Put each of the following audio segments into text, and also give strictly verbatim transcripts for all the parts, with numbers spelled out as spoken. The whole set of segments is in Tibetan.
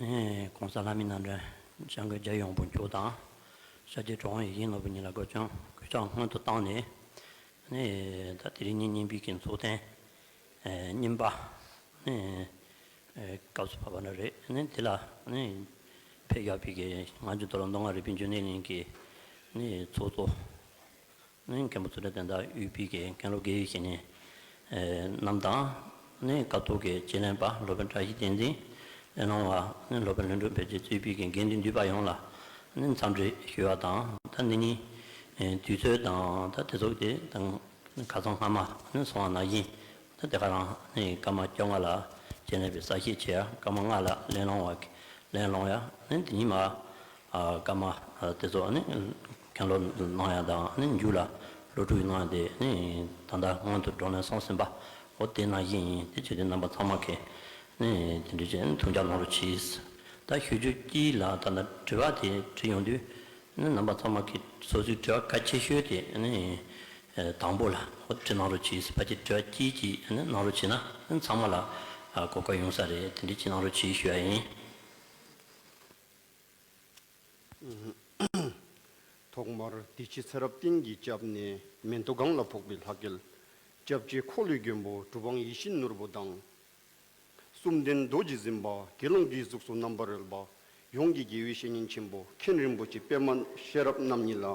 ནས་༸གོང་ས་ལྷ་མིའི་རྣམ་གྲོན་༸སྐྱབས་མགོན་རྒྱལ་བའི་དབང་པོ་མཆོག་དང་། ཤར་རྒྱས་གྲུབ་དབང་ཡིད་བཞིན་ནོར་བུ་ཉིད་ལ་སྒོ་བྱང་གུས་ཕྱག་སྔོན་དུ་བཏང་ནས། ནས་ད་དེ་རིང་ཉིན་གཉིས་པའི་གི་ཚོགས་ཐེངས་གཉིས་པ་ནས་སྐབས་སུ་བབས་པ་འདྲ་རེད། ནས་དེ་ལ་ནས་ཕེབས་ཡག་པའི་གི་ང་ཚོ་མདོ་ལ་མདོ་སྔགས་རིག་པའི་འབྱུང་གནས་གླིང་གི་ནས་ཚོགས་གཙོ། ནས་མཁན་པོ་ཚུལ་ཁྲིམས་བསྟན་དར་དབུས་པའི་གི་མཁན་སློབ་དགེ་བའི་བཤེས་གཉེན་རྣམས་དང་། ནས་སྐབས་ཐོག་གི་དཔྱད་གླེང་པ་སློབ་དཔོན་བཀྲ་ཤིས་བསྟན་འཛིན། གླེང་སློང་བ་ནས་སློབ་དཔོན་ལྷུན་གྲུབ་བོད་ཀྱི་གཙོས་པའི་གི་དགེ་འདུན་འདུས་པ་ཡོངས་ལ་ནས་འཚམས་འདྲི་ཞུ་བ་དང་། ད་འདི་ཉིན་དུས་ཚོད་དང་ད་དེ་ཚོ་དེ་དང་ཁ་སང་སྔ་མ་ནས་སོང་བ་ནང་བཞིན། ད་དེ་ག་རང་ནས་སྐར་མ་བཅོ་ལྔ་ལ་དཔྱད་གླེང་པའི་གསལ་བཤད་བྱེད་ཡ། སྐར་མ་ལྔ་ལ་གླེང་སློང་བ་གླེང་སློང་ཡ། ནས་འདི་ཉིན་མ་ཨ་སྐར་མ་ཨ་དེ་ཚོ་ནི་མཁན་སློབ་གནང་ཡ་དང་ནི་མཇུག་ལ་སློབ་ཕྲུག་གནང་ཡ་དེ་ནི་ད་ལྟ་སྔོན་དུ་བགྲོ་གླེང་སོང་ཟིན་པ་འོ་དེ་ནང་བཞིན་ཡིན། དེ་བྱས་ཏེ་རྣམ་པ་ཚང་མ་གིས་ནི་དེ་འདྲ་བྱས་ནས་ཐུགས་འཇགས་གནང་རོགས་གྱིས། ད་ཞུ་རྒྱུ་གཅིག་ལ་ད་ལྟ་དྲི་བ་དེ་དྲིས་ཡོང་དུས་ནི་རྣམ་པ་ཚང་མ་གིས་སོ་སོའི་དྲི་བ་གལ་ཆེ་ཤོས་དེ་ནི་དང་པོ་ལ་འོ་དྲིས་གནང་རོགས་གྱིས། ཕལ་ཆེར་དྲི་བ་གཅིག་གཅིག་ནི་གནང་རོགས་བྱས་ན་ནི་ཚང་མ་ལ་གོ་སྐབས་ཡོང་ས་རེད། དེ་འདྲ་གཅིག་གནང་རོགས་གྱིས་ཞུ་ཡ་ཡིན། ཐོག་མར་བདེ་ཆེན་ཚེ་རབས་གཏན་གྱི་སྐྱབས་གནས་མེ་ཏོག་གང་ལ་ཕོག་པའི་ལྷ་སྐལ། སྐྱབས་རྗེ་འཁོར་ལོའི་མགོན་པོ་གྲུབ་དབང་ཡིད་བཞིན་ནོར་བུ་དང་། གསུམ་ལྡན་རྡོ་རྗེ་འཛིན་པ་དགེ་སློང་གི་གཟུགས་སུ་རྣམ་པར་རོལ་པ། ཡོངས་ཀྱི་དགེ་བའི་བཤེས་གཉེན་ཆེན་པོ་མཁན་རིན་པོ་ཆེ་པདྨ་ཤེས་རབ་རྣམ་གཉིས་ལ་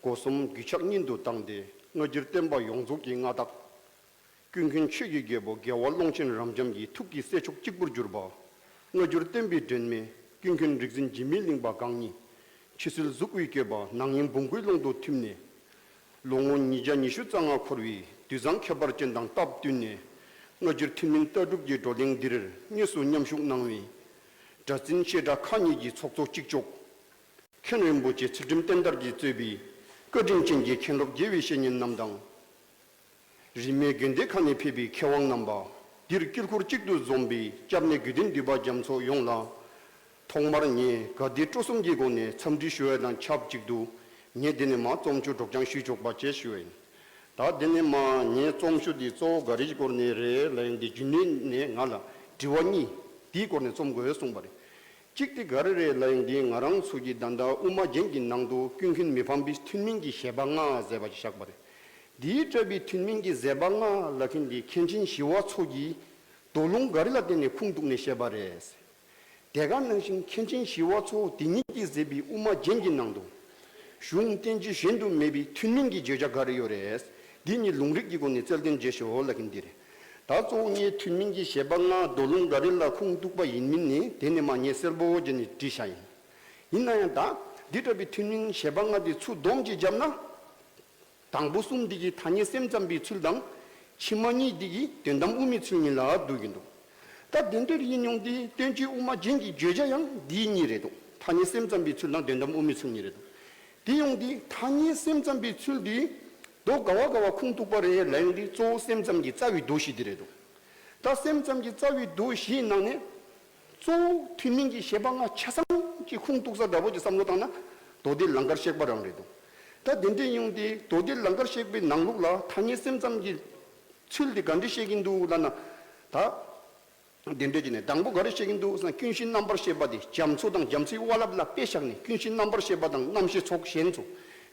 སྒོ་གསུམ་གུས་ཕྱག་སྙིང་དུ་བཏང་སྟེ་སྔ་འགྱུར་བསྟན་པ་ཡོངས་རྫོགས་ཀྱི་མངའ་བདག་ཀུན་མཁྱེན་ཆོས་ཀྱི་རྒྱལ་པོ་རྒྱལ་བ་ཀློང་ཆེན་རབ་འབྱམས་ཀྱི་ཐུགས་ཀྱི་སྲས་མཆོག་གཅིག་པུར་གྱུར་པ། སྔ་འགྱུར་བསྟན་པའི་སྒྲོན་མེ་ཀུན་མཁྱེན་རིག་འཛིན་འཇིགས་མེད་གླིང་པ་གང་ཉིད། ཕྱི་ཚུལ་གཟུགས་པོའི་བཀོད་པ་ནང་དབྱིངས་བུམ་སྐུའི་ཀློང་དུ་ཐིམ་ནས། ལོ་ངོ་ཉིས་བརྒྱ་ཉི་ཤུ་རྩ་ལྔ་འཁོར་བའི་དུས་བཟང་ཁྱད་པར་ཅན་དང་སྟབས་བསྟུན་ནས། སྔ་འགྱུར་ཐུན་མིན་ལྟ་གྲུབ་ཀྱི་བགྲོ་གླེང་འདིར་དངོས་སུ་མཉམ་ཞུགས་གནང་བའི་གྲྭ་བཙུན་བཤད་གྲྭ་ཁག་གཉིས་ཀྱི་ཚོགས་གཙོ་གཅིག་ལྕོགས། མཁན་རིན་པོ་ཆེ་ཚུལ་ཁྲིམས་བསྟན་དར་གྱིས་གཙོས་པའི་བཀའ་དྲིན་ཅན་གྱི་མཁན་སློབ་དགེ་བའི་བཤེས་གཉེན་རྣམས་དང་། རིས་མེད་དགོན་སྡེ་ཁག་ནས་ཕེབས་པའི་མཁས་དབང་རྣམ་པ། འདིར་དཀྱིལ་འཁོར་གཅིག་ཏུ་འཛོམས་པའི་སྐྱབས་གནས་དགེ་འདུན་འདུས་པ་རྒྱ་མཚོ་ཡོངས་ལ། ཐོག་མར་ངས་དགའ་བདེ་སྤྲོ་གསུམ་གྱི་སྒོ་ནས་འཚམས་འདྲི་ཞུ་བ་དང་ཆབས་ཅིག་ཏུ། ངས་འདི་ནས་མར་རྩོམ་ཆོས་སྒྲོག་སྦྱང་ཞུས་ཆོག་པ་བཅས་ཞུ་བ་ཡིན། ད་འདི་ནས་མར་ངའི་རྩོམ་ཞུ་འདི་གཙོ་བོ་ག་རེའི་སྐོར་ནས་རེད་ལབ་ཡོང་དུས་རྒྱུན་ལས་ནས་ང་ལ་དྲི་བ་གཉིས་འདིའི་སྐོར་ནས་རྩོམ་དགོས་གསུངས་པ་རེད། གཅིག་དེ་ག་རེ་རེད་ལབ་ཡོང་དུས་ང་རང་ཚོ་གི་ད་ལྟ་དབུ་མ་རྒྱན་གྱི་ནང་དུ་ཀུན་མཁྱེན་མི་ཕམ་པའི་ཐུན་མིན་གྱི་བཞེད་པ་ལྔ་ཟེར་བ་ཞིག་བཞག་པ་རེད། འདིའི་གྲྭ་པའི་ཐུན་མིན་གྱི་བཞེད་པ་ལྔ་ལབ་མཁན་འདི་མཁན་ཆེན་ཞི་བ་འཚོ་གིས་མདོ་ལུང་ག་རེ་ལ་བརྟེན་ནས་ཁུངས་གཏུགས་ནས་བཤད་པ་རེད། དེ་ག་ནང་བཞིན་མཁན་ཆེན་ཞི་བ་འཚོ་དེ་ཉིད་ཀྱིས་མཛད་པའི་དབུ་མ་རྒྱན་གྱི་ནང་དུ། གཞུང་བསྟན་བཅོས་གཞན་དུ་མེད་པའི་ཐུན་མིན་གྱི་བརྗོད་བྱ་ག་རེ་ཡོད་རེད། འདི་ཉིད་ལུང་རིགས་ཀྱི་སྒོ་ནས་རྩལ་འདོན་བྱེད་ཤོག་ལབ་མཁན་འདི་རེད། ད་གཙོ་བོ་ངས་ཐུན་མིན་གྱི་བཞེད་པ་ལྔ་མདོ་ལུང་ག་རེ་ལ་ཁུངས་གཏུགས་པ་ཡིན་མིན་ནི་དེ་ནས་མར་ངས་གསལ་པོ་བྱས་ནས་བྲིས་བཞག་ཡིན། ཡིན་ན་ཡང་ད་འདི་འདྲ་བའི་ཐུན་མིན་བཞེད་པ་ལྔ་འདི་ཚུར་སྡོམ་གྱིས་བརྒྱབ་ན། དང་པོ་གསུམ་འདི་གིས་ཐ་སྙད་སེམས་ཙམ་པའི་ཚུལ་དང་། ཕྱི་མ་གཉིས་འདི་གིས་དོན་དམ་དབུ་མའི་ཚུལ་གཉིས་ལ་འདུ་གི་འདུག་ད་དེ་འདྲ་ཡིན་ཡོང་དུས་བསྟན་བཅོས་དབུ་མ་རྒྱན་གྱི་བརྗོད་བྱ་ཡང་འདི་གཉིས་རེད་འདུག་ཐ་སྙད་སེམས་ཙམ་པའི་ཚུལ་དང་དོན་དམ་དབུ་མའི་ཚུལ་གཉིས་རེད་འདུག་དེ་ཡོང་དུས་ཐ་སྙད་སེམས་ཙམ་པའི་ཚུལ་འདི་མདོ་ག་བ་ག་བ་ཁུངས་གཏུགས་པ་རེད་ལབ་ཡོང་དུས་གཙོ་བོ་སེམས་ཙམ་གྱི་རྩ་བའི་མདོ་བཞི་འདི་རེད་འདུག་ད་སེམས་ཙམ་གྱི་རྩ་བའི་མདོ་བཞིའི་ནང་ནས། གཙོ་བོ་ཐུན་མིན་གྱི་བཞེད་པ་ལྔ་ཆ་ཚང་གི་ཁུངས་གཏུགས་ས་འདྲ་པོ་ཅིག་བསམ་བློ་བཏང་ན། མདོ་སྡེ་ལང་ཀར་གཤེགས་པ་རང་རེད་འདུག་ད་དེ་འདྲ་ཡོང་དུས་མདོ་སྡེ་ལང་ཀར་གཤེགས་པའི་ནང་ལོགས་ལ་ཐ་སྙད་སེམས་ཙམ་གྱི་ཚུལ་དེ་ག་འདྲ་བཤད་ཀྱིན་འདུག་ལབ་ན། ད། དེ་འདྲ་བྱས་ནས་དང་པོ་ག་རེ་བཤད་ཀྱིན་འདུག་ཟེར་ན་ཀུན་གཞི་རྣམ་པར་ཤེས་པ་དེ་རྒྱ་མཚོ་དང་རྒྱ་མཚོའི་དབའ་རླབས་ལ་དཔེ་བཞག་ནས་ཀུན་གཞི་རྣམ་པར་ཤེས་པ་དང་རྣམ་ཤེས་ཚོགས་གཞན་ཚོ།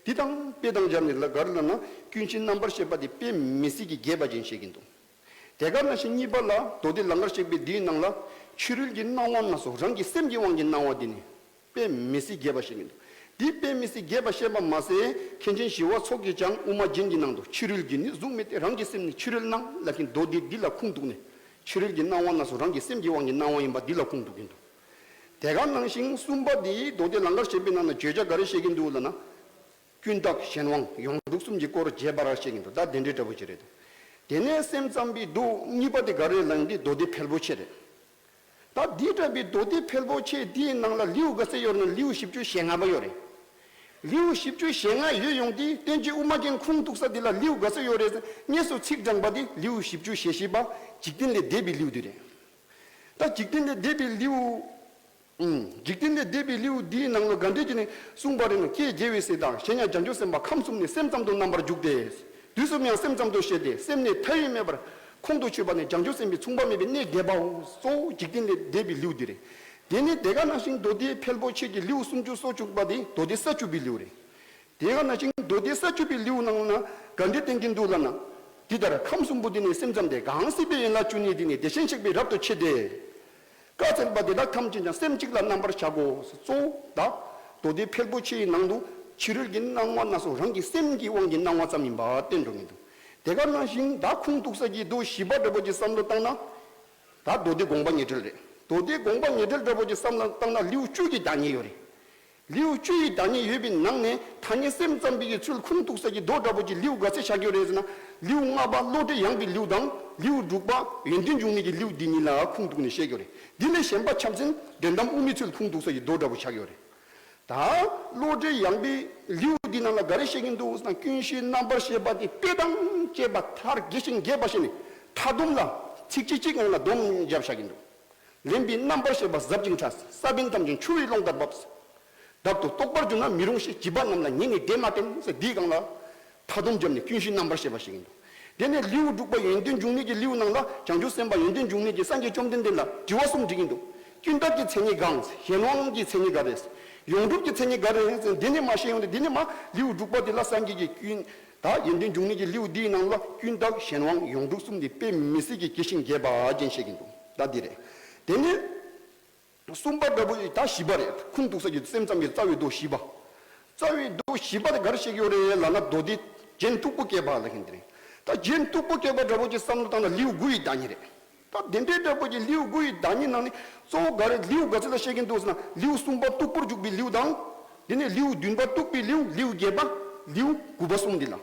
འདི་དང་དཔེ་དང་སྦྱར་ནས་ལ་ག་རེ་ལབ་ན་ཀུན་གཞི་རྣམ་པར་ཤེས་པ་དེ་དཔེ་མི་སྲིད་ཀྱི་རྒྱས་པ་ཅན་བཤད་ཀྱིན་འདུག་དེ་ག་ནང་བཞིན་གཉིས་པ་ལ་མདོ་སྡེ་ལང་ཀར་གཤེགས་པའི་འདིའི་ནང་ལ་ཕྱི་རོལ་གྱི་སྣང་བ་སྣ་ཚོགས་རང་གི་སེམས་ཀྱི་དབང་གིས་སྣང་བ་འདི་ནི་དཔེ་མི་སྲིད་རྒྱས་པ་བཤད་ཀྱིན་འདུག་འདི་དཔེ་མི་སྲིད་རྒྱས་པ་བཤད་པ་མ་ཟད་མཁན་ཆེན་ཞི་བ་འཚོ་གིས་ཀྱང་དབུ་མ་རྒྱན་གྱི་ནང་དུ་ཕྱི་རོལ་གྱི་ནི་གཟུགས་མེད་དེ་རང་གི་སེམས་ནི་ཕྱི་རོལ་སྣང་ལབ་མཁན་མདོ་སྡེ་འདི་ལ་ཁུངས་གཏུགས་ནས་ཕྱི་རོལ་གྱི་སྣང་བ་སྣ་ཚོགས་རང་གི་སེམས་ཀྱི་དབང་གིས་སྣང་བ་ཡིན་པ་འདི་ལ་ཁུངས་གཏུགས་ཀྱིན་འདུག་དེ་ག་ནང་བཞིན་གསུམ་པ་འདི་མདོ་སྡེ་ལང་ཀར་གཤེགས་པའི་ནང་ན་བརྗོད་བྱ་ག་རེ་བཤད་ཀྱིན་འདུག་ལབ་ན། ཀུན་བརྟགས་གཞན་དབང་ཡོངས་གྲུབ་གསུམ་གྱི་སྐོར་རྒྱས་པར་བཤད་ཀྱིན་འདུག་ད་དེ་འདྲའི་འདྲ་པོ་ཅིག་རེད་འདུག་དེ་ནས་སེམས་ཙམ་པའི་མདོ་གཉིས་པ་དེ་ག་རེ་ལབ་ན་འདི་མདོ་སྡེ་ཕལ་པོ་ཆེ་རེད། ད་འདི་འདྲ་བའི་མདོ་སྡེ་ཕལ་པོ་ཆེ་འདིའི་ནང་ལ་ལེའུ་ག་ཚོད་ཡོད་ན་ལེའུ་བཞི་བཅུ་ཞེ་ལྔ་པ་ཡོད་རེད། ལེའུ་བཞི་བཅུ་ཞེ་ལྔ་ཡོད་ཡོང་དུས་བསྟན་བཅོས་དབུ་མ་རྒྱན་ཁུངས་གཏུགས་ས་འདི་ལ་ལེའུ་ག་ཚོད་ཡོད་རེད་ཟེར་དངོས་སུ་ཚིག་དྲངས་པ་འདི་ལེའུ་བཞི་བཅུ་ཞེ་བཞི་པ་འཇིག་རྟེན་ལས་འདས་པའི་ལེའུ་འདི་རེད། ད་འཇིག་རྟེན་ལས་འདས་པའི་ལེའུ། ཨུམ། འཇིག་རྟེན་ལས་འདས་པའི་ལེའུ་འདིའི་ནང་ལ་ག་འདྲས་ཀྱི་ནས་གསུངས་པ་རེད་ན། ཀྱེ་རྒྱལ་བའི་སྲས་དང་གཞན་ཡང་བྱང་ཆུབ་སེམས་དཔའ་ཁམས་གསུམ་ནི་སེམས་ཙམ་དུ་རྣམ་པར་འཇུག་སྟེ། དུས་གསུམ་ཡང་སེམས་ཙམ་དུ་བཤད་དེ་སེམས་ནི་མཐའ་ཡས་མེད་པར་ཁོང་དུ་ཆུད་པ་ནི་བྱང་ཆུབ་སེམས་དཔའི་མཚུངས་པ་མེད་པའི་གནས་བརྒྱད་པའོ། གཙོ་བོ་འཇིག་རྟེན་ལས་འདས་པའི་ལེའུ་འདི་རེད། དེ་ནས་དེ་ག་ནང་བཞིན་མདོ་སྡེ་ཕལ་པོ་ཆེ་གི་ལེའུ་སུམ་ཅུ་སོ་བཅུ་པ་དེ་མདོ་སྡེ་ས་བཅུ་པའི་ལེའུ་རེད། དེ་ག་ནང་བཞིན་མདོ་སྡེ་ས་བཅུ་པའི་ལེའུ་ནང་ན་ག་འདྲ་བསྟན་གྱི་འདུག་ལབ་ན། འདི་ལྟར་ཁམས་གསུམ་པོ་འདི་ནི་སེམས་ཙམ་སྟེ། གང་སྲིད་པའི་ཡན་ལག་བཅུ་གཉིས་འདི་ནི། བདེ་ཆེན་གཤེགས་པའི་རབ་ཏུ་ཕྱེ་སྟེ། བཀའ་སྩལ་པ་དེ་དག་ཐམས་ཅད་ཀྱང་། སེམས་གཅིག་ལ་རྣམ་པར་བཞག་གོ། གཙོ་བོ་ད་མདོ་སྡེ་ཕལ་པོ་ཆེའི་ནང་དུ་ཕྱི་རོལ་གྱི་སྣང་བ་སྣ་ཚོགས་རང་གི་སེམས་ཀྱི་དབང་གིས་སྣང་བ་ཙམ་ཡིན་པ་བསྟན་འགྲོ་གི་འདུག་དེ་ག་ནང་བཞིན་ད་ཁུངས་གཏུགས་ས་ཀྱི་མདོ་བཞི་པ་འདྲ་པོ་ཅིག་བསམ་བློ་བཏང་ན། ད་མདོ་སྡེ་དགོངས་པ་ཉེ་འབྲེལ་རེད། མདོ་སྡེ་དགོངས་པ་ཉེ་འབྲེལ་འདྲ་པོ་ཅིག་བསམ་བློ་བཏང་ན་ལེའུ་བཅུ་གི་བདག་ཉིད་ཡོད་རེད། ལེའུ་བཅུ་ཡི་བདག་ཉིད་ཡོད་པའི་ནང་ནས་ཐ་སྙད་སེམས་ཙམ་པའི་གི་ཚུལ་ཁུངས་གཏུགས་ས་ཀྱི་མདོ་འདྲ་པོ་ཅིག་ལེའུ་ག་ཚད་ཆགས་ཀྱི་ཡོད་རེད་ཟེར་ན། ལེའུ་ལྔ་པ་བློ་འདྲི་ཡངས་པའི་ལེའུ་དང་ལེའུ་དྲུག་པ་ཡོན་ཏན་འབྱུང་གནས་ཀྱི་ལེའུ་འདི་གཉིས་ལ་ཁུངས་གཏུགས་ནས་བཤད་ཀྱི་ཡོད་རེད། འདི་ལས་གཞན་པ་ཆ་མཚོན་དོན་དམ་དབུ་མའི་ཚུལ་ཁུངས་གཏུགས་ས་ཀྱི་མདོ་འདྲ་པོ་ཆགས་ཀྱི་ཡོད་རེད། ད་བློ་འདྲི་ཡངས་པའི་ལེའུ་འདི་ནང་ལ་ག་རེ་བཤད་ཀྱིན་འདུག་ཟེར་ན། ཀུན་གཞིའི་རྣམ་པར་ཤེས་པ་དེ་དཔེ་དང་བཅས་པ་མཐར་རྒྱས་ཤིང་རྒྱས་པ་བཤད་ནས། མཐའ་སྡོམ་ལ་ཚིགས་བཅད་གཅིག་ནང་ལ་སྡོམ་བརྒྱབ་བཞག་གིན་འདུག་ལེན་པའི་རྣམ་པར་ཤེས་པ་ཟབ་ཅིང་ཕྲ། ས་བོན་ཐམས་ཅད་འཕྱུར་བའི་རླུང་ལྟར་འབབ། བདག་ཏུ་རྟོག་པར་གྱུར་ན་མི་རུང་ཞེས། བྱིས་པ་རྣམས་ལ་ཉེ་ནས་དེ་མ་བསྟན་ཟེར། འདིའི་སྒང་ལ་མཐའ་སྡོམ་བརྒྱབ་ནས་ཀུན་གཞིའི་རྣམ་པར་ཤེས་པ་བཤད་ཀྱིན་འདུག་དེ་ནས་ལེའུ་དྲུག་པ་ཡོན་ཏན་འབྱུང་གནས་ཀྱི་ལེའུ་ནང་ལ་བྱང་ཆུབ་སེམས་དཔའ་ཡོན་ཏན་འབྱུང་གནས་ཀྱིས་སངས་རྒྱས་བཅོམ་ལྡན་འདས་ལ་དྲི་བ་གསུམ་དྲི་གིན་འདུག་ཀུན་བཏགས་ཀྱི་མཚན་ཉིད་གང་། གཞན་དབང་གི་མཚན་ཉིད་ག་རེ། ཡོངས་གྲུབ་ཀྱི་མཚན་ཉིད་ག་རེ་ཟེར། འདི་ནས་མར་བཤད་ཡོང་དུས། འདི་ནས་མར་ལེའུ་དྲུག་པ་འདི་ལ་སངས་རྒྱས་ཀྱིས་ཀུན། ད་ཡོན་ཏན་འབྱུང་གནས་ཀྱི་ལེའུ་འདིའི་ནང་ལ་ཀུན་བཏགས་གཞན་དབང་ཡོངས་གྲུབ་གསུམ་འདི་དཔེ་མི་སྲིད་ཀྱི་རྒྱས་ཤིང་རྒྱས་པ་ཅན་བཤད་ཀྱིན་འདུག་ད་འདི་རེད། དེ་ནས་གསུམ་པ་འདྲ་པོ་ད་བཞི་པ་རེད། ཁུངས་གཏུགས་ས་ཀྱི་སེམས་ཙམ་གྱི་རྩ་བའི་མདོ་བཞི་པ། རྩ་བའི་མདོ་བཞི་པ་དེ་ག་རེ་བཤད་ཀྱི་ཡོད་རེད་ལབ་ན། མདོ་སྡེ་རྒྱན་སྟུག་པོ་བསྐྱེད་པ་ལབ་མཁན་དེ་རེད། ད་རྒྱན་སྟུག་པོ་བསྐྱེད་པ་འདྲ་པོ་ཅིག་བསམ་བློ་བཏང་ན་ལེའུ་དགུ་ཡི་བདག་ཉིད་རེད། ད་དེ་འདྲའི་འདྲ་པོ་ཅིག་ལེའུ་དགུ་ཡི་བདག་ཉིད་ནང་ནས་གཙོ་བོ་ག་རེ། ལེའུ་ག་ཚོད་ལ་བཤད་ཀྱིན་འདུག་ཟེར་ན། ལེའུ་གསུམ་པ་སྟུག་པོར་འཇུག་པའི་ལེའུ་དང་། དེ་ནས་ལེའུ་བདུན་པ་སྟུག་པའི་ལེའུ། ལེའུ་བརྒྱད་པ། ལེའུ་དགུ་པ་གསུམ་འདི་ལ།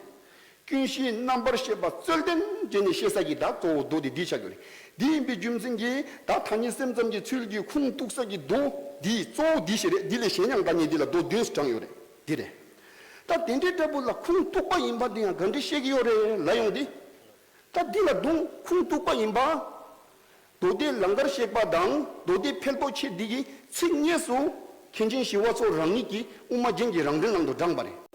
ཀུན་གཞིའི་རྣམ་པར་ཤེས་པ་རྩལ་ལྡན་བྱས་ནས་བཤད་ས་ཀྱི་ད་གཙོ་བོ་མདོ་དེ་འདི་ཆགས་ཀྱི་རེད། འདི་ཡིན་པའི་རྒྱུ་མཚན་གྱིས་ད་ཐ་སྙད་སེམས་ཙམ་གྱི་ཚུལ་གྱིས་ཁུངས་གཏུགས་ས་ཀྱི་མདོ་འདི་གཙོ་བོ་འདི་ཞིག་རེད། འདི་ལས་གཞན་ཡང་བདག་ཉིད་འདི་ལ་མདོ་བདུན་དྲངས་ཡོད་རེད། འདི་རེད། ད་དེ་འདྲའི་འདྲ་པོ་ལ་ཁུངས་གཏུགས་པ་ཡིན་པ་འདི་ཡང་ག་འདྲ་བཤད་ཀྱི་ཡོད་རེད་ལབ་ཡོང་དུས། ད་འདི་ལ་དུང་ཁུངས་གཏུགས་པ་ཡིན་པ། མདོ་སྡེ་ལང་ཀར་གཤེགས་པ་དང་མདོ་སྡེ་ཕལ་པོ་ཆེ་འདི་གི་ཚིག་དངོས་སུ་མཁན་ཆེན་ཞི་བ་འཚོ་རང་ཉིད་ཀྱིས་དབུ་མ་རྒྱན་གྱི་རང་འགྲེལ་ནང་དུ་དྲངས་པ་རེད།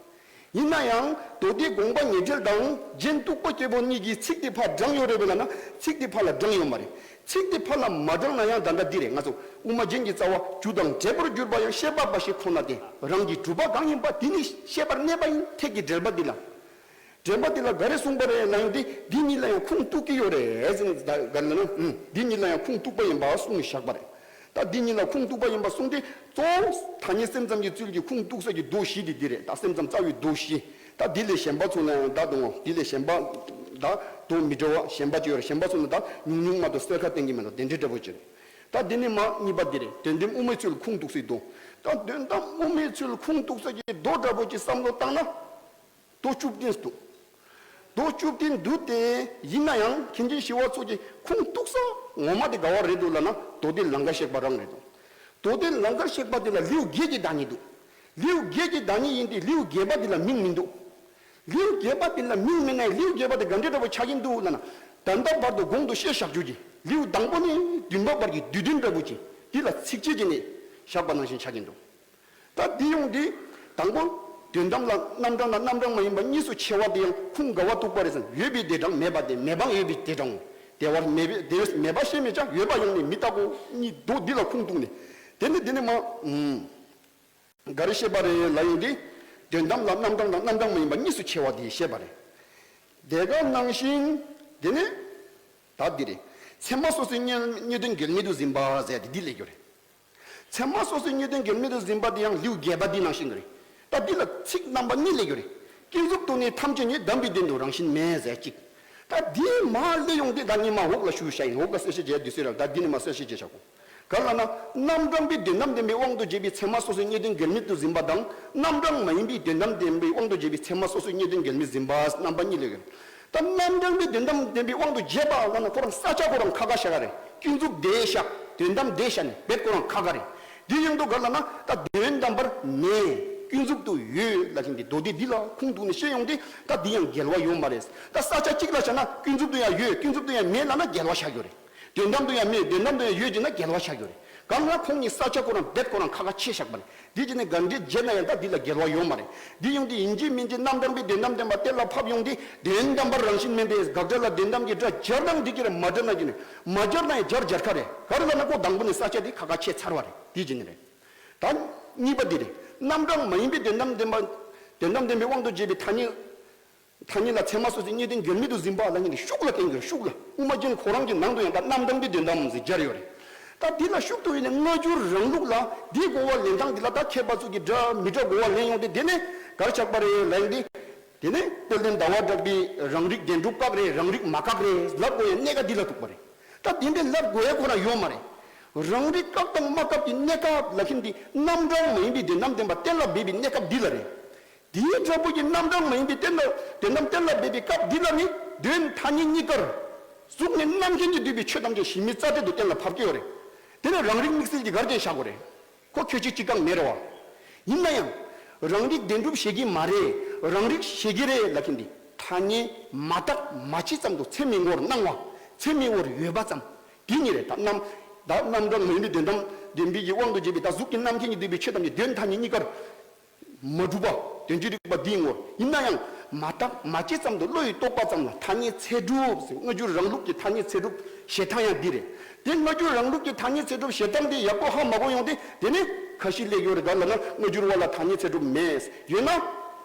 ཡིན་ན་ཡང་མདོ་སྡེ་དགོངས་པ་ཉེ་འབྲེལ་དང་རྒྱན་སྟུག་པོ་བསྐྱེད་པོ་གཉིས་ཀྱིས་ཚིག་དེ་ཕར་དྲངས་ཡོད་རེད་པས་ལབ་ན། ཚིག་དེ་ཕར་ལ་དྲངས་ཡོད་མ་རེད། ཚིག་དེ་ཕར་ལ་མ་དྲངས་ན་ཡང་ད་ལྟ་འདི་རེད། ང་ཚོ་དབུ་མ་རྒྱན་གྱི་རྩ་བ་རྒྱུ་དང་འབྲས་བུར་གྱུར་པ་ཡང་ཤེས་པ་འབའ་ཞིག་ཁོ་ན་སྟེ། རང་གི་གྲུབ་པ་གང་ཡིན་པ་དེ་ནི་ཤེས་པར་གནས་པ་ཡིན། ཐེག་གི་འགྲེལ་པ་འདི་ལ། འགྲེལ་པ་འདི་ལ་ག་རེ་གསུངས་པ་རེད་ལབ་ཡོང་དུས། འདི་གཉིས་ལ་ཡང་ཁུངས་གཏུགས་ཀྱི་ཡོད་རེད་ཟེར་ནས། ད་ག་རེ་ལབ་ན། ཨུམ། འདི་གཉིས་ལ་ཡང་ཁུངས་གཏུགས་པ་ཡིན་པ་གསུངས་ནས་བཞག་པ་རེད། ད་འདི་གཉིས་ལ་ཁུངས་གཏུགས་པ་ཡིན་པ་གསུངས་ཏེ། གཙོ་བོ་ཐ་སྙད་སེམས་ཙམ་གྱི་ཚུལ་གྱིས་ཁུངས་གཏུགས་ས་ཀྱི་མདོ་བཞི་དེ་འདི་རེད། ད་སེམས་ཙམ་རྩ་བའི་མདོ་བཞི། ད་འདི་ལས་གཞན་པ་ཚོ་ལ་ཡང་ད་དུང་འདི་ལས་གཞན་པ་ད་དུང་མི་འདྲ་བ་གཞན་པ་ཅིག་ཡོད་རེད། གཞན་པ་ཚོ་ལ་ད་ཉུང་ཉུང་མ་གཏོགས་གསལ་ཁ་བསྟན་གྱི་མེད་ལ། དེ་འདྲའི་འདྲ་པོ་ཅིག་རེད། ད་འདི་ནས་མར་གཉིས་པ་འདི་རེད། དོན་དམ་དབུ་མའི་ཚུལ་ཁུངས་གཏུགས་སའི་མདོ། ད་དོན་དམ་དབུ་མའི་ཚུལ་ཁུངས་གཏུགས་ས་ཀྱི་མདོ་འདྲ་པོ་ཅིག་བསམ་བློ་བཏང་ན། མདོ་བཅུ་བདུན་འདུག་མདོ་བཅུ་བདུན་འདུག་སྟེ། ཡིན་ན་ཡང་མཁན་ཆེན་ཞི་བ་འཚོ་གི་ཁུངས་གཏུགས་ས་ངོ་མ་དེ་ག་བ་རེད་འདུག་ལབ་ན། མདོ་སྡེ་ལང་ཀར་གཤེགས་པ་རང་རེད་འདུག་མདོ་སྡེ་ལང་ཀར་གཤེགས་པ་དེ་ལ་ལེའུ་བརྒྱད་ཀྱི་བདག་ཉིད་འདུག་ལེའུ་བརྒྱད་ཀྱི་བདག་ཉིད་ཡིན་ཏེ། ལེའུ་བརྒྱད་པ་དེ་ལ་མིང་མི་འདུག་ལེའུ་བརྒྱད་པ་དེ་ལ་མིང་མེད་ན། ལེའུ་བརྒྱད་པ་དེ་ག་འདྲའི་འདྲ་པོ་ཆགས་ཀྱིན་འདུག་ལབ་ན། ད་ལྟ་བར་དུ་གོང་དུ་བཤད་བཞག་རྒྱུ་གྱི་ལེའུ་དང་པོ་ནས་བདུན་པ་བར་གྱི་བསྡུས་དོན་འདྲ་པོ་ཅིག་འདི་ལ་ཚིགས་བཅད་བྱས་ནས་བཞག་པ་ནང་བཞིན་ཆགས་ཀྱིན་འདུག་ད་འདི་ཡོང་དུས། དང་པོ། དོན་དམ་ལ་རྣམ་གྲངས་དང་རྣམ་གྲངས་མ་ཡིན་པ་གཉིས་སུ་ཕྱེ་བ་དེ་ཡང་ཁུངས་ག་བ་གཏུགས་པ་རེད་ཟེར་ན། ཡོད་པའི་དེ་དྲངས། མེད་པ་དེ། མེད་པའང་ཡོད་པའི་དེ་དྲངས། དེ་བ་མེད་པའི་དེ། མེད་པ་ཤེས་མི་བྱ། ཡོད་པ་ཡང་ནི་མི་རྟག་གོ། གཉིས་མདོ་འདི་ལ་ཁུངས་གཏུགས་ནས། དེ་ནི་འདི་ནི་མ། ཨུམ། ག་རེ་བཤད་པ་རེད་ལབ་ཡོང་དུས། དོན་དམ་ལ་རྣམ་གྲངས་དང་རྣམ་གྲངས་མ་ཡིན་པ་གཉིས་སུ་ཕྱེ་བ་དེ་བཤད་པ་རེད། དེ་ག་ནང་བཞིན་དེ་ནི། ད་འདི་རེད། ཚད་མ་སོ་སོའི་རྙེད་རྙེད་དོན་འགལ་མེད་དུ་འཛིན་པ་ཟེར་ཏེ་འདི་ལས་རྒྱུ་རེད། ཚད་མ་སོ་སོའི་རྙེད་དོན་འགལ་མེད་དུ་འཛིན་པ་དེ་ཡང་ལེའུ་བརྒྱད་པ་འདི་ནང་བཞིན་དུ་རེད། ད་འདི་ལ་ཚིག་རྣམ་པ་གཉིས་སླེབས་ཡོད་རེད། ཀུན་རྫོབ་ཏུ་ནི་ཐམས་ཅད་ཉིད། གདམས་པའི་དོན་དུ་རང་བཞིན་མེད་ཟེར་གཅིག་ད་འདི་མར་སླེབས་ཡོང་དུས། ད་ངས་མར་འོག་ལ་ཞུ་བྱ་ཡིན། འོག་ལ་གསལ་བཤད་བྱས་དུས་ཟེར་ར། ད་འདི་ནས་མར་གསལ་བཤད་བྱས་བཞག་གོ། ག་ལབ་ན། རྣམ་གྲངས་པའི་དོན་དམ་བདེན་པའི་དབང་དུ་བྱས་པའི་ཚད་མ་སོ་སོའི་རྙེད་དོན་འགལ་མེད་དུ་འཛིན་པ་དང་། རྣམ་གྲངས་མ་ཡིན་པའི་དོན་དམ་བདེན་པའི་དབང་དུ་བྱས་པའི་ཚད་མ་སོ་སོའི་རྙེད་དོན་འགལ་མེད་འཛིན་པ། རྣམ་པ་གཉིས་སླེབས་ཡོད་རེད། ད་རྣམ་གྲངས་པའི་དོན་དམ་བདེན་པའི་དབང་དུ་བྱས་པ་ལབ་ན། ཁོ་རང་ས་ཆ་ཁོ་རང་ཁ་ཁ་བཞག་ག་རེད། ཀུན་རྫོབ་དེ་བཞག་དོན་དམ་དེ་བཞག་ནས་རྦད་ཁོ་རང་ཁ་ཁ་རེད། འདི་ཡོང་དུས་ག་ལབ་ན། ད་དོན་དམ་པར་མེད། ཀུན་རྫོབ་ཏུ་ཡོད་ལབ་བཞིན་གྱི་མདོ་སྡེ་འདི་ལ་ཁུངས་གཏུགས་ནས་བཤད་ཡོང་དུས། ད་འདི་ཡང་འགལ་བ་ཡོད་མ་རེད། ད་ས་ཆ་གཅིག་ལ་བཞག་ན་ཀུན་རྫོབ་ཏུ་ཡང་ཡོད། ཀུན་རྫོབ་ཏུ་ཡང་མེད་ལབ་ན་འགལ་བ་ཆགས་ཡོད་རེད། དོན་དམ་དུ་ཡང་མེད། དོན་དམ་དུ་ཡང་ཡོད་ཅེ་ན་འགལ་བ་ཆགས་ཡོད་རེད། གང་ལ་ཁོང་གཉིས་ས་ཆ་ཁོ་རང་རྦད་ཁོ་རང་ཁ་ཁ་ཕྱེ་བཞག་པ་རེད། འདི་བྱས་ནས་དགག་འགྲེལ་བྱས་ན་ཡང་ད་འདི་ལ་འགལ་བ་ཡོད་མ་རེད། འདི་ཡོང་དུས་ཡིན་གཅིག་མིན་གཅིག་རྣམ་གྲངས་པའི་དོན་དམ་བདེན་པ་གཏན་ལ་ཕབ་ཡོང་དུས་དོན་དམ་པར་རང་བཞིན་མིན་པས་དགག་སྒྲ་ལ་དོན་དམ་གྱི་སྒྲ་སྦྱར་དང་འདི་གྱིས་ར་མ་སྦྱར་ན་གྱི་ནི་མ་སྦྱར་ན་ཡང་སྦྱར་སྦྱར་ཁ་རེད། ག་རེ་ལབ་ན་ཁོ་དང་པོ་ནས་ས་ཆ་འདི་ཁ་ཁ་ཕྱེ་ཚར་བ་རེད། འདི་བྱས་ནས་རེད། ད་གཉིས་པ་འདི་རེད། རྣམ་གྲངས་མ་ཡིན་པའི་དོན་དམ་བདེན་པ་དོན་དམ་བདེན་པའི་དབང་དུ་བྱས་པའི་ཐ་སྙད། ཐ་སྙད་ལ་ཚད་མ་སོ་སོའི་རྙེད་དོན་འགལ་མེད་དུ་འཛིན་པ་ལ་ཉིད་ནས་ཤུགས་ལ་བསྟན་དགོས། ཤུགས་ལ་དབུ་མ་རྒྱན་ཁོ་རང་གི་ནང་དུ་ཡང་ད་རྣམ་གྲངས་པའི་དོན་དམ་ཟེར་སྦྱར་ཡོད་རེད། ད་འདི་ལ་ཤུགས་ཏུ་ཡིན་ནས་སྔ་འགྱུར་རང་ལུགས་ལ་འདིའི་གོ་བ་ལེན་སྟངས་འདི་ལ་ད་མཁས་པ་ཚོ་གི་འདྲ་མི་འདྲ་གོ་བ་ལེན་ཡོང་སྟེ། དེ་ནས་ག་རེ་ཆགས་པ་རེད་ལབ་ཡིན་ཏེ། དེ་ནས་དཔལ་ལྡན་ཟླ་བ་གྲགས་པའི་རང་རིག་བདེན་གྲུབ་བཀག་རེད། རང་རིག་མ་བཀག་རེད་ལབ་དགོས་ཡ་གནད་འགག་འདི་ལ་ཐུག་པ་རེད། ད་དེ་འདྲའི་ལབ་དགོས་ཡ་ཁོ་རང་ཡོད་མ་རེད། རང་རིག་བཀག་དང་མ་བཀག་གི་གནས་སྐབས་ལ་ཁྱིམ་འདི་རྣམ་གྲངས་མ་ཡིན་པའི་དོན་དམ་བདེན་པ་གཏན་ལ་འབེབས་པའི་གནས་སྐབས་འདི་ལ་རེད། དེའི་འདྲ་པོ་གི་རྣམ་གྲངས་མ་ཡིན་པའི་གཏན་ལ་དོན་དམ་གཏན་ལ་འབེབས་པའི་སྐབས་འདི་ལ་ནི་དོན་ཐ་སྙད་གཉིས་ཀར་གཟུགས་ནས་རྣམ་མཁྱེན་གྱིས་བསྡུས་པའི་ཆོས་ཐམས་ཅད་གཞི་མེད་རྩ་བྲལ་དུ་གཏན་ལ་ཕབ་ཀྱི་ཡོད་རེད། དེ་ནས་རང་རིག་དམིགས་བསལ་གྱིས་ག་རེ་བྱས་བཞག་དགོས་རེད། ཁོ་ཁྱོད་ཆོས་གཅིག་རྐང་མེད་རེད་བ། ཡིན་ན་ཡང་། རང་རིག་བདེན་གྲུབ་བཞེད་ཀྱི་མ་རེད། རང་རིག་བཞེད་ཀྱི་རེད་ལབ་མཁན་འདི་ཐ་སྙད་མ་བརྟགས་མ་དཔྱད་ཙམ་དུ་ཚེ་མི་འགོར་སྣང་བ། ཚེ་མི་འགོར་ཡོད་པ་ཙམ། འདི་གཉིས་རེད། ད་རྣམ་ད་རྣམ་གྲངས་མ་ཡིན་པའི་དོན་དམ་བདེན་པའི་གི་དབང་དུ་བྱས་པའི་ད་གཟུགས་ཀྱི་རྣམ་མཁྱེན་གྱིས་བསྡུས་པའི་ཆོས་ཐམས་ཅད་དོན་ཐ་སྙད་གཉིས་ཀར་མ་གྲུབ་པ་དོན་སྤྱི་རིག་པ་འདིའི་ངོར། ཡིན་ན་ཡང་མ་བརྟགས་མ་དཔྱད་ཙམ་དུ་བློ་ཡིས་རྟོགས་པ་ཙམ་ལ་ཐ་སྙད་ཚད་གྲུབ་ཟེར། སྔ་འགྱུར་རང་ལུགས་ཀྱི་ཐ་སྙད་ཚད་གྲུབ་བཞེད་སྟངས་ཡང་འདི་རེད། དེ་སྔ་འགྱུར་རང་ལུགས་ཀྱི་ཐ་སྙད་ཚད་གྲུབ་བཞེད་སྟངས་འདི་ཡག་པོ་ཧ་མ་གོ་ཡོང་དུས། དེ་ནས་ཁ་ཤས་ལབ་ཡོད་རེད། ག་ལབ་ན་སྔ་འགྱུར་བ་ལ་ཐ་སྙད་ཚད་གྲུབ་མེད། ཡོད་ན་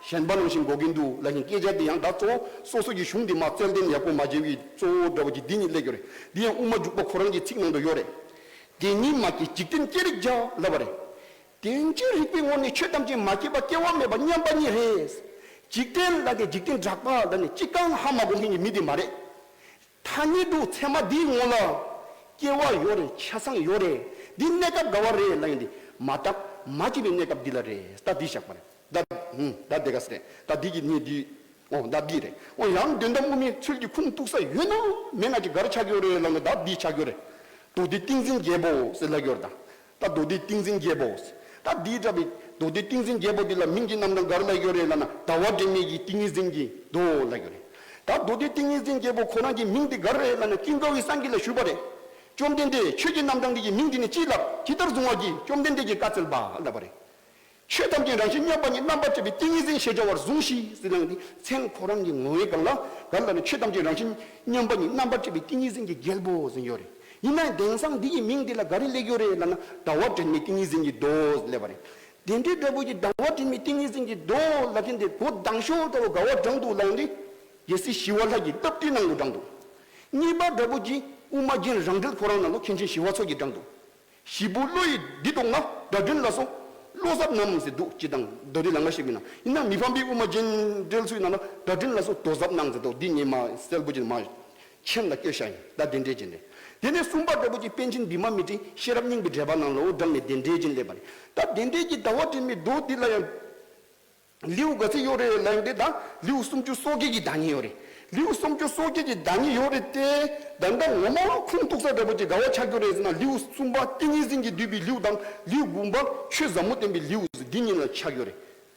གཞན་པ་ནང་བཞིན་གོ་གི་འདུག་ལབ་མཁན་སྐད་ཆ་འདི་ཡང་ད་གཙོ་བོ་སོ་སོ་གི་གཞུང་འདི་མར་རྩལ་འདོན་ཡག་པོ་མ་བྱས་པའི་གཙོ་བོ་འདྲ་བོ་ཅིག་འདི་གཉིས་ལབ་ཡོད་རེད། འདི་ཡང་དབུ་མ་འཇུག་པ་ཁོ་རང་གི་ཚིག་ནང་དུ་ཡོད་རེད། དེ་ཉིད་མ་སྐྱེས་འཇིག་རྟེན་སྐྱེ་རིགས་བརྒྱ་ལབ་པ་རེད། དོན་སྤྱིའི་རིགས་པའི་ངོ་ནས་ཆོས་ཐམས་ཅད་མ་སྐྱེས་པ་སྐྱེ་བ་མེད་པ་མཉམ་པ་ཉིད་རེད། འཇིག་རྟེན་ལ་ནི་འཇིག་རྟེན་གྲགས་པ་ལ་ནི་གཅིག་རྐང་ཧ་མ་གོ་མཁན་གྱི་མི་དེ་མ་རེད། ཐ་སྙད་དུ་ཚད་མ་འདིའི་ངོ་ལ་སྐྱེ་བ་ཡོད་རེད། ཆ་ཚང་ཡོད་རེད། འདི་གནས་སྐབས་ག་བ་རེད་ལབ་ཡོང་དུས་མ་བརྟགས་མ་དཔྱད་པའི་གནས་སྐབས་འདི་ལ་རེད། ད་འདི་བཞག་པ་རེད། ད་ཧུམ་ད་དེ་ག་ས་རེད། ད་འདི་གི་ནི་འདི་ཨོ་ད་འདི་རེད། ཨོ་ཡང་དོན་དམ་དབུ་མའི་ཚུལ་གྱི་ཁུངས་གཏུགས་ས་ཡོད་ན་མེད་ན་ཅིག་ག་རེ་ཆགས་ཡོད་རེད་ལབ་ན། ད་འདི་ཆགས་ཡོད་རེད། མདོ་སྡེ་ཏིང་འཛིན་རྒྱལ་པོ་ཟེར་ལབ་ཡོད་རེད། ད་ད་མདོ་སྡེ་ཏིང་འཛིན་རྒྱལ་པོ་ཟེར། ད་འདི་འདྲ་བའི་མདོ་སྡེ་ཏིང་འཛིན་རྒྱལ་པོ་འདི་ལ་མིང་གི་རྣམ་གྲངས་ག་རེ་ལབ་ཡོད་རེད་ལབ་ན། ཟླ་བ་སྒྲོན་མེ་གི་ཏིང་ངེ་འཛིན་གྱི་མདོ་ལབ་ཡོད་རེད། ད་མདོ་སྡེ་ཏིང་ངེ་འཛིན་རྒྱལ་པོ་ཁོ་རང་གི་མིང་འདི་ག་རེ་རེད་ལབ་ན། ཀུན་དགའ་བོའི་སངས་རྒྱས་ལ་ཞུས་པ་རེད། བཅོམ་ལྡན་འདས་ཆོས་ཀྱི་རྣམ་གྲངས་འདི་གི་མིང་འདི་ནི་ཅི་ལབ་ཇི་ལྟར་བཟུང་བར་བགྱི། བཅོམ་ལྡན་འདས་ཀྱིས་བཀའ་སྩལ་པ་ལབ་པ་རེད། ཆོས་ཐམས་ཅད་རང་བཞིན་མཉམ་པ་ཉིད་རྣམ་པར་གྲོལ་བའི་ཏིང་ངེ་འཛིན་ཞེས་བྱ་བར་བཟུང་ཞིག་ཟེར་ལབ་ནས། མཚན་ཁོ་རང་གི་ངོ་བོའི་སྒང་ལ་ག་ལ་ནི་ཆོས་ཐམས་ཅད་རང་བཞིན་མཉམ་པ་ཉིད་རྣམ་པར་གྲོལ་བའི་ཏིང་ངེ་འཛིན་གྱི་རྒྱལ་པོ་ཟེར་ཡོད་རེད། ཡིན་ནའང་དེང་སང་འདི་ཡི་མིང་འདི་ལ་ག་རེ་སླེབས་ཡོད་རེད་ལབ་ན། ཟླ་བ་སྒྲོན་མེ་ཏིང་ངེ་འཛིན་གྱི་མདོ་ཟེར་སླེབས་པ་རེད། དེ་འདྲའི་འདྲ་པོ་གི་ཟླ་བ་སྒྲོན་མེ་ཏིང་ངེ་འཛིན་གྱི་མདོ་ལབ་མཁན་དེ་གོ་དང་ཤོས་འདྲ་པོ་ག་བ་དྲངས་འདུག་ལབ་ཡོང་དུས། རྒྱལ་སྲས་ཞི་བ་ལྷ་གི་སྟབས་བདེའི་ནང་དུ་དྲངས་འདུག་གཉིས་པ་འདྲ་པོ་གྱི་དབུ་མ་རྒྱན་རང་འགྲེལ་ཁོ་རང་ནང་ལ་མཁན་ཆེན་ཞི་བ་འཚོ་གིས་དྲངས་འདུག་ཞིབ་པོ་བློ་ཡིས་འདི་རྟོགས་ན། སྒྲ་སྒྲོན་ལ་སོགས་བློ་ཟབ་རྣམས་ཟེར་འདུག་ཅི་དང་མདོ་སྡེ་ལ་ང་ཞིག་མིན་ན། ཡིན་ན་མི་ཕམ་པའི་དབུ་མ་རྒྱན་འགྲེལ་ཚུལ་ནང་ལ་སྒྲ་སྒྲོན་ལ་སོགས་མདོ་ཟབ་རྣམས་ཟེར་འདུག་འདི་ངས་མ་གསལ་པོ་ཅིག་མ་མཁྱེན་ལ་སྐྱོ་ཤ་ཡིན། ད་དེ་འདྲའི་ཅན་རེད། དེ་ནས་གསུམ་པ་འདྲ་པོ་ཅིག་པཎ་ཆེན་བི་མ་མི་ཏྲའི་ཤེས་རབ་སྙིང་པོའི་འགྲེལ་པ་ནང་ལ་འོ་དྲངས་ནས་དེ་འདྲའི་ཅན་སླེབས་པ་རེད། ད་དེ་འདྲའི་གི་ཟླ་བ་སྒྲོན་མེའི་མདོ་འདི་ལ་ཡང་། ལེའུ་ག་ཚོད་ཡོད་རེད་ལབ་ཡོང་དུས། ད་ལེའུ་སུམ་ཅུ་སོ་བརྒྱད་ཀྱི་བདག་ཉིད་ཡོད་རེད། ལེའུ་སུམ་ཅུ་སོ་བརྒྱད་ཀྱི་བདག་ཉིད་ཡོད་རེད་དེ། ད་ལྟ་ངོ་མ་ཁུངས་གཏུགས་ས་འདྲ་པོ་ཅིག་ག་བ་ཆགས་ཀྱི་རེད་ཟེར་ན། ལེའུ་གསུམ་པ་ཏིང་ངེ་འཛིན་གྱིས་བསྡུས་པའི་ལེའུ་དང་། ལེའུ་དགུ་པ་ཆོས་ཟབ་མོ་བསྟན་པའི་ལེའུ་ཟེར་འདི་གཉིས་ལ་ཆགས་ཀྱི་ཡོད་རེད།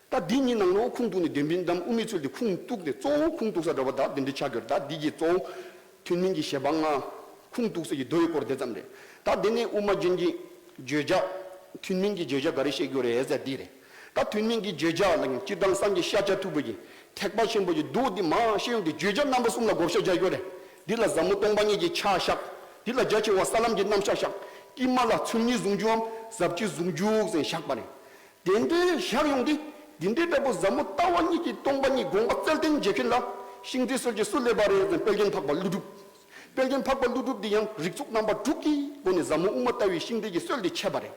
ད་འདི་གཉིས་ནང་ལོགས་ཁུངས་གཏུགས་ནས་དོན་དམ་དབུ་མའི་ཚུལ་དེ་ཁུངས་གཏུགས་ནས་གཙོ་བོ་ཁུངས་གཏུགས་ས་འདྲ་པོ་ད་འདི་འདྲ་ཆགས་ཀྱི་ཡོད་རེད། ད་འདི་གི་གཙོ་བོ་ཐུན་མིན་གྱི་བཞེད་པ་ལྔ་ཁུངས་གཏུགས་ས་ཀྱི་མདོ་ཡི་སྐོར་དེ་ཙམ་རེད། ད་དེ་ནས་དབུ་མ་རྒྱན་གྱི་བརྗོད་བྱ། ཐུན་མིན་གྱི་བརྗོད་བྱ་ག་རེ་བཤད་རྒྱུ་རེད་ཟེར་འདི་རེད། ད་ཐུན་མིན་གྱི་བརྗོད་བྱ་ལ་ཡང་སྤྱིར་བཏང་སངས་རྒྱས་ཤཱཀྱ་ཐུབ་པ་གིས་ཐེག་པ་ཆེན་པོ་གི་མདོ་འདི་མར་བཤད་ཡོང་དུས་བརྗོད་བྱ་རྣམ་པ་གསུམ་ལ་བགོ་བཤའ་རྒྱག་རྒྱུ་རེད། འདི་ལ་ཟབ་མོ་སྟོང་པ་ཉིད་ཀྱི་ཕྱག་བཞག་འདི་ལ་རྒྱ་ཆེ་བ་ས་ལམ་གྱི་རྣམ་གཞག་བཞག་དཀྱིལ་མ་ལ་ཚུལ་གཉིས་ཟུང་འཇུག་གམ་ཟབ་ཆོས་ཟུང་འཇུག་ཟེར་བཞག་པ་རེད། དེ་འདྲའི་བཞག་ཡོང་དུས། འདི་འདྲའི་འདྲ་པོ་ཟབ་མོ་ལྟ་བ་གཉིས་ཀྱི་སྟོང་པ་ཉིད་དགོངས་པ་རྩལ་བསྟན་བྱེད་མཁན་ལ་ཤིང་རྟའི་སྲོལ་གྱི་སུ་སླེབས་པ་རེད་ཟེར་ན། དཔལ་ལྡན་འཕགས་པ་ཀླུ་སྒྲུབ། དཔལ་ལྡན་འཕགས་པ་ཀླུ་སྒྲུབ་འདི་ཡང་རིགས་ཚོགས་རྣམ་པ་དྲུག་གི་སྒོ་ནས་ཟབ་མོ་དབུ་མ་ལྟ་བའི་ཤིང་རྟའི་གི་སྲོལ་དེ་ཕྱེས་པ་རེད།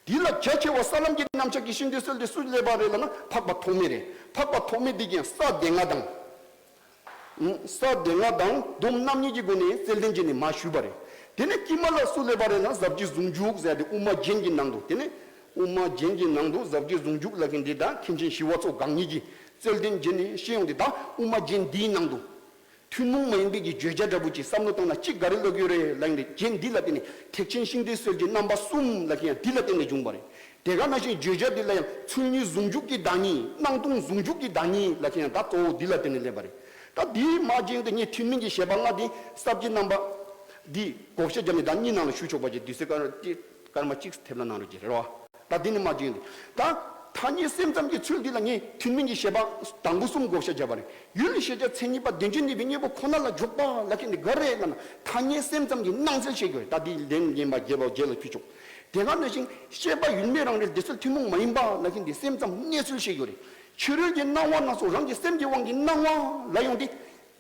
འདི་ལ་རྒྱ་ཆེ་བ་ས་ལམ་གྱི་རྣམ་གཞག་གི་ཤིང་རྟའི་སྲོལ་དེ་སུ་སླེབས་པ་རེད་ལབ་ན། འཕགས་པ་ཐོགས་མེད་རེད། འཕགས་པ་ཐོགས་མེད་འདི་གིས་ས་སྡེ་ལྔ་དང་། ས་སྡེ་ལྔ་དང་སྡོམ་རྣམ་གཉིས་ཀྱི་སྒོ་ནས་རྩལ་བསྟན་བྱས་ནས་མར་ཞུས་པ་རེད། དེ་ནས་དཀྱིལ་མ་ལ་སུ་སླེབས་པ་རེད་ན། ཟབ་ཆོས་ཟུང་འཇུག་ཟེར་ཏེ་དབུ་མ་རྒྱན་གྱི་ནང་དུ། དེ་ནས་དབུ་མ་རྒྱན་གྱི་ནང་དུ་ཟབ་ཆོས་ཟུང་འཇུག་ལབ་མཁན་འདི་དང་མཁན་ཆེན་ཞི་བ་འཚོ་གང་ཉིད་ཀྱིས་རྩལ་བསྟན་བྱས་ནས་བཤད་ཡོང་དུས། ད་དབུ་མ་རྒྱན་འདིའི་ནང་དུ་ཐུན་མོང་མ་ཡིན་པའི་གི་བརྗོད་བྱ་འདྲ་པོ་ཅིག་བསམ་བློ་བཏང་ན་གཅིག་ག་རེ་ལབ་ཀྱི་ཡོད་རེད་ལབ་ཡོང་དུས། རྒྱན་འདི་ལ་བརྟེན་ནས་ཐེག་ཆེན་ཤིང་རྟའི་སྲོལ་གྱི་རྣམ་པ་གསུམ་ལབ་མཁན་ཡང་འདི་ལ་བརྟེན་ནས་བྱུང་བ་རེད། དེ་ག་ནང་བཞིན་བརྗོད་བྱ་འདི་ལ་ཡང་ཚུལ་གཉིས་ཟུང་འཇུག་གི་བདག་ཉིད། སྣང་སྟོང་ཟུང་འཇུག་གི་བདག་ཉིད་ལབ་མཁན་ཡང་ད་གཙོ་བོ་འདི་ལ་བརྟེན་ནས་སླེབས་པ་རེད། ད་འདིའི་མ་རྗེས་དེ་ངས་ཐུན་མིན་གྱི་བཤད་པ་ལྔ་འདི་ས་བཅད་རྣམ་པ་འདི་བགོ་བཤའ་བརྒྱབ་ནས་ད་གཉིས་ནང་ལ་ཞུ་ཆོག་པ་ཅིག་དུས་ཚོད་ག་རེ་སྟེ། སྐར་མ་གཅིག་ཐེབས་ལ་གནང་རོགས་གྱིས་རེད་བ། ད་འདི་ནི་མ་བྱུང་ཡིན། ད་ཐ་སྙད་སེམས་ཙམ་གྱི་ཚུལ་འདི་ལ་ངས་ཐུན་མིན་གྱི་བཤད་པ་དང་པོ་གསུམ་བགོ་བཤའ་བརྒྱབ་པ་རེད། ཡུལ་ཤེས་བྱ་མཚན་ཉིད་པ་བདེན་བརྗོད་གནས་པའི་དངོས་པོ་ཁོ་ན་ལ་འཇོག་པ་ལ་ཁེ་འདི་ག་རེ་ལབ་ན། ཐ་སྙད་སེམས་ཙམ་གྱི་སྣང་ཚུལ་བཤད་དགོས་རེད། ད་འདི་ལན་ངན་པ་རྒྱལ་བ་རྒྱལ་ལ་ཕུལ་ཆོག་དེ་ག་ནང་བཞིན་ཤེས་པ་ཡུལ་མེད་རང་རེད་དེ་ཚུལ་ཐུན་མོང་མ་ཡིན་པ་ལ་ཁེ་འདི་སེམས་ཙམ་གནས་ཚུལ་བཤད་དགོས་རེད། ཕྱི་རོལ་གྱི་སྣང་བ་སྣ་ཚོགས་རང་གི་སེམས་ཀྱི་དབང་གིས་སྣང་བ་ལ་ཡོང་སྟེ།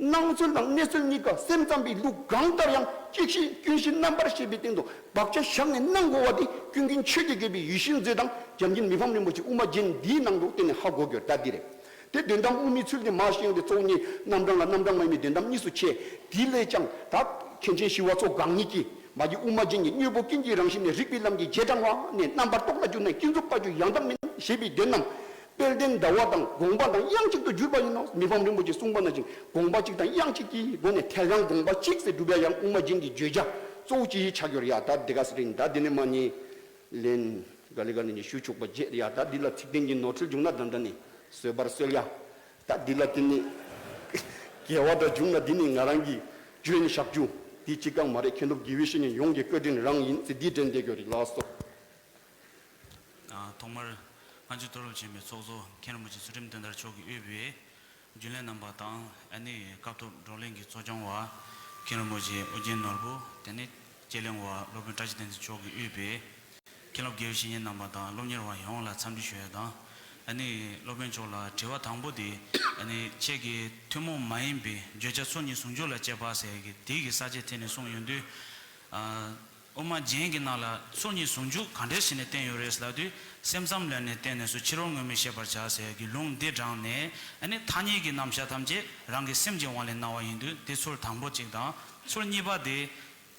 སྣང་ཚུལ་དང་གནས་ཚུལ་གཉིས་ཀ་སེམས་ཙམ་པའི་ལུགས་གང་ལྟར་ཡང་གཅིག་ཤེས་ཀུན་ཤེས་རྣམ་པར་ཤེས་པའི་སྟེང་དུ་བག་ཆགས་བཞག་ནས་སྣང་དགོས་པ་དེ་ཀུན་མཁྱེན་ཆོས་ཀྱི་རྒྱལ་པོའི་ཡིད་བཞིན་མཛོད་དང་འཇམ་མགོན་མི་ཕམ་རིན་པོ་ཆེའི་དབུ་མ་རྒྱན་འདིའི་ནང་དུ་བརྟེན་ནས་ཧ་གོ་དགོས་ད་འདི་རེད། དེ་དོན་དམ་དབུ་མའི་ཚུལ་དེ་མ་ཤེས་ཡོང་དེ་གཙོ་བོ་གཉིས་རྣམ་གྲངས་ལ་རྣམ་གྲངས་མ་ཡིན་པའི་དོན་དམ་གཉིས་སུ་ཕྱེ། དེ་ལས་ཀྱང་ད་མཁན་ཆེན་ཞི་བ་འཚོ་གང་ཉིད་ཀྱིས་མ་གྱུར་དབུ་མ་རྒྱན་གྱི་དངོས་པོ་ཀུན་གྱི་རང་བཞིན་ནི་རིགས་པའི་ལམ་གྱི་རྗེས་འབྲང་བ་ནས་རྣམ་པར་རྟོག་ལ་འཇུག་ན་ཀུན་རྫོབ་པ་རྒྱུ་ཡང་དག་མིན་ཞེས་པའི་དོན་རྣམས། དཔལ་ལྡན་ཟླ་བ་དང་དགོངས་པ་དང་དབྱངས་གཅིག་ཏུ་གྱུར་པ་ཡིན་ནོ། མི་ཕམ་རིན་པོ་ཆེས་གསུངས་པ་ནང་བཞིན་དགོངས་པ་གཅིག་དང་དབྱངས་གཅིག་གི་སྒོ་ནས་ཐལ་རང་དགོངས་པ་གཅིག་ཟེར་སྒྲུབ་ཡ་ཡང་དབུ་མ་རྒྱན་གྱི་བརྗོད་བྱ་གཙོ་བོ་གཅིག་ཆགས་ཡོད་རེད་ཡ། ད་འདི་ག་ཟེར་རིན་ད་འདི་ནི་མ་ཉེས་ལན་ག་ལེ་ག་ལེ་ནས་ཞུ་ཆོག་པ་བརྗེད་རེད་ཡ། ད་འདི་ལ་ཚིག་དོན་གྱི་ནོར་འཁྲུལ་བྱུང་ན་ད་འདྲ་ནི་བཟོད་པར་གསོལ་ཡ། ད་འདི་ལ་དེ་ནི་དགེ་བ་འདྲ་བྱུང་ན་འདི་ནི་ང་རང་གི་བརྗོད་ནས་བཞག་རྒྱུ་འདི་གཅིག་རྐང་མ་རེད། མཁན་སློབ་དགེ་བའི་བཤེས་གཉེན་ཡོངས་ཀྱི་བཀའ་དྲིན་རང་ཡིན་ཟེར་འདི་དྲན་བསྡད་དགོས་རེད་ལགས་སོ། ཐོག་མར་སྔ་འགྱུར་མཐོ་སློབ་ཆེན་མོའི་ཚོགས་གཙོ་མཁན་རིན་པོ་ཆེ་ཚུལ་ཁྲིམས་བསྟན་དར་མཆོག་གིས་དབུས་པའི་རྒྱུན་ལས་རྣམ་པ་དང་ཨ་ནི་སྐབས་ཐོག་བགྲོ་གླེང་གི་གཙོ་སྐྱོང་བ་མཁན་རིན་པོ་ཆེ་ཨོ་རྒྱན་ནོར་བུ། དེ་ནས་དཔྱད་གླེང་བ་སློབ་དཔོན་བཀྲ་ཤིས་བསྟན་འཛིན་མཆོག་གིས་དབུས་པའི་མཁན་སློབ་དགེ་བའི་བཤེས་གཉེན་རྣམ་པ་དང་སློབ་གཉེར་བ་ཡོངས་ལ་འཚམས་འདྲི་ཞུ་ཡ་དང་། ཨ་ནི་སློབ་དཔོན་མཆོག་ལ་དྲི་བ་དང་པོ་དེ་ཨ་ནི་ཁྱེད་ཀྱིས་ཐུན་མོང་མ་ཡིན་པའི་བརྗོད་བྱ་ཚུལ་གཉིས་ཟུང་འཇུག་ལ་དཔྱད་པ་ཟེར་གྱི་དེ་གི་ས་བཅད་ཐད་ནས་གསུངས་ཡོང་དུས། དབུ་མ་རྒྱན་གྱི་ནང་ལ་ཚུལ་གཉིས་ཟུང་འཇུག་ག་འདྲས་བྱས་ནས་བསྟན་ཡོད་རེད་ལབ་དུས། སེམས་ཙམ་ལ་ནི་བརྟེན་ནས་སུ་ཕྱི་རོལ་དངོས་མེད་ཤེས་པར་བྱ་ཟེར་གྱི་ལུང་འདི་དྲངས་ནས་ཨ་ནི་ཐ་སྙད་ཀྱི་རྣམ་གཞག་ཐམས་ཅད་རང་གི་སེམས་ཀྱི་དབང་ལས་སྣང་བ་ཡིན་དུས་དེ་ཚུལ་དང་པོ་གཅིག་དང་། ཚུལ་གཉིས་པ་དེ་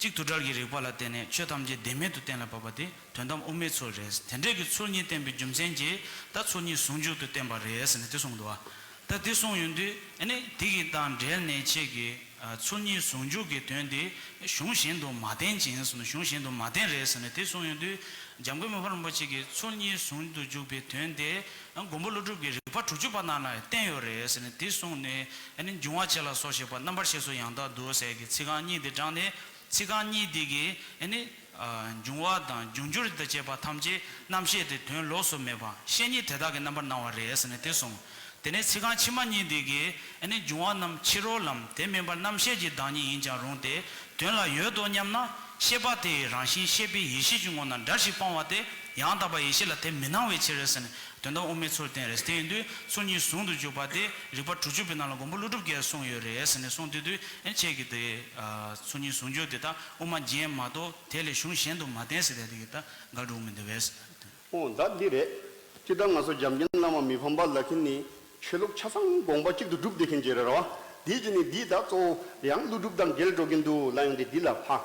གཅིག་དུ་བྲལ་གྱི་རིགས་པ་ལ་བརྟེན་ནས་ཆོས་ཐམས་ཅད་བདེན་མེད་དུ་གཏན་ལ་ཕབ་པ་དེ་དོན་དམ་དབུ་མའི་ཚུལ་རེད། དེ་འདྲས་ཀྱི་ཚུལ་གཉིས་བསྟན་པའི་རྒྱུ་མཚན་གྱིས་ད་ཚུལ་གཉིས་ཟུང་འཇུག་ཏུ་བསྟན་པ་རེད་ཟེར་ནས་དེ་གསུངས་འདུག་བ། ད་དེ་གསུངས་ཡོང་དུས་ཨ་ནི་དེ་གི་དང་འབྲེལ་ནས་ཁྱེད་ཀྱིས་ཨ་ཚུལ་གཉིས་ཟུང་འཇུག་གི་དོན་དེ་གཞུང་གཞན་དུ་མ་བསྟན་ཅིང་ཟེར་ན་གཞུང་གཞན་དུ་མ་བསྟན་རེད་ཟེར་ནས་དེ་གསུངས་ཡོང་དུས། འཇམ་མགོན་མི་ཕམ་རིན་པོ་ཆེ་གིས་ཚུལ་གཉིས་ཟུང་དུ་འཇུག་པའི་དོན་དེ་ཨ་མགོན་པོ་ཀླུ་སྒྲུབ་ཀྱི་རིགས་པ་དྲུག་ཅུ་པ་ནང་ལ་བསྟན་ཡོད་རེད་ཟེར་ནས་དེ་གསུངས་ནས། ཨ་ནི་འབྱུང་བ་ཆེ་ལ་སོགས་ཞེས་པ་རྣམ་པར་ཤེས་སུ་ཡང་དག་འདུ་ཟེར་གྱི་ཚིག་རྐང་གཉིས་དེ་དྲངས་ནས། ཚིག་རྐང་གཉིས་དེ་གིས་ཨ་ནི་ཨ་འབྱུང་བ་དང་འབྱུང་འགྱུར་དང་བཅས་པ་ཐམས་ཅད་རྣམ་ཤེས་ཏེ་དོན་ལོགས་སུ་མེད་པ་བཤེས་གཉེན་དེ་དག་གི་རྣམ་པར་སྣང་བ་རེད་ཟེར་ནས་དེ་གསུངས། དེ་ནས་ཚིག་རྐང་ཕྱི་མ་གཉིས་དེ་གིས་ཨ་ནི་འབྱུང་བ་རྣམས་ཕྱི་རོལ་ལམ་དེ་མིན་པར་རྣམ་ཤེས་ཀྱི་བདག་ཉིད་ཡིན་ཀྱང་རུང་སྟེ་དོན་ལ་ཡོད་དོ་སྙམ་ན་ཤེས་པ་དེ་ཡི་རང་བཞིན་ཤེས་པའི་ཡེ་ཤེས་ཀྱི་ངོ་ན་འདྲ་ཞིག་སྤང་བ་སྟེ་ཡང་དག་པ་ཡེ་ཤེས་ལ་དེ་མི་སྣང་བའི་ཕྱིར་ཟེར་ནས་དོན་དམ་དབུ་མའི་ཚུལ་བསྟན་རེད། དེ་ཡིན་དུས་ཚུལ་གཉིས་ཟུང་དུ་འཇུག་པ་དེ་རིགས་པ་དྲུག་ཅུ་པའི་ནང་ལ་མགོན་པོ་ཀླུ་སྒྲུབ་ཀྱིས་གསུངས་ཡོད་རེད་ཟེར་ནས་གསུངས་དུས་དུས་ཨ་ཁྱེད་ཀྱིས་དེ་ཨ་ཚུལ་གཉིས་ཟུང་འཇུག་དེ་དག་དབུ་མ་རྒྱན་མ་གཏོགས་དེ་ལས་གཞུང་གཞན་དུ་མ་བསྟན་ཟེར་ཏེ་དེ་གི་ད་འགལ་འགྲོ་མི་འདུག་བས། ཨོ་ད་འདི་རེད། སྤྱིར་བཏང་ང་ཚོ་འཇམ་མགོན་བླ་མ་མི་ཕམ་པ་ལ་ཁྱེད་ནི་ཆོས་ལུགས་ཆ་ཚང་དགོངས་པ་གཅིག་ཏུ་སྒྲུབ་བསྡད་མཁན་ཅིག་རེད་ར་བ། དེ་གཅིག་ནི་འདི་ད་གཙོ་བོ་ཡང་ཀླུ་སྒྲུབ་དང་འགལ་འགྲོ་གིན་འདུག་ལ་ཡང་དེ་འདི་ལ་ཕ།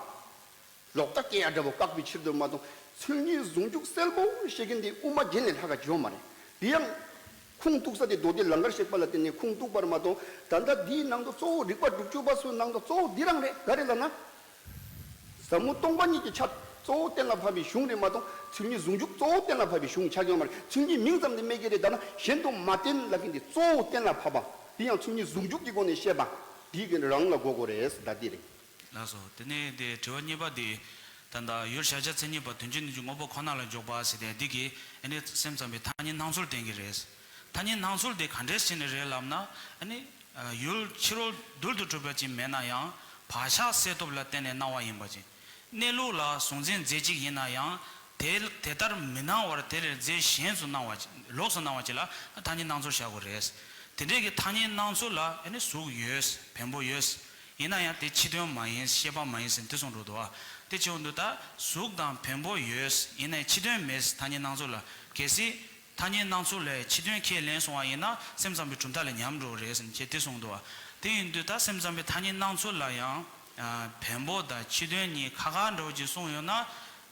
ལོག་ལྟ་སྐྱེ་ཡ་འདྲ་བོ་བཀག་པའི་ཕྱིར་དུ་མ་གཏོགས་ཚུལ་གཉིས་ཟུང་འཇུག་གསལ་པོ་ཤེས་མཁན་དེ་དབུ་མ་རྒྱན་ལས་ལྷག་ག་བྱོས་མ་རེད། དེ་ཡང་ཁུངས་གཏུགས་ས་དེ་མདོ་སྡེ་ལང་ཀར་གཤེགས་པ་ལ་བརྟེན་ནས་ཁུངས་གཏུགས་པར་མ་གཏོགས་ད་ལྟ་འདིའི་ནང་དུ་གཙོ་བོ་རིགས་པ་དྲུག་ཅུ་པ་ཚོའི་ནང་དུ་གཙོ་བོ་འདི་རང་རེད། ག་རེ་ལབ་ན། ཟབ་མོ་སྟོང་པ་ཉིད་ཀྱི་ཆ་གཙོ་བོ་གཏན་ལ་ཕབ་པའི་གཞུང་རེད་མ་གཏོགས་ཚུལ་གཉིས་ཟུང་འཇུག་གཙོ་བོ་གཏན་ལ་ཕབ་པའི་གཞུང་ཆགས་ཡོད་མ་རེད། ཚུལ་གཉིས་མིང་ཙམ་དུ་སྨྲས་ཀྱི་རེད། ད་ན་གཞན་དུ་མ་བསྟན་ལབ་མཁན་དེ་གཙོ་བོ་གཏན་ལ་ཕབ་པ་དེ་ཡང་ཚུལ་གཉིས་ཟུང་འཇུག་གི་སྒོ་ནས་བཤད་པ་འདི་གི་རང་ལ་གོ་དགོས་རེད་ཟེར་ད་འདི་རེད། ལགས་སོ། དེ་ནས་དེ་དྲི་བ་གཉིས་པ་དེ། ད་ལྟ་ཡུལ་གཞལ་བྱ་མཚན་ཉིད་པ་དོན་སྤྱི་གནས་ཀྱི་དངོས་པོ་ཁོ་ན་ལ་འཇོག་པ་ཟེར་ཏེ་འདི་གིས་ཨ་ནི་སེམས་ཙམ་པའི་ཐ་སྙད་སྣང་ཚུལ་བསྟན་གྱི་རེད། ཐ་སྙད་སྣང་ཚུལ་དེ་ག་འདྲས་བྱས་ནས་རེད་ལབ་ན། ཨ་ནི་ཡུལ་ཕྱི་རོལ་རྡུལ་དུ་གྲུབ་པ་ཅིག་མེད་ན་ཡང་བག་ཆགས་སད་སྟོབས་ལ་བརྟེན་ནས་སྣང་བ་ཡིན་པ་ཅིག་གནས་ལུགས་ལ་གཟུང་འཛིན་རྫས་གཅིག་ཡིན་ན་ཡང་དེ་དེ་ལྟར་མི་སྣང་བར་དེ་ལས་རྫས་གཞན་སུ་སྣང་བ་ཅིག་ལོགས་སུ་སྣང་བ་ཅིག་ལ་ཐ་སྙད་སྣང་ཚུལ་བཞག་དགོས་རེད། དེ་འདྲས་ཀྱི་ཐ་སྙད་སྣང་ཚུལ་ལ་ཨ་ནི་གཟུགས་ཡོད། བེམ་པོ་ཡོད། ཡིན་ན་ཡང་དེ་ཕྱི་དོན་མ་ཡིན་ཤེས་པ་མ་ཡིན་ཟེར་དེ་གསུངས་འགྲོ་འདུག་བ། དེ་བྱེད་འོང་དུས་ད་གཟུགས་དང་བེམ་པོ་ཡོད་ཡིན་ནའི་ཕྱི་དོན་མེད་ཐ་སྙད་སྣང་ཚུལ་ལ། གལ་སྲིད་ཐ་སྙད་སྣང་ཚུལ་ལས་ཕྱི་དོན་ཁས་ལེན་སོང་བ་ཡིན་ན་སེམས་ཙམ་པའི་གྲུབ་མཐའ་ལས་ཉམས་འགྲོ་རེད་ཟེར་ནས་དེ་གསུངས་འདུག་བ། དེ་ཡིན་དུས་ད་སེམས་ཙམ་པའི་ཐ་སྙད་སྣང་ཚུལ་ལ་ཡང་ཨ་བེམ་པོ་དང་ཕྱི་དོན་གཉིས་ཁ་ཁ་འདྲ་བོ་ཅིག་གསུངས་ཡོད་ན།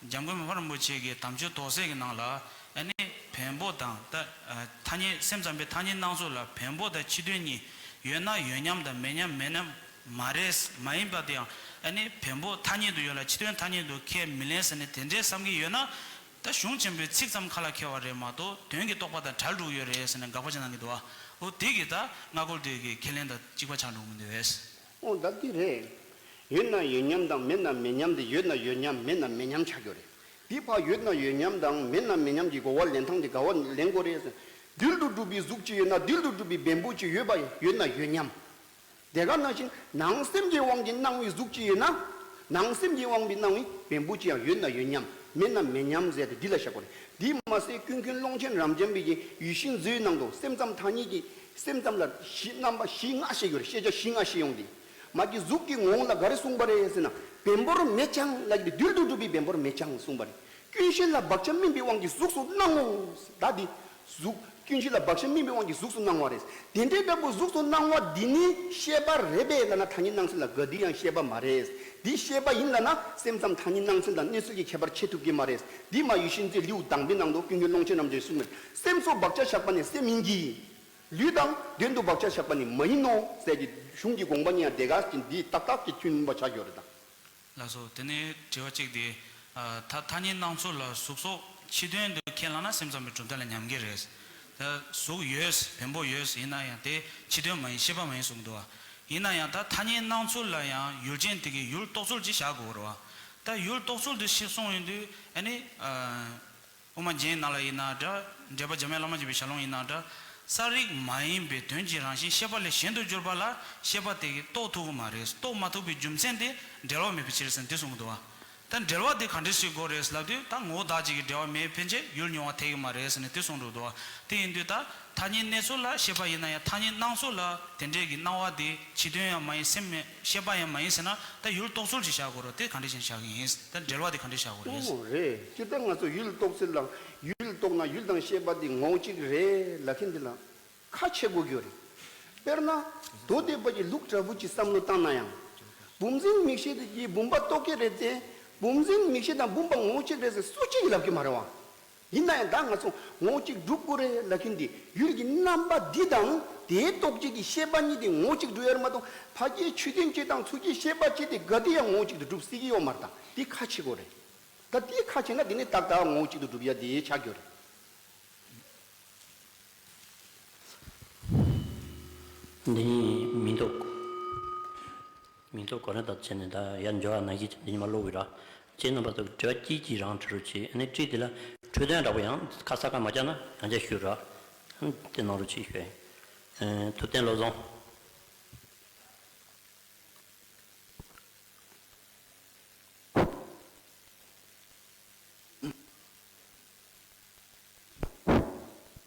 འཇམ་མགོན་མི་ཕམ་རིན་པོ་ཆེ་གིས་དམ་ཆོས་དོགས་སེལ་གྱི་ནང་ལ་ཨ་ནི་བེམ་པོ་དང་ད་ཨ་ཐ་སྙད་སེམས་ཙམ་པའི་ཐ་སྙད་སྣང་ཚུལ་ལ་བེམ་པོ་དང་ཕྱི་དོན་གཉིས་ཡོད་ན་ཡོད་མཉམ་དང་མེད་མཉམ་མེད་མཉམ་མ་རེད། མ་ཡིན་པ་དེ་ཡང་ཨ་ནི་བེམ་པོ་ཐ་སྙད་དུ་ཡོད་ལ་ཕྱི་དོན་ཐ་སྙད་དུ་ཁས་མི་ལེན་ཟེར་ནས་དེ་འདྲའི་བསམ་གྱི་ཡོད་ན། ད་གཞུང་ཆེན་པོའི་ཚིག་ཙམ་ཁ་ལ་འཁྱེར་བ་རེད་མ་གཏོགས་དོན་གྱི་རྟོགས་པ་དང་བྲལ་འགྲོ་གི་ཡོད་རེད་ཟེར་ནས་དགག་པ་བྱེད་གནང་གི་འདུག་བ། འོ་དེ་གི་ད་སྔ་རྒོལ་དེ་གི་ཁས་ལེན་དང་གཅིག་པ་ཆགས་འགྲོ་གི་མི་འདུག་བས། ཨོ་ད་འདི་རེད། ཡོད་ན་ཡོད་མཉམ་དང་མེད་ན་མེད་མཉམ་དེ་ཡོད་ན་ཡོད་མཉམ་མེད་ན་མེད་མཉམ་ཆགས་ཡོད་རེད། འདི་ཕར་ཡོད་ན་ཡོད་མཉམ་དང་མེད་ན་མེད་མཉམ་གྱི་གོ་བ་ལེན་སྟངས་དེ་ག་བ་ལེན་དགོས་རེད་ཟེར། རྡུལ་དུ་གྲུབ་པའི་གཟུགས་ཅིག་ཡོད་ན་རྡུལ་དུ་གྲུབ་པའི་བེམ་པོ་ཅིག་ཡོད་པ་ཡོད་ན་ཡོད་མཉམ། དེ་ག་ནང་བཞིན་ནང་སེམས་ཀྱི་དབང་གིས་སྣང་བའི་གཟུགས་ཅིག་ཡོད་ན། ནང་སེམས་ཀྱི་དབང་གིས་སྣང་བའི་བེམ་པོ་ཅིག་ཡང་ཡོད་ན་ཡོད་མཉམ་མེད་ན་མེད་མཉམ་ཟེར་ཏེ་འདི་ལ་བཞག་དགོས་རེད། འདི་མ་ཟད་ཀུན་མཁྱེན་ཀློང་ཆེན་རབ་འབྱམས་པའི་གི་ཡིད་བཞིན་མཛོད་ནང་དུ་སེམས་ཙམ་ཐ་སྙད་ཀྱི་སེམས་ཙམ་ལ་བཞི་རྣམ་པ་བཞི་ལྔ་བཤད་ཡོད་རེད། ཤེས་བྱ་བཞི་ལྔ་བཤད་ཡོང་དུས། མ་གི་གཟུགས་ཀྱི་ངོ་བོ་ལ་ག་རེ་གསུངས་པ་རེད་ཟེར་ན། བེམ་པོར་མེད་ཀྱང་ལ་གི་རྡུལ་དུ་གྲུབ་པའི་བེམ་པོར་མེད་ཀྱང་གསུངས་པ་རེད། ཀུན་གཞི་ལ་བག་ཆགས་སྨིན་པའི་དབང་གིས་གཟུགས་སུ་སྣང་ངོ་། ད་འདི་གཟུགས་ཀུན་གཞི་ལ་བག་ཆགས་སྨིན་པའི་དབང་གིས་གཟུགས་སུ་སྣང་བ་རེད། དེ་འདྲའི་འདྲ་པོ་གཟུགས་སུ་སྣང་བ་འདི་ནི་ཤེས་པ་རེད་པས་ལབ་ན་ཐ་སྙད་སྣང་ཚུལ་ལ་ག་དུས་ཡང་ཤེས་པ་མ་རེད། འདི་ཤེས་པ་ཡིན་ལབ་ན་སེམས་ཙམ་ཐ་སྙད་སྣང་ཚུལ་དང་གནས་ཚུལ་གྱི་ཁྱད་པར་ཕྱེ་ཐུབ་ཀྱི་མ་རེད། འདི་མ་ཡིད་བཞིན་མཛོད་ལེའུ་དང་པོའི་ནང་དུ་ཀུན་མཁྱེན་ཀློང་ཆེན་རབ་འབྱམས་གསུངས་མེད། སེམས་སུ་བག་ཆགས་བཞག་པ་ནི་སེམས་ཡིན་གྱི། ལུས་དང་དོན་དུ་བག་ཆགས་བཞག་པ་ནི་མ་ཡིན་ནོ་ཟེར་གྱི་གཞུང་གི་དགོངས་པ་གཉིས་ཡང་དེ་ག་ཅིག་འདི་ཏག་ཏག་གི་མཐུན་པ་ཆགས་ཡོད་རེད་ད། ལགས་སོ། དེ་ནས་དྲི་བ་གཅིག་དེ། ཨ། ད་ཐ་སྙད་སྣང་ཚུལ་ལ་གཟུགས་སོགས་ཕྱི་དོན་དུ་ཁས་བླངས་ན་སེམས་ཙམ་པའི་གྲུབ་མཐའ་ལ་ཉམས་ཀྱི་རེད། ད་གཟུགས་ཡོད། བེམ་པོ་ཡོད། ཡིན་ན་ཡང་དེ་ཕྱི་དོན་མ་ཡིན། ཤེས་པ་མ་ཡིན་གསུངས་འདུག་བ། ཡིན་ན་ཡང་ད་ཐ་སྙད་སྣང་ཚུལ་ལ་ཡང་ཡུལ་ཅན་དེ་གའི་ཡུལ་རྟོགས་ཚུལ་ཅིག་བཞག་དགོས་རེད་བ། ད་ཡུལ་རྟོགས་ཚུལ་དེ་ཞིག་གསུངས་ཡོང་དུས་ཨ་ནི། ཨ། དབུ་མ་རྒྱན་ནང་ལ་ཡིན་ན་འདྲ། འགྲེལ་པ་འཇམ་དབྱངས་བླ་མ་མཁྱེན་པའི་ཞལ་ལུང་ཡིན་ན་འདྲ། གསལ་རིག་མ་ཡིན་པའི་དོན་གྱི་རང་བཞིན་ཤེས་པ་ལས་གཞན་དུ་གྱུར་པ་ལ་ཤེས་པ་དེ་གིས་རྟོགས་ཐུབ་ཀྱི་མ་རེད། རྟོགས་མ་ཐུབ་པའི་རྒྱུ་མཚན་དེ་འབྲེལ་བ་མེད་པའི་ཕྱིར་ཟེར་འདི་གསུངས་འདུག་བ། ད་འབྲེལ་བ་དེ་ག་འདྲ་ཞིག་དགོས་རེད་ལབ་དུས་ད་ངོ་བོ་བདག་གཅིག་གི་འབྲེལ་བ་མེད་ཕན་ཆད་ཡུལ་མྱོང་བ་འཐད་ཀྱི་མ་རེད་ཟེར་ནས་འདི་གསུངས་འདུག་འདུག་བ། དེ་ཡིན་དུས་ད་ཐ་སྙད་གནས་ཚུལ་ལ་ཤེས་པ་ཡིན་ན་ཡང་ཐ་སྙད་སྣང་ཚུལ་ལ་དེ་འདྲས་ཀྱི་སྣང་བ་དེ་ཕྱི་དོན་ཡང་མ་ཡིན། སེམས་མེད། ཤེས་པ་ཡང་མ་ཡིན་ཟེར་ན་ད་ཡུལ་རྟོགས་ཚུལ་ཅིག་བཞག་དགོས་རེད། དེ་ག་འདྲ་ཞིག་བཞག་གི་ཡིན། ད་འབྲེལ་བ་དེ་ག་འདྲ་བཞག་དགོས་རེད། ཨོ་རེད། སྤྱིར་བཏང་ང་ཚོ་ཡུལ་རྟོགས་ཚུལ་ལ་ཡུལ་རྟོགས་ན་ཡུལ་དང་ཤེས་པ་དེ་ངོ་བོ་གཅིག་རེད་ལབ་མཁན་དེ་ལ་ཁ་ཕྱེ་དགོས་ཀྱི་ཡོད་རེད། དཔེར་ན། མདོ་སྡེ་པ་གི་ལུགས་འདྲ་བོ་ཅིག་བསམ་བློ་བཏང་ན་ཡང་། བུམ་འཛིན་མིག་ཤེས་དེ་གིས་བུམ་པ་རྟོགས་ཀྱི་རེད་དེ། བུམ་འཛིན་མིག་ཤེས་དང་བུམ་པ་ངོ་བོ་གཅིག་རེད་ཟེར་སུ་གཅིག་གིས་ལབ་ཀྱི་མ་རེད་བ། ཡིན་ན་ཡང་ད་ང་ཚོ་ངོ་བོ་གཅིག་སྒྲུབ་དགོས་རེད་ལབ་མཁན་དེ་ཡུལ་གྱི་རྣམ་པ་འདི་དང་དེའི་རྟོགས་བྱེད་ཀྱི་ཤེས་པ་གཉིས་དེ་ངོ་བོ་གཅིག་སྒྲུབ་ཡ་རེད་མ་གཏོགས་ཕ་གིའི་ཆོས་ཅན་གཅིག་དང་ཚུལ་གྱི་ཤེས་པ་གཅིག་དེ་ག་དུས་ཡང་ངོ་བོ་གཅིག་ཏུ་སྒྲུབ་སྲིད་ཀྱི་ཡོད་མ་རེད། ད་དེ་ཁ་ཕྱེ་དགོས་རེད། ད་དེ་ཁ་ཕྱེ་ན་དེ་ནི་ཏག་ཏག་ངོ་བོ་གཅིག་ཏུ་སྒྲུབ་ཡ་དེ་ཆགས་ཀྱི་ཡོད་རེད། འདི་ནི་མི་འདུག་མི་འདུག་གོ་ན་ད་བྱས་ནས་ད་ཡར་འབྱོར་བ་ནང་བཞིན་འདི་ཉི་མ་ཀློག་གི་ར། ཁྱེད་རྣམ་པ་ཚོ་དྲི་བ་གཅིག་གཅིག་རང་དྲི་རོགས་བྱེད། ཨ་ནི་དྲིས་དེ་ལ་འཕྲོས་དོན་འདྲ་པོ་ཡང་ཁ་ས་ཁ་མ་བཅག་ན་ཡང་བསྐྱར་ཞུ་ར། དེ་གནང་རོགས་བྱེད་ཞུ། ཐུབ་བསྟན་བློ་བཟང་།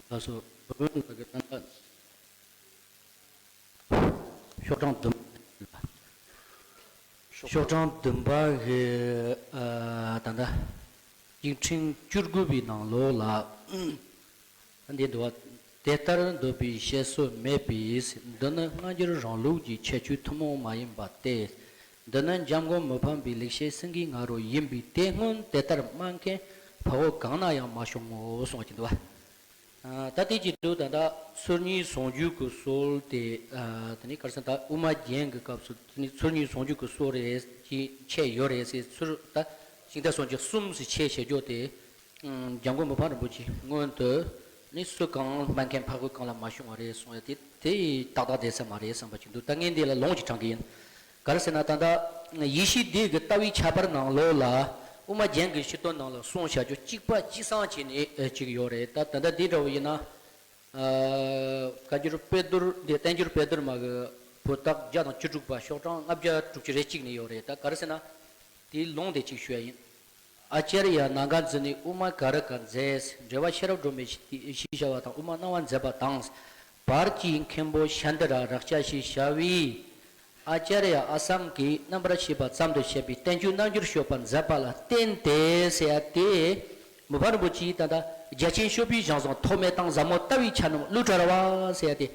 ལགས་སོ། བུ་བོན་ལགས་ཀྱིས་ད་ལྟ་ཤོག་གྲངས་བདུན། ཤོག་གྲངས་བདུན་པ་གི་ཨ་ད་ལྟ་ཡིག་ཕྲེང་བཅུ་དགུ་པའི་ནང་ལོགས་ལ། འདི་འདུག་བ། དེ་ལྟར་འདོད་པའི་བཤད་སྲོལ་མེད་པས། འདི་ནི་སྔ་འགྱུར་རང་ལུགས་ཀྱི་ཁྱད་ཆོས་ཐུན་མོང་མ་ཡིན་པ་སྟེ། འདི་ནི་འཇམ་མགོན་མི་ཕམ་པའི་ལེགས་བཤད་སེང་གེའི་ང་རོ་ཡིན་པས། དེ་སྔོན་དེ་ལྟར་སྨྲ་མཁན་འཕགས་བོད་གང་ན་ཡང་མ་བྱུང་ངོ་། གསུངས་པ་ཅིག་འདུག་བ། ཨ། ད་དེ་གཅིག་འདུག་ད་ལྟ་ཚུལ་གཉིས་ཟུང་འཇུག་གི་སྲོལ་དེ། ཨ། དེ་ནི་ག་རེ་ཟེར་ན་ད་དབུ་མ་རྒྱན་གྱི་སྐབས་སུ་དེ་ནི་ཚུལ་གཉིས་ཟུང་འཇུག་གི་སྲོལ་རེད་ཅེས་འཆད་ཡོད་རེད་ཟེར། ཚུལ་ད་ཤིང་རྟ་སོགས་ཀྱི་གསུམ་ཟེར་འཆད་བྱེད་རྒྱུ་དེ། ཨ། འཇམ་མགོན་མི་ཕམ་རིན་པོ་ཆེ་སྔོན་དུ་ནི་སུ་གང་སྨྲ་མཁན་འཕགས་བོད་གང་ལ་མ་བྱུང་བ་རེད་གསུངས་ཡ་དེ་དེ་ཏག་ཏག་བསྡད་ས་མ་རེད་བསམ་པ་ཅིག་འདུག་ད་ངས་འདི་ལ་ལུང་ཅིག་དྲངས་ཀྱི་ཡིན། ག་རེ་ཟེར་ན་ད་ལྟ་ཡེ་ཤེས་སྡེ་གི་ལྟ་བའི་ཁྱད་པར་ནང་ལོགས་ལ་དབུ་མ་རྒྱན་གྱི་སྤྱི་དོན་ནང་ལ་གསུངས་བཞག་རྒྱུ་གཅིག་པ་གཅིག་སང་བྱས་ནས་ཨེ་གཅིག་ཡོད་རེད། ད་ད་ལྟ་འདི་འདྲ་བོ་ཡིན་ན། ཨ། བཀའ་འགྱུར་དཔེ་བསྡུར་འདི་བསྟན་འགྱུར་དཔེ་བསྡུར་མ་གི་བོད་རྟགས་བརྒྱ་དང་བཅུ་དྲུག་པ་ཤོག་གྲངས་ལྔ་བརྒྱ་དྲུག་ཅུ་རེ་གཅིག་ནས་ཡོད་རེད། ད་ག་རེ་ཟེར་ན། དེའི་ལུང་དེ་གཅིག་ཞུ་ཡ་ཡིན། ཨ་ཙརྱ་ནཱ་ག་ཛི་ནི་དབུ་མ་ག་རུ་ཀ་མཛད། འགྲེལ་པ་ཤེས་རབ་སྒྲོན་མེ་ཞེས་བྱ་བ་དང་དབུ་མ་སྣང་བ་མཛད་པ་དང་། བར་གྱི་མཁན་པོ་ཤཱནྟི་ར་རཀྵ་ཞེས་བྱ་བས། ཨ་ཙརྱ་ཨ་སཾ་གིས་རྣམ་པར་ཤེས་པ་ཙམ་དུ་བཤད་པའི་བསྟན་བཅོས་རྣལ་འབྱོར་སྤྱོད་པ་མཛད་པ་ལ་བརྟེན་ཏེ་ཟེར་ཡ་དེ། མི་ཕམ་རིན་པོ་ཆེས་ད་ལྟ་རྒྱ་ཆེན་ཤོ་པའི་ཞང་ཚང་ཐོགས་མེད་དང་ཟབ་མོ་ལྟ་བའི་ཆ་རྣམས་གླུ་བྲལ་བ་ཟེར་ཡ་དེ།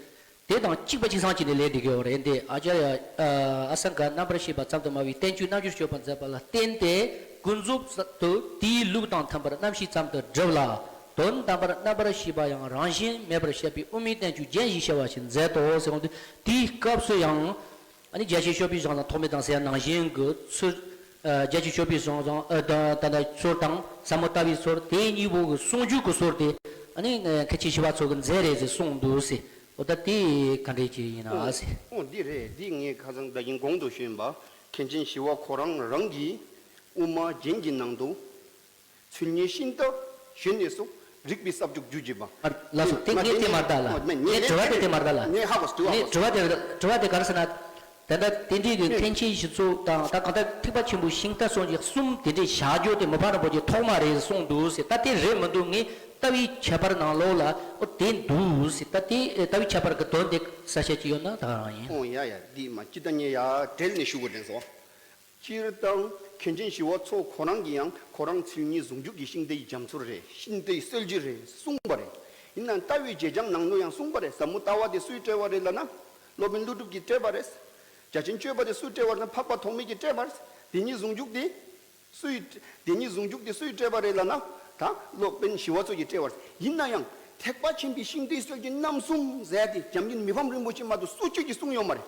དེ་དང་གཅིག་པ་གཅིག་སང་བྱས་ནས་ལས་འགྲིག་གི་ཡོད་རེད། འདི་ཨ་ཙརྱ་ཨ་སཾ་ག་རྣམ་པར་ཤེས་པ་ཙམ་དུ་སྨྲ་བའི་བསྟན་བཅོས་རྣལ་འབྱོར་སྤྱོད་པ་མཛད་པ་ལ་བརྟེན་ཏེ་ཀུན་རྫོབ་ཏུ་དེའི་ལུགས་དང་མཐུན་པར་རྣམ་ཤེས་ཙམ་དུ་བསྒྲུབས་ལ། དོན་དམ་པར་རྣམ་པར་ཤེས་པ་ཡང་རང་བཞིན་མེད་པར་བཤད་པའི་དབུ་མའི་བསྟན་བཅོས་རྒྱན་ཞེས་བྱ་བ་ཞིག་མཛད་དོ་ཟེར་འོང་དུས། དེའི་སྐབས་སུ་ཡང་ཨ་ནི་རྒྱ་ཆེན་ཤོ་པའི་ཞང་ཚང་ཐོགས་མེད་དང་ཟེར་ཡ་ནང་བཞིན་གྱི་ཚུལ། ཨ། རྒྱ་ཆེན་ཤོ་པའི་ཞང་ཚང་ཨ་ད་ད་ད་སྲོལ་དང་ཟབ་མོ་ལྟ་བའི་སྲོལ་དེ་གཉིས་པོ་གི་ཟུང་འཇུག་གི་སྲོལ་དེ་ཨ་ནི་མཁན་ཆེན་ཞི་བ་འཚོ་གིས་མཛད་རེད་ཟེར་གསུངས་འདུག་ཟེར། འོ་ད་དེ་ག་འདྲས་ཅིག་ཡིན་ན་ཟེར། འོ་འདི་རེད། འདི་ངས་ཁ་སང་ད་གིན་གོང་དུ་ཞུས་པ་མཁན་ཆེན་ཞི་བ་ཁོ་རང་རང་གིས་དབུ་མ་རྒྱན་གྱི་ནང་དུ། ཚུལ་གཉིས་ཤིང་རྟ་གཞོན་ནུ་སོགས། རིགས་པའི་ས་བཅུ་རྒྱུད་གཅིག་པ། ལགས་སོ། དེ་ངས་དེ་མ་ལྟ་ལ། ངས་དྲི་བ་དེ་དེ་མ་ལྟ་ལ། ངས་ཧ་གོ་དྲི་བ་ངས་དྲི་བ་དེ་དྲི་བ་དེ་ག་རེ་ཟེར་ན། ད་ལྟ་དེ་འདྲའི་གི་མཁན་ཆེན་ཞིག་ཚོ་དང་ད་གང་ལྟར་ཐེག་པ་ཆེན་པོའི་ཤིང་རྟ་སོགས་ཀྱི་གསུམ་དེ་འདྲའི་བཞག་རྒྱུ་དེ་མི་ཕམ་རིན་པོ་ཆེ་ཐོག་མ་རེད་གསུངས་འདུག་ཟེར། ད་དེ་རེད་མི་འདུག་ངས་ལྟ་བའི་ཁྱད་པར་ནང་ལོགས་ལ་ཨོ་དེ་འདུག་ཟེར། ད་དེ་ལྟ་བའི་ཁྱད་པར་གྱི་དོན་དེ་གསལ་བཤད་ཅིག་ཡོད་ན་ད་ག་རང་ཡིན། ཨོ་ཡ་ཡ། འདི་མ་ཅི་ལྟ་ཉེ་ཡ་བྲེལ་ནས་ཞུ་དགོས་དྲན་སོང་། སྤྱིར་བཏང་མཁན་ཆེན་ཞི་བ་འཚོ་ཁོ་རང་གིས་ཡང་ཁོ་རང་ཚུལ་གཉིས་ཟུང་འཇུག་གི་ཤིང་རྟའི་རྒྱ་མཚོ་རེད། ཤིང་རྟའི་སྲོལ་འབྱེད་རེད་གསུངས་པ་རེད། ཡིན་ནའང་ལྟ་བའི་རྗེས་འཇུག་ནང་ལོགས་ཡང་གསུངས་པ་རེད། ཟབ་མོ་ལྟ་བ་དེ་སུས་བཀྲལ་བ་རེད་ལབ་ན། སློབ་དཔོན་ཀླུ་སྒྲུབ་ཀྱིས་བཀྲལ་བ་རེད། རྒྱ་ཆེན་སྤྱོད་པ་དེ་སུས་བཀྲལ་བ་རེད་ན། འཕགས་པ་ཐོགས་མེད་ཀྱིས་བཀྲལ་བ་རེད། དེ་གཉིས་ཟུང་འཇུག་དེ་སུས། དེ་གཉིས་ཟུང་འཇུག་དེ་སུས་བཀྲལ་བ་རེད་ལབ་ན། ད་སློབ་དཔོན་ཞི་བ་འཚོ་གིས་བཀྲལ་བ་རེད། ཡིན་ན་ཡང་ཐེག་པ་ཆེན་པོའི་ཤིང་རྟའི་སྲོལ་འབྱེད་རྣམ་གསུམ་ཟེར་དེ་བྱམས་མགོན་མི་ཕམ་རིན་པོ་ཆེ་མ་གཏོགས་སུ་གཅིག་གིས་གསུངས་ཡོད་མ་རེད།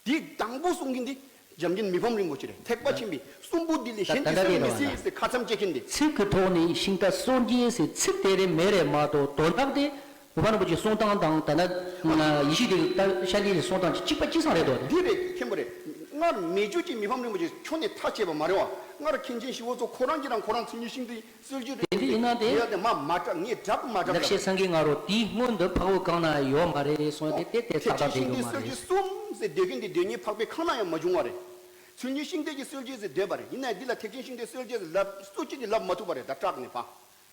དེ་དང་པོ་གསུང་མཁན་དེ་བྱམས་མགོན་མི་ཕམ་རིན་པོ་ཆེ་རེད། ཐེག་པ་ཆེན་པོའི་གསུམ་པོ་འདི་ལས་གཞན་གྱིས་གསུངས་མི་སྲིད་ཟེར་ཁ་མཚམས་བཅད་མཁན་དེ། ཚིག་གི་ཐོག་ནས་ཤིང་རྟ་སྲོལ་འབྱེད་ཟེར་ཚིག་དེ་རེད་མེད་རེད་མ་གཏོགས་དོན་དག་དེ་མི་ཕམ་རིན་པོ་ཆེའི་གསུང་སྟངས་དང་ད་ལྟ་ཡེ་ཤེས་དེ་ལྟ་ཤཱཀྱའི་གསུང་སྟངས་གཅིག་པ་གཅིག་རྐྱང་རེད་དོ། འདི་རེད་མཁན་པོ་རེད། སྔར་མེད་རྒྱུ་ཅིག་མི་ཕམ་རིན་པོ་ཆེ་ཁྱོན་ནས་ཐག་བཅད་པ་མ་རེད་བ། སྔར་མཁན་ཆེན་ཞི་བ་འཚོ་ཁོ་རང་གིས་རང་ཁོ་རང་ཚུལ་གཉིས་ཤིང་རྟའི་སྲོལ་འབྱེད་དེ་འདི་ཡིན་ན་དེ། དེ་ཡ་དེ་མ་མ་གྲགས། ངས་གྲགས་མ་གྲགས་ལབ། ལེགས་བཤད་སེང་གེའི་ང་རོ་དེའི་སྔོན་དུ་འཕགས་པའི་ཁང་ན་ཡོད་མ་རེད་གསུངས་ཏེ་དེ་དེ་ཐག་ཐེག་ཆེན་ཐག་ཤིང་རྟའི་སྲོལ་འབྱེད་གསུམ་ཟེར་སྡོད་མཁན་དེ་དོན་གཉེར་འཕགས་པའི་ཁང་ན་ཡང་མ་བྱུང་བ་རེད། ཚུལ་གཉིས་ཤིང་རྟའི་གི་སྲོལ་འབྱེད་ཟེར་སྡོད་པ་རེད། ཡིན་ན་འདི་ལ་ཐེག་ཆེན་ཤིང་རྟའི་སྲོལ་འབྱེད་ཟེར་ལབ་སུ་གཅིག་གིས་ལབ་མ་ཐུབ་པ་རེད། ད་སྐྲག་ནས་ཕ།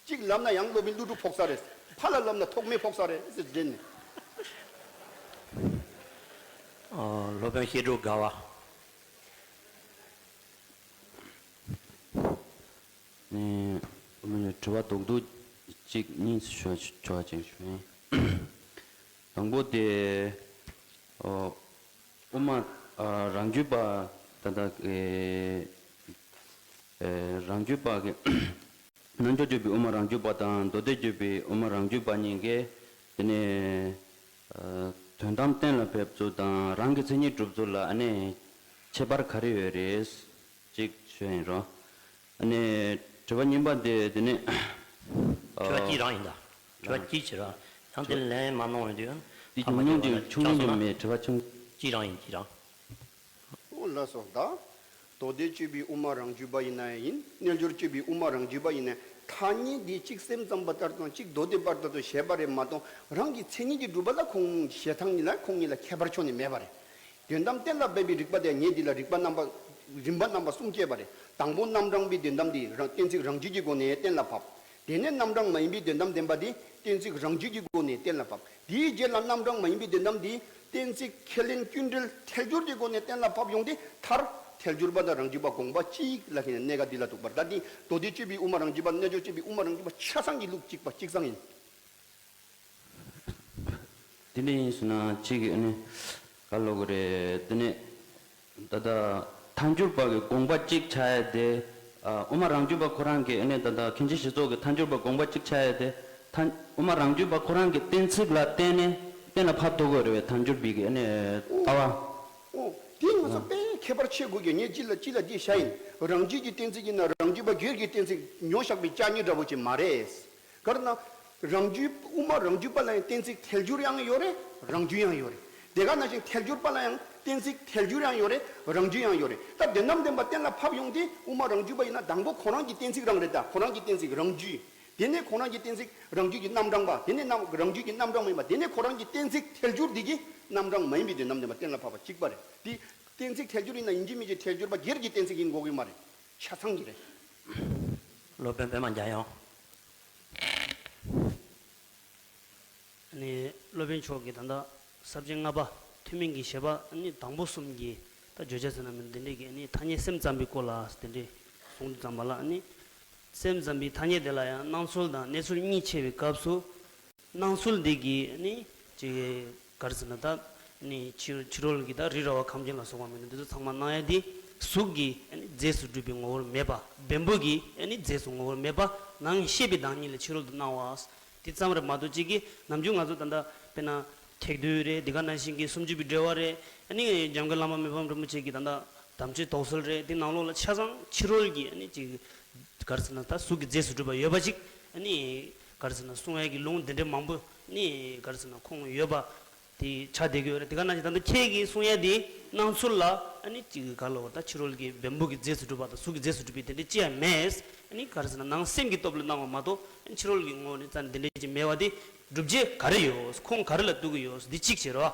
གཅིག་ལབ་ན་ཡང་སློབ་དཔོན་ཀླུ་སྒྲུབ་ཕོག་ས་རེད། ཕ་ལ་ལབ་ན་ཐོགས་མེད་ཕོག་ས་རེད་ཟེར་དྲན་ནས། ཨོ། སློབ་དཔོན་བཤད་སྒྲུབ་དགའ་བ། ཨེ། དྲི་བ་རྡོག་རྡོག་གཅིག་གཉིས་ཞུ་ཆོག་ཅིག་ཞུ་ཡིན། དང་པོ་དེ། ཨོ། དབུ་མ། ཨ། རང་རྒྱུད་པ། ད་ལྟ་ཨེ། ཨེ། རང་རྒྱུད་པ་གི་རྣལ་འབྱོར་སྤྱོད་པའི་དབུ་མ་རང་རྒྱུད་པ་དང་མདོ་སྡེ་སྤྱོད་པའི་དབུ་མ་རང་རྒྱུད་པ་གཉིས་ཀས་དེ་ནས། ཨ། དོན་དམ་གཏན་ལ་ཕེབས་ཚུལ་དང་རང་གི་མཚན་ཉིད་སྒྲུབ་ཚུལ་ལ་ཨ་ནི་ཁྱད་པར་ག་རེ་ཡོད་རེད། གཅིག་ཞུ་ཡིན་རོ། ཨ་ནི་དྲི་བ་གཉིས་པ་དེ་དེ་ནི། དྲི་བ་གཅིག་རང་ཡིན་ད། དྲི་བ་གཅིག་བྱེད་རོགས། ཡང་དེ་ལན་མ་གནང་བ་དུས། དེ་ཁ་མ་ཉུང་ཉུང་བྱེད་དེ་པ་ན་ཆུང་ཆུང་ཆུང་མེད། དྲི་བ་ཆུང་། གཅིག་རང་ཡིན་གཅིག་རང་། ཨོ་ལགས་སོ། ད་མདོ་སྡེ་སྤྱོད་པའི་དབུ་མ་རང་རྒྱུད་པ་ཡིན་ན་ཡང་ཡིན། རྣལ་འབྱོར་སྤྱོད་པའི་དབུ་མ་རང་རྒྱུད་པ་ཡིན་ན་ཐ་སྙད་འདི་གཅིག་སེམས་ཙམ་པ་ལྟར་དང་གཅིག་མདོ་སྡེ་པ་ལྟར་དུ་བཤད་པ་རེད་མ་གཏོགས་རང་གི་མཚན་ཉིད་ཀྱི་སྒྲུབ་པ་ལ་ཁོང་བཤད་སྟངས་གཉིས་ལ་ཁོང་གཉིས་ལ་ཁྱད་པར་ཁྱོན་ནས་མེད་པ་རེད། དོན་དམ་གཏན་ལ་འབེབས་པའི་རིགས་པ་དེ་ངས་འདི་ལ་རིགས་པ་རྣམ་པ། རིམ་པ་རྣམ་པ་གསུམ་སྐྱེས་པ་རེད། དང་པོ་རྣམ་གྲངས་པའི་དོན་དམ་དེ་རང་གཏན་ཚིགས་རང་རྒྱུད་ཀྱི་སྒོ་ནས་གཏན་ལ་ཕབ། དེ་ནས་རྣམ་གྲངས་མ་ཡིན་པའི་དོན་དམ་བདེན་པ་དེ་གཏན་ཚིགས་རང་རྒྱུད་ཀྱི་སྒོ་ནས་གཏན་ལ་ཕབ། དེའི་རྗེས་ལ་རྣམ་གྲངས་མ་ཡིན་པའི་དོན་དམ་དེ་གཏན་ཚིགས་ཁས་ལེན་སྐྱོན་བྲལ་ཐལ་འགྱུར་གྱི་སྒོ་ནས་གཏན་ལ་ཕབ་ཡོང་སྟེ་མཐར་ཐལ་འགྱུར་པ་དང་རང་རྒྱུད་པ་དགོངས་པ་གཅིག་ལ་ཁེལ་ནས་གནད་འགག་འདི་ལ་ཐུག་པར། ད་འདི་མདོ་སྡེ་སྤྱོད་པའི་དབུ་མ་རང་རྒྱུད་པ་རྣལ་འབྱོར་སྤྱོད་པའི་དབུ་མ་རང་རྒྱུད་པ་ཆ་ཚང་གི་ལུགས་གཅིག་པ་གཅིག་ཚང་ཡིན། དེ་འདྲ་ཡིན་ཟེར་ན་གཅིག་གིས་ཨ་ནི་ག་ལབ་དགོས་རེད། དེ་ནས་ད་ལྟ་ཐལ་འགྱུར་པ་གི་དགོངས་པ་གཅིག་ཆགས་ཡ་དེ། ཨ། དབུ་མ་རང་རྒྱུད་པ་ཁོ་རང་གིས་ཨ་ནི་ད་ལྟ་མཁན་ཆེན་ཞི་འཚོ་གི་ཐལ་འགྱུར་པ་དགོངས་པ་གཅིག་ཆགས་ཡ་དེ། ཐལ། དབུ་མ་རང་རྒྱུད་པ་ཁོ་རང་གི་གཏན་ཚིགས་ལ་བརྟེན་ནས་གཏན་ལ་ཕབ་ཐུབ་དགོས་རེད་པས། ཐལ་འགྱུར་པའི་གི་ཨ་ནི་ལྟ་བ། ཨོ། དེ་ང་ཚོ་དཔེ་ཁྱད་པར་ཕྱེ་དགོས་ཀྱི། ངས་སྤྱི་ལ་སྤྱི་ལ་འདི་བཤད་ཡིན། རང་རྒྱུད་ཀྱི་གཏན་ཚིགས་ཡིན་ན་རང་རྒྱུད་པ་སྒེར་གྱི་གཏན་ཚིགས་ཉོ་བཞག་པའི་ལྕགས་རྙི་འདྲ་བོ་ཅིག་མ་རེད། ག་རེ་ན། རང་རྒྱུད། དབུ་མ་རང་རྒྱུད་པ་ལ་ཡང་གཏན་ཚིགས་ཐལ་འགྱུར་ཡང་ཡོད་རེད། རང་རྒྱུད་ཡང་ཡོད་རེད། དེ་ག་ནང་བཞིན་ཐལ་འགྱུར་པ་ལ་ཡང་གཏན་ཚིགས་ཐལ་འགྱུར་ཡང་ཡོད་རེད། རང་རྒྱུད་ཡང་ཡོད་རེད། ད་དོན་དམ་བདེན་པ་གཏན་ལ་ཕབ་ཡོང་དུས་དབུ་མ་རང་རྒྱུད་པ་ཡིན་ན་དང་པོ་ཁོ་རང་གི་གཏན་ཚིགས་རང་རེད། ད་ཁོ་རང་གི་གཏན་ཚིགས་རང་རྒྱུད། དེ་ནས་ཁོ་རང་གི་གཏན་ཚིགས་རང་རྒྱུད་ཀྱི་རྣམ་གྲངས་པ། དེ་ནས་རྣམ། རང་རྒྱུད་ཀྱི་རྣམ་གྲངས་མ་ཡིན་པ། དེ་ནས་ཁོ་རང་གི་གཏན་ཚིགས་ཐལ་འགྱུར་འདི་གི་རྣམ་གྲངས་མ་ཡིན་པའི་དོན་དམ་བདེན་པ་གཏན་ལ་ཕབ་པ་གཅིག་པ་རེད། དེ་གཏན་ཚིགས་ཐལ་འགྱུར་ཡིན་ན་ཡིན་གཅིག་མིན་གཅིག་ཐལ་འགྱུར་པ་སྒེར་གྱི་གཏན་ཚིགས་ཡིན་དགོས་ཀྱི་མ་རེད། ཆ་ཚང་གི་རེད། སློབ་དཔོན་པད་མ་འཇམ་དབྱངས། ནི་སློབ་དཔོན་མཆོག་གིས་ད་ལྟ་ས་བཅད་ལྔ་པ་ཐུན་མིན་གྱི་བཞེད་པ་ནི་དང་པོ་གསུམ་གྱི་ད་བརྗོད་བྱ་ཟེར་ན་མིན་འདི་འདྲའི་གི་ནི་ཐ་སྙད་སེམས་ཙམ་པའི་སྐོར་ལ་དེ་འདྲའི་གསུང་དུས་ཙམ་པ་ལ་ནི། སེམས་ཙམ་པའི་ཐ་སྙད་དེ་ལ་ཡང་སྣང་ཚུལ་དང་གནས་ཚུལ་གཉིས་ཕྱེ་བའི་སྐབས་སུ། སྣང་ཚུལ་འདི་གིས་ནི་ཅིག་ག་རེ་ཟེར་ན་ད་ནི་ཕྱི་ཕྱི་རོལ་གྱི་ད་རི་ར་བ་ཁམས་ཆེན་ལ་སོགས་པ་མིན་ནོ་འདི་ཚོ་ཚང་མ་སྣང་ཡ་དེ་གཟུགས་ཀྱིས་ནི་རྫས་སུ་གྲུབ་པའི་ངོ་བོར་མེད་པ། བེམ་པོ་གིས་ནི་རྫས་སུ་ངོ་བོར་མེད་པ། ནང་ཤེས་པའི་བདག་ཉིད་ལ་ཕྱི་རོལ་དུ་སྣང་བ། དེ་ཙམ་རེད་མ་གཏོགས་གཅིག་གིས་ནམ་རྒྱུན་ང་ཚོ་ད་ལྟ་དཔེར་ན་ཐེག་བསྡུས་རེད། དེ་ག་ནང་བཞིན་གྱི་སུམ་ཅུ་པའི་འགྲེལ་བ་རེད། ཨ་ནི་འཇམ་མགོན་བླ་མ་མི་ཕམ་རིན་པོ་ཆེ་གི་ད་ལྟ་དམ་ཆོས་དོགས་སེལ་རེད། དེ་ནང་ལོགས་ལ་ཆ་ཚང་ཕྱི་རོལ་གྱི་ཨ་ནི་ཅིག་ག་རེ་ཟེར་ན་ད་གཟུགས་ཀྱི་རྫས་སུ་གྲུབ་པ་ཡོད་པ་ཅིག་ཨ་ནི་ག་རེ་ཟེར་ན་གསུང་ཡས་ཀྱི་ལུང་དེ་འདྲའི་མང་པོ་ནི་ག་རེ་ཟེར་ན་ཁུངས་ཡོད་པ་དེ་ཆགས་བསྡད་ཀྱི་ཡོད་རེད། དེ་ག་ནང་བཞིན་ད་ལྟ་ཁྱེད་ཀྱིས་གསུང་ཡས་དེ་ སྣང་ཚུལ་ལ་ཨ་ནི་གཅིག་གི་ག་ལ་བར་ད་ཕྱི་རོལ་གྱི་བེམ་པོ་གི་རྫས་སུ་གྲུབ་པ་དང་གཟུགས་ཀྱི་རྫས་སུ་གྲུབ་པའི་དེ་འདྲ་ཅི་ཡང་མེད། ཨ་ནི་ག་རེ་ཟེར་ན་ནང་སེམས་ཀྱི་སྟོབས་ལ་སྣང་བ་མ་གཏོགས་ཨ་ནི་ཕྱི་རོལ་གྱི་ངོ་བོ་ནས་རྩ་ནས་དེ་འདྲ་ཅིག་མེད་པ་དེ་སྒྲུབ་བྱེད་ག་རེ་ཡོད། ཁུངས་ག་རེ་ལ་གཏུག་གི་ཡོད། འདི་གཅིག་བྱེད་རོགས།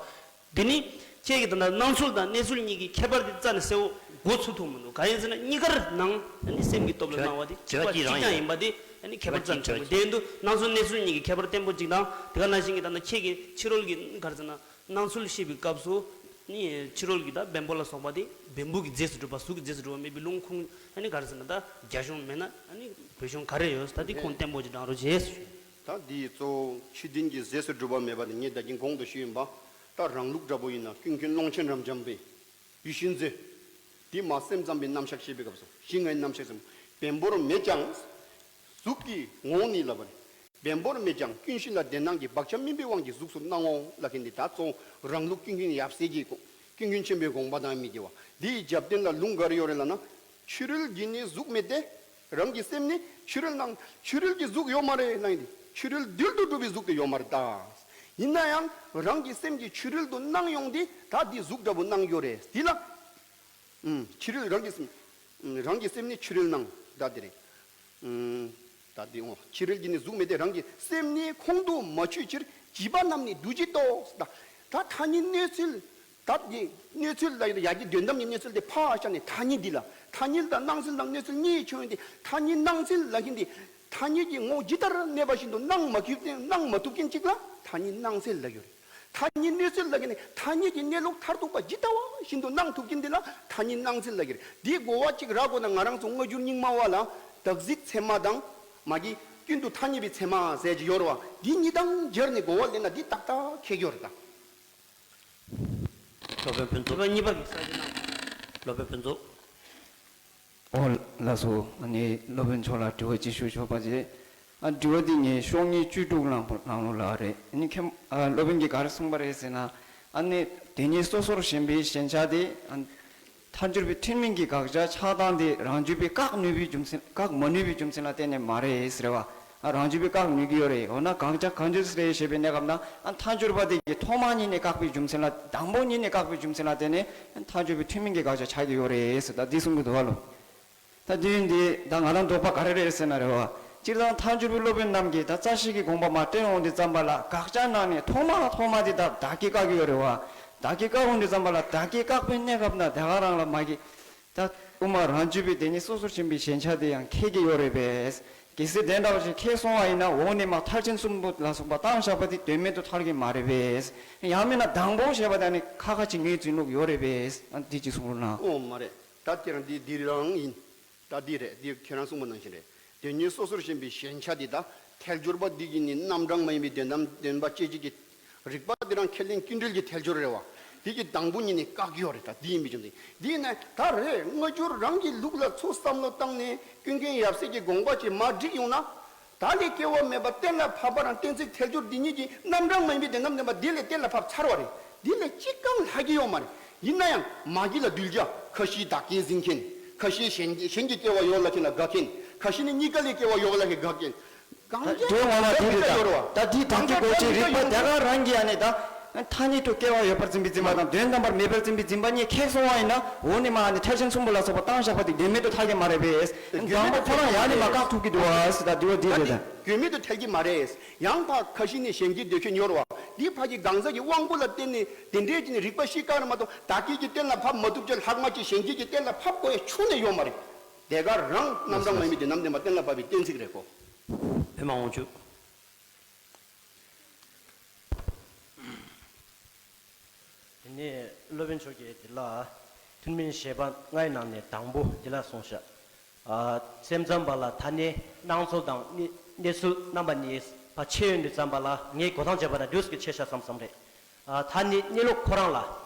དེ་ནི་ཁྱེད་ཀྱིས་ད་ལྟ་སྣང་ཚུལ་དང་གནས་ཚུལ་གཉིས་ཀྱི་ཁྱད་པར་དེ་རྩ་ནས་གསལ་བོ་མགོ་ཚོས་ཐུབ་མི་འདུག་གང་ཡིན་ཟེར་ན་གཉིས་ཀར་ནང་ཨ་ནི་སེམས་ཀྱི་སྟོབས་ལ་སྣང་བ་དེ་གཅིག་པ་གཅིག་རྐྱང་ཡིན་པ་དེ་ཨ་ནི་ཁྱད་པར་རྩ་ནས་ཆགས་མི་འདུག་དེ་ཡིན་དུས་སྣང་ཚུལ་གནས་ཚུལ་གཉིས་ཀྱི་ཁྱད་པར་བརྟན་པོ་གཅིག་དང་དེ་ག་ནང་བཞིན་གྱི་ད་ལྟ་ཁྱེད་ཀྱིས་ཕྱི་རོལ་གྱི་ག་རེ་ཟེར་ན། སྣང་ཚུལ་ཤེས་པའི་སྐབས་སུ་ནི་ཕྱི་རོལ་གྱི་ད་བེམ་པོ་ལ་སོགས་པ་དེ་བེམ་པོ་གི་རྫས་སུ་གྲུབ་པ་གཟུགས་ཀྱི་རྫས་སུ་གྲུབ་པ་མེད་པའི་ལུང་ཁུངས་ཨ་ནི་ག་རེ་ཟེར་ན་ད་རྒྱ་གཞུང་མེད་ན་ཨ་ནི་བོད་གཞུང་ག་རེ་ཡོད། ད་དེ་ཁུངས་བརྟན་པོ་ཅིག་དྲངས་རོགས་བྱས། ད་འདི་གཙོ་བོ་ཕྱི་དོན་གྱི་རྫས་སུ་གྲུབ་པ་མེད་པ་ནི་ངས་ད་གིན་གོང་དུ་ཞུས་ཡིན་པ། ད་རང་ལུགས་འདྲ་པོ་ཡིན་ན་ཀུན་མཁྱེན་ཀློང་ཆེན་རབ་འབྱམས་པའི་ཡིད་བཞིན་མཛོད། དེ་མ་སེམས་ཙམ་པའི་རྣམ་གཞག་བཤད་པའི་སྐབས་སུ་གཞི་ལྔའི་རྣམ་གཞག་ཙམ་བེམ་པོར་མེད་ཀྱང་། གཟུགས་ཀྱི་ངོ་བོ་ནི་ལབ་པ་རེད། བེམ་པོར་མེད་ཀྱང་ཀུན་གཞི་ལ་ལྡན་སྣང་གི་བག་ཆགས་སྨིན་པའི་དབང་གིས་གཟུགས་སུ་སྣང་ངོ་ལབ་མཁན་འདི་ད་གཙོ་བོ་རང་ལུགས་ཀུན་མཁྱེན་ཡབ་སྲས་ཀྱི་དགོངས་ཀུན་མཁྱེན་ཆེན་པོའི་དགོངས་པ་དང་མི་འགལ་བ། འདི་ཡི་རྒྱབ་རྟེན་ལ་ལུང་ག་རེ་ཡོད་རེད་ལབ་ན། ཕྱི་རོལ་གྱི་ནི་གཟུགས་མེད་དེ། རང་གི་སེམས་ནི་ཕྱི་རོལ་སྣང་། ཕྱི་རོལ་གྱི་གཟུགས་ཡོད་མ་རེད་སྣང་ཡིན་ཏེ། ཕྱི་རོལ་རྡུལ་དུ་གྲུབ་པའི་གཟུགས་དེ་ཡོད་མ་རེད་ད། ཡིན་ན་ཡང་རང་གི་སེམས་ཀྱི་ཕྱི་རོལ་དུ་སྣང་ཡོང་སྟེ་ད་འདི་གཟུགས་འདྲ་པོ་སྣང་ཡོད་རེད་འདི་ལ། ཨུམ། ཕྱི་རོལ་རང་གི་སེམས། ཨུམ། རང་གི་སེམས་ནི་ཕྱི་རོལ་སྣང་ད་དེ་རེད། ཨུམ། ད་དེ་འོ་ཕྱི་རོལ་གྱི་ནི་གཟུགས་མེད་དེ་རང་གི་སེམས་ནི་ཁོང་དུ་མ་ཆུད་ཕྱིར་བྱིས་པ་རྣམས་ནི་འདུ་བྱེད་དོ། ད་ད་ཐ་སྙད་གནས་ཚུལ། ད་དེ་གནས་ཚུལ་ལ་ཡ་གི་དོན་དམ་གྱི་གནས་ཚུལ་དེ་ཕར་བཞག་ནས་ཐ་སྙད་འདི་ལ་ཐ་སྙད་དང་སྣང་ཚུལ་དང་གནས་ཚུལ་གཉིས་ཆོས་ཡིན་ཏེ་ཐ་སྙད་སྣང་ཚུལ་ལ་ཡིན་ཏེ། ཐ་སྙད་ཀྱི་ངོ་བོ་ཇི་ལྟར་གནས་པ་བཞིན་དུ་སྣང་མ་ཐུབ་སྣང་མ་ཐུབ་མཁན་གཅིག་ལ་ཐ་སྙད་སྣང་ཚུལ་ལབ་ཀྱི་ཡོད་རེད། ཐ་སྙད་གནས་ཚུལ་ལབ་ཀྱི་ནི་ཐ་སྙད་ཀྱི་གནས་ལུགས་མཐར་ཐུག་པ་ཇི་ལྟ་བ་བཞིན་དུ་སྣང་ཐུབ་མཁན་འདི་ལ་ཐ་སྙད་སྣང་ཚུལ་ལབ་ཀྱི་རེད། འདིའི་གོ་བ་གཅིག་རག་དགོས་ན་ང་རང་ཚོ་སྔ་འགྱུར་རྙིང་མ་བ་ལ་བདག་གཟིགས་ཚད་མ་དང་མ་གི་ཀུན་ཏུ་ཐ་སྙད་པའི་ཚད་མ་ཟེར་གྱི་ཡོད་རེད་བ། འདི་གཉིས་དང་སྦྱར་ནས་གོ་བ་ལེན་ན་འདི་ཏག་ཏག་ཁེགས་ཡོད་རེད་ད། སློབ་དཔོན་ཕུན་ཚོགས། དྲི་བ་གཉིས་པ་གི་གསལ་བཤད་གནང་། སློབ་དཔོན་ཕུན་ཚོགས། ཨོ་ལགས་སོ། ཨ་ནི་སློབ་དཔོན་མཆོག་ལ་དྲི་བ་ཅིག་ཞུ་ཆོག་པ་བྱེད། ཨ་དྲི་བ་འདི་ངས་ཤོག་ངོས་བཅུ་དྲུག་ནང་ལ་ནང་ལོགས་ལ་རེད། ཨ་ནི་མཁན་ཨ་སློབ་དཔོན་གྱིས་ག་རེ་གསུངས་པ་རེད་ཟེར་ན། ཨ་ནི་དེ་ཉིད་སོ་སོར་ཞེན་པའི་ཞེན་ཆགས་དེ། ཨ་མཐའ་འཁྱོལ་བའི་ཐུན་མིན་གྱི་དགག་བྱ་ཆགས་སྡང་དེ་རང་རྒྱུད་པས་བཀག་ནུས་པའི་རྒྱུ་མཚན་བཀག་མ་ནུས་པའི་རྒྱུ་མཚན་ལ་བརྟེན་ནས་མ་རེད་ཟེར་བ། ཨ་རང་རྒྱུད་པས་བཀག་ནུས་ཀྱི་ཡོད་རེད། འོ་ན་དགག་བྱ་གང་ཅི་རེད་ཞེས་པའི་གནས་སྐབས་ན་ཨ་མཐའ་འཁྱོལ་བ་དེ་གིས་ཐོག་མ་ཉིད་ནས་བཀག་པའི་རྒྱུ་མཚན་ལ་དང་པོ་ཉིད་ནས་བཀག་པའི་རྒྱུ་མཚན་ལ་བརྟེན་ནས་ཨ་མཐའ་འཁྱོལ་བའི་ཐུན་མིན་གྱི་དགག་བྱ་ཆགས་ཀྱི་ཡོད་རེད་ཟེར་ད་འདི་གསུང་གི་འདུག་བ་ལོ། ད་དུས་འདི་ད་ང་རང་དོགས་པ་ག་རེ་རེད་ཟེར་ན་རེད་བ། སྤྱིར་བཏང་མཐའ་འཁྱོལ་བའི་སློབ་དཔོན་རྣམས་ཀྱིས་ད་རྩ་ཤེས་ཀྱི་དགོངས་པ་མར་བསྟན་འོང་དུས་ཙམ་པ་ལ་དགག་བྱ་གནང་ནས་ཐོག་མ་ཐོག་མ་དེ་ད་བདག་གིས་བཀག་གི་ཡོད་རེད་བ། བདག་གིས་བཀག་འོང་དུས་ཙམ་པ་ལ་བདག་གིས་བཀག་པའི་གནས་སྐབས་ན་དེ་ག་རང་ལ་མ་གི། ད་དབུ་མ་རང་རྒྱུད་པའི་དེ་ཉིད་སོ་སོར་ཞེན་པའི་ཞེན་ཆགས་དེ་ཡང་ཁེགས་ཀྱི་ཡོད་རེད་པས། གལ་སྲིད་དེ་འདྲ་བ་ཞིག་ཁེགས་སོང་བ་ཡིན་ན་འོག་ནས་མར་མཐར་ཕྱིན་གསུམ་པོ་ལ་སོགས་པ་བཏང་བཞག་པ་དེ་དོན་མེད་དུ་ཐལ་གྱི་མ་རེད་པས། ཡང་མིན་ན་དང་པོ་ཞེས་པ་དེ་ནི་ཁ་ཁ་ཅིག་ངོས་འཛིན་ལུགས་ཡོད་རེད་པས། ཨ་འདི་ཅིག་གསུང་རོགས་གནང་། ཨོ་མ་རེད། ད་དེ་རང་འདི་འདི་རང་ཡིན། ད་འདི་རེད། འདི་ཁྱེད་རང་གསུངས་པ་ནང་བཞིན་རེད། དེ་ཉིད་སོ་སོར་ཞེན་པའི་ཞེན་ཆགས་འདི་དག་ཐལ་འགྱུར་བ་འདི་གི་ནི་རྣམ་གྲངས་མ་ཡིན་པའི་དོན་དམ་བདེན་པ་དཔྱད་བྱེད་ཀྱི་རིགས་པ་འདི་རང་ཁས་ལེན་ཀུན་འབྲེལ་གྱི་ཐལ་འགྱུར་རེད་བ། འདི་གི་དང་པོ་ཉིད་ནས་བཀག་ཡོད་རེད། ད་འདི་ཡིན་པའི་རྒྱུ་མཚན་འདི་ཡིན་ན་ད་རེད། སྔ་འགྱུར་རང་གི་ལུགས་ལ་ཚུར་བསམ་བློ་བཏང་ནས་ཀུན་མཁྱེན་ཡབ་སྲས་ཀྱི་དགོངས་པ་ཅིག་མར་བསྒྲིགས་ཡོང་ན། བདག་ལས་སྐྱེ་བ་མེད་པ་གཏན་ལ་ཕབ་པ་རང་གཏན་ཚིགས་ཐལ་འགྱུར་འདི་ཉིད་ཀྱི་རྣམ་གྲངས་མ་ཡིན་པའི་དོན་དམ་བདེན་པ་འདི་ལས་གཏན་ལ་ཕབ་ཚར་བ་རེད། འདི་ལས་ཅི་གང་ལྷག་གི་ཡོད་མ་རེད། ཡིན་ན་ཡང་མ་གི་ལ་གདུལ་བྱ་ཁ་ཤས་བདག་སྐྱེ་འཛིན་མཁན། ཁ་ཤས་གཞན་གཞན་གྱི་སྐྱེ་བ་ཡོད་ལབ་མཁན་ལ་དགའ་མཁན། ཁ་ཤས་ནི་གཉིས་ཀ་ལས་སྐྱེ་བ་ཡོད་ལབ་མཁན་དགའ་མཁན། གང་ཅི་དོན་ངོ་མ་དེ་རེད་ད། ཡོད་རེད་བ། ད་འདི་དག་གི་སྒོ་ཅན་རིགས་པ་དེ་ག་རང་གིས་ཨ་ནི་ད། ཐ་སྙད་དུ་སྐྱེ་བ་ཡོད་པར་འཛིན་པའི་འཛིན་པ་དང་དོན་དམ་པར་མེད་པར་འཛིན་པའི་འཛིན་པ་གཉིས་ཁེགས་སོང་བ་ཡིན་ན་འོ་ནི་མ་ཨ་ནི་མཐར་ཕྱིན་གསུམ་པོ་ལ་སོགས་པ་བཏང་བཞག་པ་དེ་དོན་མེད་དུ་ཐལ་གྱི་མ་རེད་པས། དང་པོ་ཁོ་རང་ཡང་ནི་མ་བཀག་ཐུབ་ཀྱི་འདུག་བ་ཟེར་ད་འདི་བ་འདི་རེད་ད། དོན་མེད་དུ་ཐལ་གྱི་མ་རེད། ཡང་ཕ་ཁ་ཤས་ནི་གཞན་གྱིས་འདོད་མཁན་ཡོད་རེད་བ། འདི་ཕ་གི་གང་ཟག་གི་དབང་པོ་ལ་བརྟེན་ནས་དེ་འདྲའི་ཅིག་ནི་རིགས་པ་ཤེས་ཀ་ར་མ་གཏོགས་བདག་སྐྱེ་གི་གཏན་ལ་ཕབ་མ་ཐུབ་ཅེས་ལྷག་མ་ཅིག་གཞན་སྐྱེ་གི་གཏན་ལ་ཕབ་དགོས་ཡ་ཁྱོན་ནས་ཡོད་མ་རེད། དེ་ག་རང་རྣམ་གྲངས་མ་ཡིན་པའི་དོན་དམ་བདེན་པ་གཏན་ལ་ཕབ་པའི་གཏན་ཚིགས་རེད་གོ། ཨེ་མ་འོང་བཅུག་དེ་ནས་སློབ་དཔོན་མཆོག་གིས་འདི་ལ་ཐུན་མིན་བཞེད་པ་ལྔའི་ནང་ནས་དང་པོ་འདི་ལ་གསུངས་ཤག་ཨ་སེམས་ཙམ་པ་ལ་ཐ་སྙད་སྣང་ཚུལ་དང་གནས་གནས་ཚུལ་རྣམ་པ་གཉིས་ཕར་ཕྱེ་ཡོང་དུས་ཙམ་པ་ལ་ངས་གོ་སྟངས་བྱས་པ་ན་འདུག་སེ་ཕྱེ་ཤག་བསམ་བསམ་རེད། ཨ་ཐ་སྙད་གནས་ལུགས་ཁོ་རང་ལ་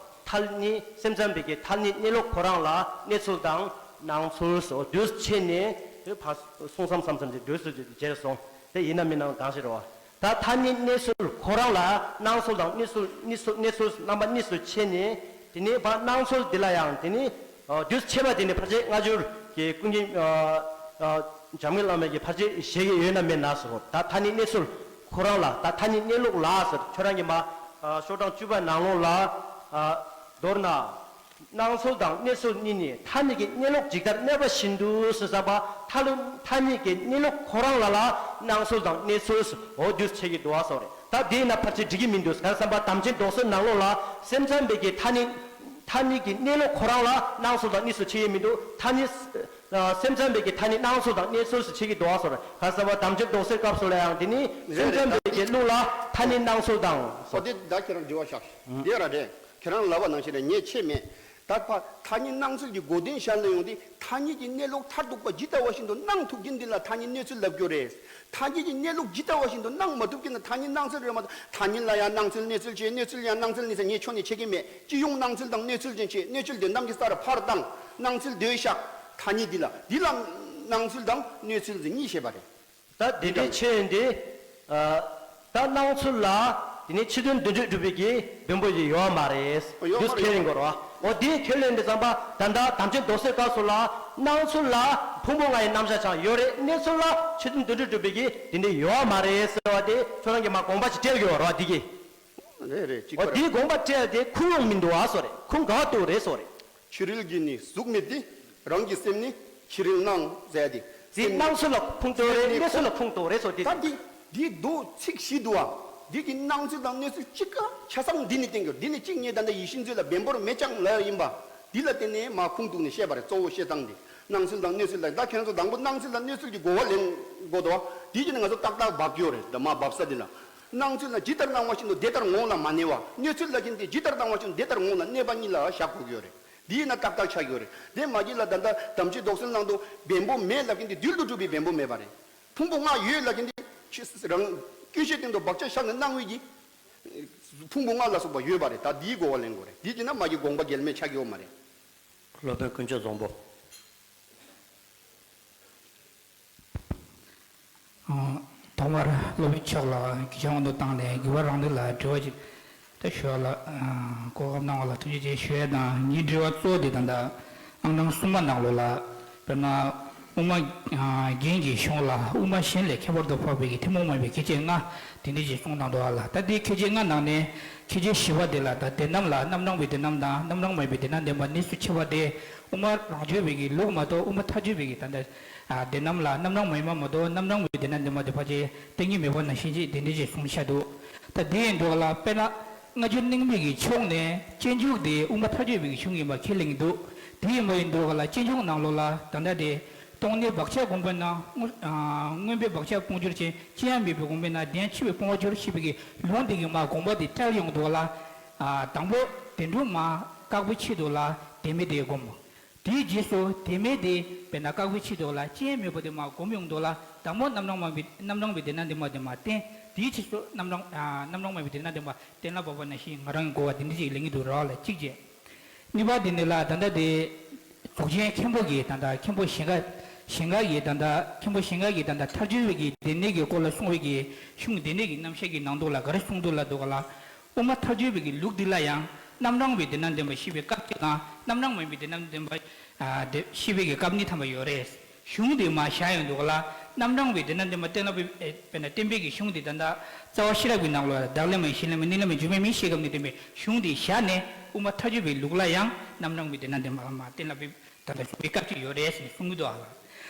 ཐ་སྙད་སེམས་ཙམ་པའི་གི་ཐ་སྙད་གནས་ལུགས་ཁོ་རང་ལ་གནས་ཚུལ་དང་སྣང་ཚུལ་སོགས་འདུས་ཕྱེ་ནས་དེ་ཕར་གསུང་བསམ་བསམ་བསམ་གྱི་འདུས་སུ་བྱས་སོང་། དེ་ཡིན་ན་མིན་ན་གང་ཞིག་རེད་བ། ད་ཐ་སྙད་གནས་ཚུལ་ཁོ་རང་ལ་སྣང་ཚུལ་དང་གནས་ཚུལ་གནས་ཚུལ་གནས་ཚུལ་རྣམ་པ་གཉིས་སུ་ཕྱེ་ནས་དེ་ནས་ཕར་སྣང་ཚུལ་འདི་ལ་ཡང་དེ་ནས་འདུས་ཕྱེ་བ་དེ་ནི་ཕལ་ཆེར་སྔ་འགྱུར་གྱི་ཀུན་མཁྱེན་འཇམ་མགོན་བླ་མས་ཀྱི་ཕལ་ཆེར་བཞེད་ཀྱི་ཡོད་ན་མེད་ན་ཟེར་བ། ད་ཐ་སྙད་གནས་ཚུལ་ཁོ་རང་ལ་ད་ཐ་སྙད་གནས་ལུགས་ལ་ཟེར་ཁྱོད་རང་གི་མ་ཤོག་གྲངས་བཅུ་པ་ནང་ལོགས་ལ་མདོར་ན། སྣང་ཚུལ་དང་གནས་ཚུལ་གཉིས་ནི་ཐ་སྙད་ཀྱི་གནས་ལུགས་ཇི་ལྟར་གནས་པ་བཞིན་དུ་ཟེར་བསམ་པ་ཐ་ལུ་ཐ་སྙད་ཀྱི་གནས་ལུགས་ཁོ་རང་ལ་ལ་སྣང་ཚུལ་དང་གནས་ཚུལ་འོ་དུས་ཆེ་གི་འདུག་བ་སོགས་རེད། ད་དེས་ན་ཕལ་ཆེར་འགྲིག་གི་མི་འདུག་གང་བསམ་པ་དམ་ཅན་རྡོ་སོལ་ནང་ལོགས་ལ་སེམས་ཙམ་པའི་གི་ཐ་སྙད་ཐ་སྙད་ཀྱི་གནས་ལུགས་ཁོ་རང་ལ་སྣང་ཚུལ་དང་གནས་ཚུལ་ཆེ་གི་མི་འདུག་ཐ་སྙད་ཨ་སེམས་ཙམ་པའི་གི་ཐ་སྙད་སྣང་ཚུལ་དང་གནས་ཚུལ་ཟེར་ཆེ་གི་འདུག་བ་སོགས་རེད། གང་བསམ་པ་དམ་ཅན་རྡོ་སོལ་སྐབས་སུ་ལ་ཡང་དེ་ནི་རེད་སེམས་རེད། ཙམ་ད་པའི་གི་ལུགས་ལ་ཐ་སྙད་སྣང་ཚུལ་དང་ཨོ་དེ་ད་ཁྱེད་རང་དྲི་བ་ཤག་དེ་ར་རེད། ཁྱེད་རང་ལབ་པ་ནང་བཞིན་རེད། ངས་ཆེ་མེད། ད་ཕ་ཐ་སྙད་སྣང་ཚུལ་གྱི་གོ་དོན་ཞར་ལ་ཡོང་དུས་ཐ་སྙད་ཀྱི་གནས་ལུགས་མཐར་ཐུག་པ་ཇི་ལྟ་བ་བཞིན་དུ་སྣང་ཐུབ་མཁན་འདི་ལ་ཐ་སྙད་གནས་ཚུལ་ལབ་རྒྱུ་རེད། ཐ་སྙད་ཀྱི་གནས་ལུགས་ཇི་ལྟ་བ་བཞིན་དུ་སྣང་མ་ཐུབ་མཁན་ན་ཐ་སྙད་སྣང་ཚུལ་རེད་མ་གཏོགས་ཐ་སྙད་ལ་ཡང་སྣང་ཚུལ་གནས་ཚུལ་བྱས། གནས་ཚུལ་ཡང་སྣང་ཚུལ་གནས་ཚུལ་ངས་ཁྱོན་ནས་ཆེ་གི་མེད། སྤྱི་ཡོངས་སྣང་ཚུལ་དང་གནས་ཚུལ་ཅན་བྱས། གནས་ཚུལ་དེ་གནམ་གྱི་ས་རུ་ཕར་བཏང་། སྣང་ཚུལ་དེ་བཞག་ཐ་སྙད་འདི་ལ་འདི་ལ་སྣང་ཚུལ་དང་གནས་ཚུལ་ཟེར་གཉིས་བཤད་པ་རེད། ད་དེ་འདྲའི་ཆོས་ཡིན་ཏེ། ཨ། ད་སྣང་ཚུལ་ལ་དེ་ནི་ཕྱི་དོན་འདི་འདྲ་གྲུབ་པའི་གི་བེམ་པོ་ཞིག་ཡོད་མ་རེད། ཡོད་མ་རེད། འདུས་ཁས་ལེན་དགོས་རེད་བ། འོ་དེའི་ཁས་ལེན་དེ་བསམ་པ་ད་ལྟ་དམ་ཅན་རྡོ་སོལ་སྐབས་སུ་ལ་སྣང་ཚུལ་ལ་ཕུང་པོ་ལྔ་ཡི་རྣམ་གཞག་ཀྱང་ཡོད་རེད། གནས་ཚུལ་ལ་ཕྱི་དོན་འདི་འདྲ་གྲུབ་པའི་གི་དེ་འདྲ་ཡོད་མ་རེད་ཟེར་བ་དེ་ཁྱོད་རང་གིས་མ་དགོངས་པ་ཞིག་སྤྲད་དགོས་རེད་བ་དེ་གི། རེད་རེད་གཅིག་འོ་པ་དེའི་རེད། དགོངས་པ་སྤྲད་དེ་ཁུངས་ཡོང་མི་འདུག་བ་སོ་རེད། ཁུངས་ག་བ་ལྟོས་རེད་སོ་རེད། ཕྱི་རོལ་གྱི་ནི་གཟུགས་མེད་དེ། རང་གི་སེམས་ནི་ཕྱི་རོལ་སྣང་ཟེར་ཏེ། དེ་སེམས་ནི་སྣང་ཚུལ་ལ་ཁུངས་གཏོགས་རེད། སེམས་ནི་གནས་ཚུལ་ལ་ཁུངས་གཏོགས་རེད་སོ་དེ། ད་འདི་འདི་མདོ་ཚིག་བཞི་འདུག་བ། འདི་གི་སྣང་ཚུལ་དང་གནས་ཚུལ་གཅིག་ག་ཆ་ཚང་འདི་ནི་བསྟན་གྱུར། འདི་ནི་གཅིག་ངས་ད་ལྟ་ཡིད་བཞིན་མཛོད་ལ་བེམ་པོར་མེ་ལྕང་ལབ་ཡིན་པ། འདི་ལ་བརྟེན་ནས་མ་ཁུངས་གཏུགས་ནས་བཤད་པ་རེད། གཙོ་བོ་བཤད་སྟངས་འདི་སྣང་ཚུལ་དང་གནས་ཚུལ་ལ། ད་ཁྱེད་ཚོ་དང་པོ་སྣང་ཚུལ་དང་གནས་ཚུལ་གྱི་གོ་བ་ལེན་དགོས་འདུག་བ། འདི་གྱིས་ནི་ང་ཚོ་ཏག་ཏག་འབབ་ཀྱི་ཡོད་རེད། ད་མ་འབབ་ས་འདི་ལ། སྣང་ཚུལ་ལ་ཇི་ལྟར་སྣང་བ་བཞིན་དུ་དེ་ལྟར་ངོ་བོ་ལ་མ་གནས་པ། གནས་ཚུལ་ལ་ཀྱིན་དེ་ཇི་ལྟར་སྣང་བ་བཞིན་དུ་དེ་ལྟར་ངོ་བོ་ལ་གནས་པ་གཉིས་ལ་བཞག་དགོས་ཀྱི་ཡོད་རེད། འདི་ཡིན་ན་ཏག་ཏག་ཆགས་ཀྱི་ཡོད་རེད། དེ་མ་གྱིས་ལ་ད་ལྟ་དམ་ཆོས་རྡོག་རྩ་ནང་དུ་བེམ་པོ་མེ་ལབ་ཀྱིན་དེ་རྡུལ་དུ་གྲུབ་པའི་བེམ་པོ་མེད་པ་རེད། ཕུང་པོ་ལྔ་ཡོད་ལབ་ཀྱིན་དེ་ཆོས་རང་སྐྱོན་ཤས་སྟེང་དུ་བག་ཆགས་བཞག་ནས་སྣང་བའི་གི་ཕུང་པོ་ལྔ་ལ་སོགས་པ་ཡོད་པ་རེད། ད་འདིའི་གོ་བ་ལེན་དགོས་རེད། འདི་བྱས་ན་མ་གྱིས་དགོངས་པ་འགལ་མེད་ཆགས་ཀྱི་ཡོད་མ་རེད། སློབ་དཔོན་དཀོན་མཆོག་བཟང་པོ། ཐོག་མར་སློབ་དཔོན་མཆོག་ལ་གུས་ཕྱག་དབང་དུ་བཏང་ནས་དགེ་བ་རང་ལུགས་ལ་དྲི་བ་ཅིག་ད་ཞུ་བ་ལ། གོ་སྐབས་གནང་བ་ལ་ཐུགས་རྗེ་ཆེ་ཞུ་ཡ་དང་། ངའི་དྲི་བ་གཙོ་བོ་དེ་ད་ལྟ་ཨང་གྲངས་གསུམ་པ་ནང་ལོགས་ལ་དཔེར་ན་དབུ་མ་རྒྱན་གྱི་གཞུང་ལ་དབུ་མ་གཞན་ལས་ཁྱད་པར་དུ་འཕགས་པའི་གི་ཐུན་མོང་མ་ཡིན་པའི་ཁྱད་ཆོས་ལྔ་དེ་འདྲ་ཞིག་གསུངས་གནང་འདུག་བ་ལ། ད་དེའི་ཁྱད་ཆོས་ལྔ་ནང་ནས་ཁྱད་ཆོས་བཞི་པ་དེ་ལ་ད་དེ་རྣམས་ལ་རྣམ་གྲངས་པའི་དེ་རྣམས་དང་རྣམ་གྲངས་མ་ཡིན་པའི་དེ་རྣམས་བསྟན་པ་གནས་ཚུལ་ཕྱེ་བ་དེ་དབུ་མ་རང་རྒྱུད་པའི་གི་ལུགས་མ་གཏོགས་དབུ་མ་ཐལ་འགྱུར་བའི་གི་ད་ལྟ། ཨ། དེ་རྣམས་ལ་རྣམ་གྲངས་མ་ཡིན་པ་མ་གཏོགས་རྣམ་གྲངས་མེད་པའི་དེ་རྣམས་བསྟན་པ་དེ་ཕལ་ཆེར་བསྟན་གྱི་མེད་པ་ནང་བཞིན་ཅིག་དེ་འདྲ་ཞིག་གསུངས་བཞག་འདུག། ད་དེ་ཡིན་དུས་ལ་དཔེར་ན་སྔ་འགྱུར་རྙིང་མའི་གི་ཕྱོགས་ནས་སྤྱོད་འཇུག་དེ་དབུ་མ་ཐལ་འགྱུར་བའི་གི་གཞུང་ཡིན་པ་ཁས་ལེན་གྱི་འདུག། དེ་ཡིན་པ་ཡིན་དུས་ལ་སྤྱོད་འཇུག་ནང་ལོགས་ལ་ད་ལྟ་དེ་སྟོང་ཉིད་བག་ཆགས་སྒོམ་པས་ན་མངོན། ཨ། མངོན་པའི་བག་ཆགས་སྤོང་སྦྱོར་ཅན། ཅི་ཡང་མེད་པའི་སྒོམ་པས་ན་དེ་ཡང་འཆི་བས་སྤོང་བར་འགྱུར་ཞེས་པའི་གི་ལུང་དེ་གི་མ་དགོངས་པ་དེ་བཀྲལ་ཡོང་དུས་ལ། ཨ། དང་པོ་དེ་འདྲ་མ་བཀག་པའི་ཆེད་དུ་ལ་དེ་མེད་དེ་སྒོམ། དེའི་རྗེས་སུ་དེ་མེད་དེ་དཔེར་ན་བཀག་པའི་ཆེད་དུ་ལ་སྤྱན་མེད་པ་དེ་མ་སྒོམ་ཡོང་དུས་ལ་དང་པོ་རྣམ་གྲངས་མ་བའི་རྣམ་གྲངས་པའི་དེ་ན་འདི་མ་དེ་མ་བསྟན། དེའི་རྗེས་སུ་རྣམ་གྲངས། ཨ། རྣམ་གྲངས་མ་བའི་དེ་ན་འདི་མ་བསྟན་ལ་བབ་པ་ན་ཞིག་ང་རང་གི་གོ་བ་དེ་འདྲ་ཅིག་ལེན་གྱི་འདུག་ར་བ་ལ་གཅིག་བྱས། གཉིས་པ་དེ་ནི་ལ་ད་ལྟ་དེ་རྫོགས་ཆེན་མཁན་པོ་གིས་ད་ལྟ་མཁན་པོ་ཞིང་ཁ་ཞིང་ཁ་གིས་ད་ལྟ་མཁན་པོ་ཞིང་ཁ་གིས་ད་ལྟ་ཐལ་འགྱུར་བའི་གི་སྡེ་སྣོད་ཀྱི་སྐོར་ལ་གསུངས་པའི་གི་གཞུང་སྡེ་སྣོད་ཀྱི་རྣམ་བཤད་ཀྱི་ནང་དུ་ལ་ག་རེ་གསུངས་འདུག་ལ་འདུག་ག་ལ། དབུ་མ་ཐལ་འགྱུར་བའི་གི་ལུགས་འདི་ལ་ཡང་རྣམ་གྲངས་པའི་དེ་ན་འདི་མ་ཤེས་པའི་སྐབས་ཅིག་དང་རྣམ་གྲངས་མ་ཡིན་པའི་དེ་ན་འདི་མ་ཤེས་པའི་གི་སྐབས་གཉིས་ཐམ་པ་ཡོད་རེད། གཞུང་འདི་མ་བཞག་ཡོང་འདུག་ག་ལ། རྣམ་གྲངས་པའི་དེ་ན་འདི་མ་གཏན་ལ་ཕབ། ཨེ། དཔེར་ན་བསྟན་པའི་གི་གཞུང་འདི་ད་ལྟ་རྩ་བ་ཤེས་རབ་ཀྱི་ནང་ལ་བདག་ལས་མ་ཡིན་གཞན་ལས་མ་ཡིན་གནས་ལས་མ་ཡིན་འགྱུར་མེད་མིན་ཞེས་སྐབས་ནས་བསྟན་པའི་གཞུང་འདི་བཞག་ནས་དབུ་མ་ཐལ་འགྱུར་བའི་ལུགས་ལ་ཡང་རྣམ་གྲངས་པའི་དེ་ན་འདི་མ་མ་གཏན་ལ་ཕབ། ད་ལྟ་གསུང་བའི་སྐབས་ཅིག་ཡོད་རེད་ཟེར་ནས་གསུང་གི་འདུག་ཨ་ལ།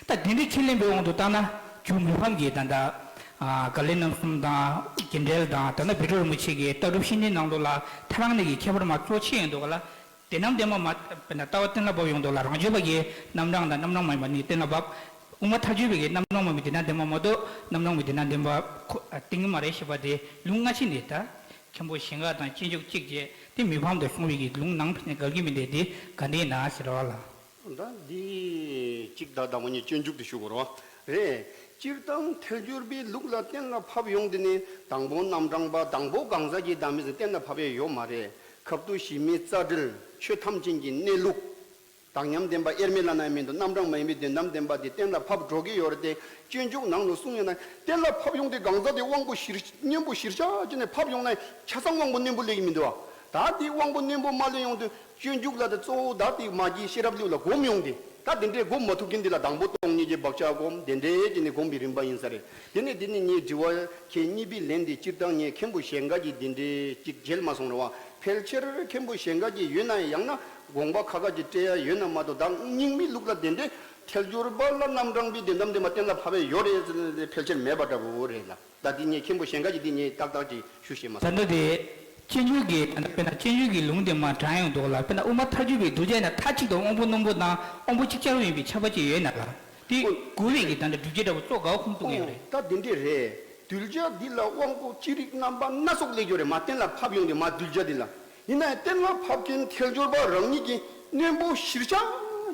ད་དེ་འདྲའི་ཁས་ལེན་པའི་དབང་དུ་བཏང་ན་རྒྱུ་མི་ཕམ་གྱི་ད་ལྟ། ཨ། ག་ལེ་རྣམ་གསུམ་དང་རྒྱས་འགྲེལ་དང་ད་ལྟ་བཻ་ཌཱུརྱ་རིན་པོ་ཆེ་གི་ལྟ་གྲུབ་བཤེས་གཉེན་ནང་ལོགས་ལ་ཐལ་རང་གནས་ཀྱི་ཁྱད་པར་མ་གཙོ་ཆེ་ཡིན་འདུག་ག་ལ། དེ་རྣམས་དེ་མ་མ་དཔེར་ན་ལྟ་བ་གཏན་ལ་ཕབ་ཡོང་འདུག་ལ། རང་རྒྱུད་པ་གི་རྣམ་གྲངས་དང་རྣམ་གྲངས་མ་ཡིན་པ་གཉིས་གཏན་ལ་ཕབ། དབུ་མ་ཐལ་འགྱུར་བའི་གི་རྣམ་གྲངས་མ་ཡིན་པའི་དེ་ན་འདི་མ་མ་གཏོགས་རྣམ་གྲངས་མ་ཡིན་དེ་ན་འདི་མ་ཁོ་བསྟན་གྱི་མ་རེད་ཞེས་པ་དེ་ལུང་སྔ་ཕྱི་ནས་ད་མཁན་པོ་ཞིང་ཁ་དང་སྤྱོད་འཇུག་གཅིག་བྱས་དེ་མི་ཕམ་དུ་གསུངས་པའི་གི་ལུང་ནང་ཕན་ནས་འགལ་གྱི་མི་འདུག་དེ་ག་འདྲ་ཡིན་ན་ཟེར་བ་ལ། ད་འདི་གཅིག་ད་དང་པོ་ཉིད་སྤྱོད་འཇུག་ཏུ་ཞུ་དགོས་རེད་བ། རེད། སྤྱིར་བཏང་ཐལ་འགྱུར་བའི་ལུགས་ལ་གཏན་ལ་ཕབ་ཡོང་དུས་ནི་དང་པོ་རྣམ་གྲངས་པ་དང་པོ་གང་ཟག་གི་བདག་མེད་ཟེར་གཏན་ལ་ཕབ་ཡས་ཡོད་མ་རེད། ཁབ་ཏུ་ཞི་མི་རྩ་འགྲེལ་ཆོས་ཐམས་ཅད་ཀྱི་གནས་ལུགས། དག་མཉམ་བདེན་པ་དབྱེར་མེད་བླ་ན་མེད་དུ་རྣམ་གྲངས་མ་ཡིན་པའི་དོན་དམ་བདེན་པ་དེ་གཏན་ལ་ཕབ་འགྲོ་གི་ཡོད་རེད་དེ། སྤྱོད་འཇུག་ནང་ལ་གསུངས་ཡོད་ན་གཏན་ལ་ཕབ་ཡོང་དུས་གང་ཟག་དེ་དབང་པོ་གཞིར་གཉེན་པོ་གཞིར་བཞག་བྱས་ནས་ཕབ་ཡོང་ན་ཆ་ཚང་དབང་པོ་རྣོན་པོ་སླེབས་ཀྱི་མི་འདུག་བ། ད་དེ་དབང་པོ་རྣོན་པོ་མ་སླེབས་ཡོང་དུས་སྤྱོད་འཇུག་ལ་དེ་གཙོ་བོ་ད་དེ་མ་གྱིས་ཤེས་རབ་ལུགས་ལ་སྒོམ་ཡོང་དུས། ད་དེ་འདྲའི་སྒོམ་མ་ཐུབ་མཁན་འདི་ལ་དང་པོ་སྟོང་ཉིད་ཀྱི་བག་ཆགས་སྒོམ་དེ་འདྲའི་ཀྱི་ནི་སྒོམ་པའི་རིམ་པ་ཡིན་ས་རེད། དེ་ནས་དེ་ནི་ངའི་དྲི་བ་ཁྱེད་གཉིས་པའི་ལན་དེ་སྤྱིར་བཏང་ངས་མཁན་པོ་གཞན་དགའ་གི་དེ་འདྲའི་ཅིག་མཇལ་མ་སོང་རེད་བ། ཕལ་ཆེར་མཁན་པོ་གཞན་དགའ་གི་ཡོད་ན་ཡང་ན་དགོངས་པ་ཁ་ཁ་ཅིག་སྤྲད་ཡ་ཡོད་ན་མ་གཏོགས་ད་རྙིང་མའི་ལུགས་ལ་དེ་འདྲའི་ཐལ་འགྱུར་བ་ལ་རྣམ་གྲངས་པའི་བདེན་གཏམ་དེ་མ་གཏན་ལ་ཕབ་པའི་ཡོད་རེད་ཟེར་ནས་ཕལ་ཆེར་མེད་པ་འདྲ་བོ་རེད་ལ། ད་འདི་ངས་མཁན་པོ་གཞན་དགའ་གི་འདི་ངས་ཏག་ཏག་ཅིག་ཞུ་ཤེས་མ་ད་སོང་། ལྟ་དེ། སྤྱོད་འཇུག་གི་ད་ལྟ་དཔེར་ན་སྤྱོད་འཇུག་གི་ལུང་དེ་མར་དྲངས་ཡོང་དུས་ལ་དཔེར་ན་དབུ་མ་ཐལ་འགྱུར་བའི་གདུལ་བྱ་ཡིན་ན་མཐའ་གཅིག་ཏུ་དབང་པོ་རྣོན་པོ་དང་དབང་པོ་ཅིག་ཅར་བ་ཡིན་པའི་ཁྱབ་པ་ཅིག་ཡོད་ན་ལ། དེ་ཨོ། གོ་བའི་གི་ད་ལྟ་སྒྲུབ་བྱེད་འདྲ་བོ་གཙོ་དགའ་བོ་ཁུངས་གཏུགས་ཡོད་རེད། ད་དེ་འདྲས་རེད། གདུལ་བྱ་འདི་ལ་དབང་པོ་ཅི་རིགས་རྣམ་པ་སྣ་ཚོགས་སླེབས་ཡོད་རེད་མ་གཏན་ལ་ཕབ་ཡོང་དུས་མ་གདུལ་བྱ་འདི་ལ། ཡིན་ན་ཡང་གཏན་ལ་ཕབ་མཁན་ཐལ་འགྱུར་བ་རང་ཉིད་ཀྱི་རྣོན་པོ་གཞིར་བཞག་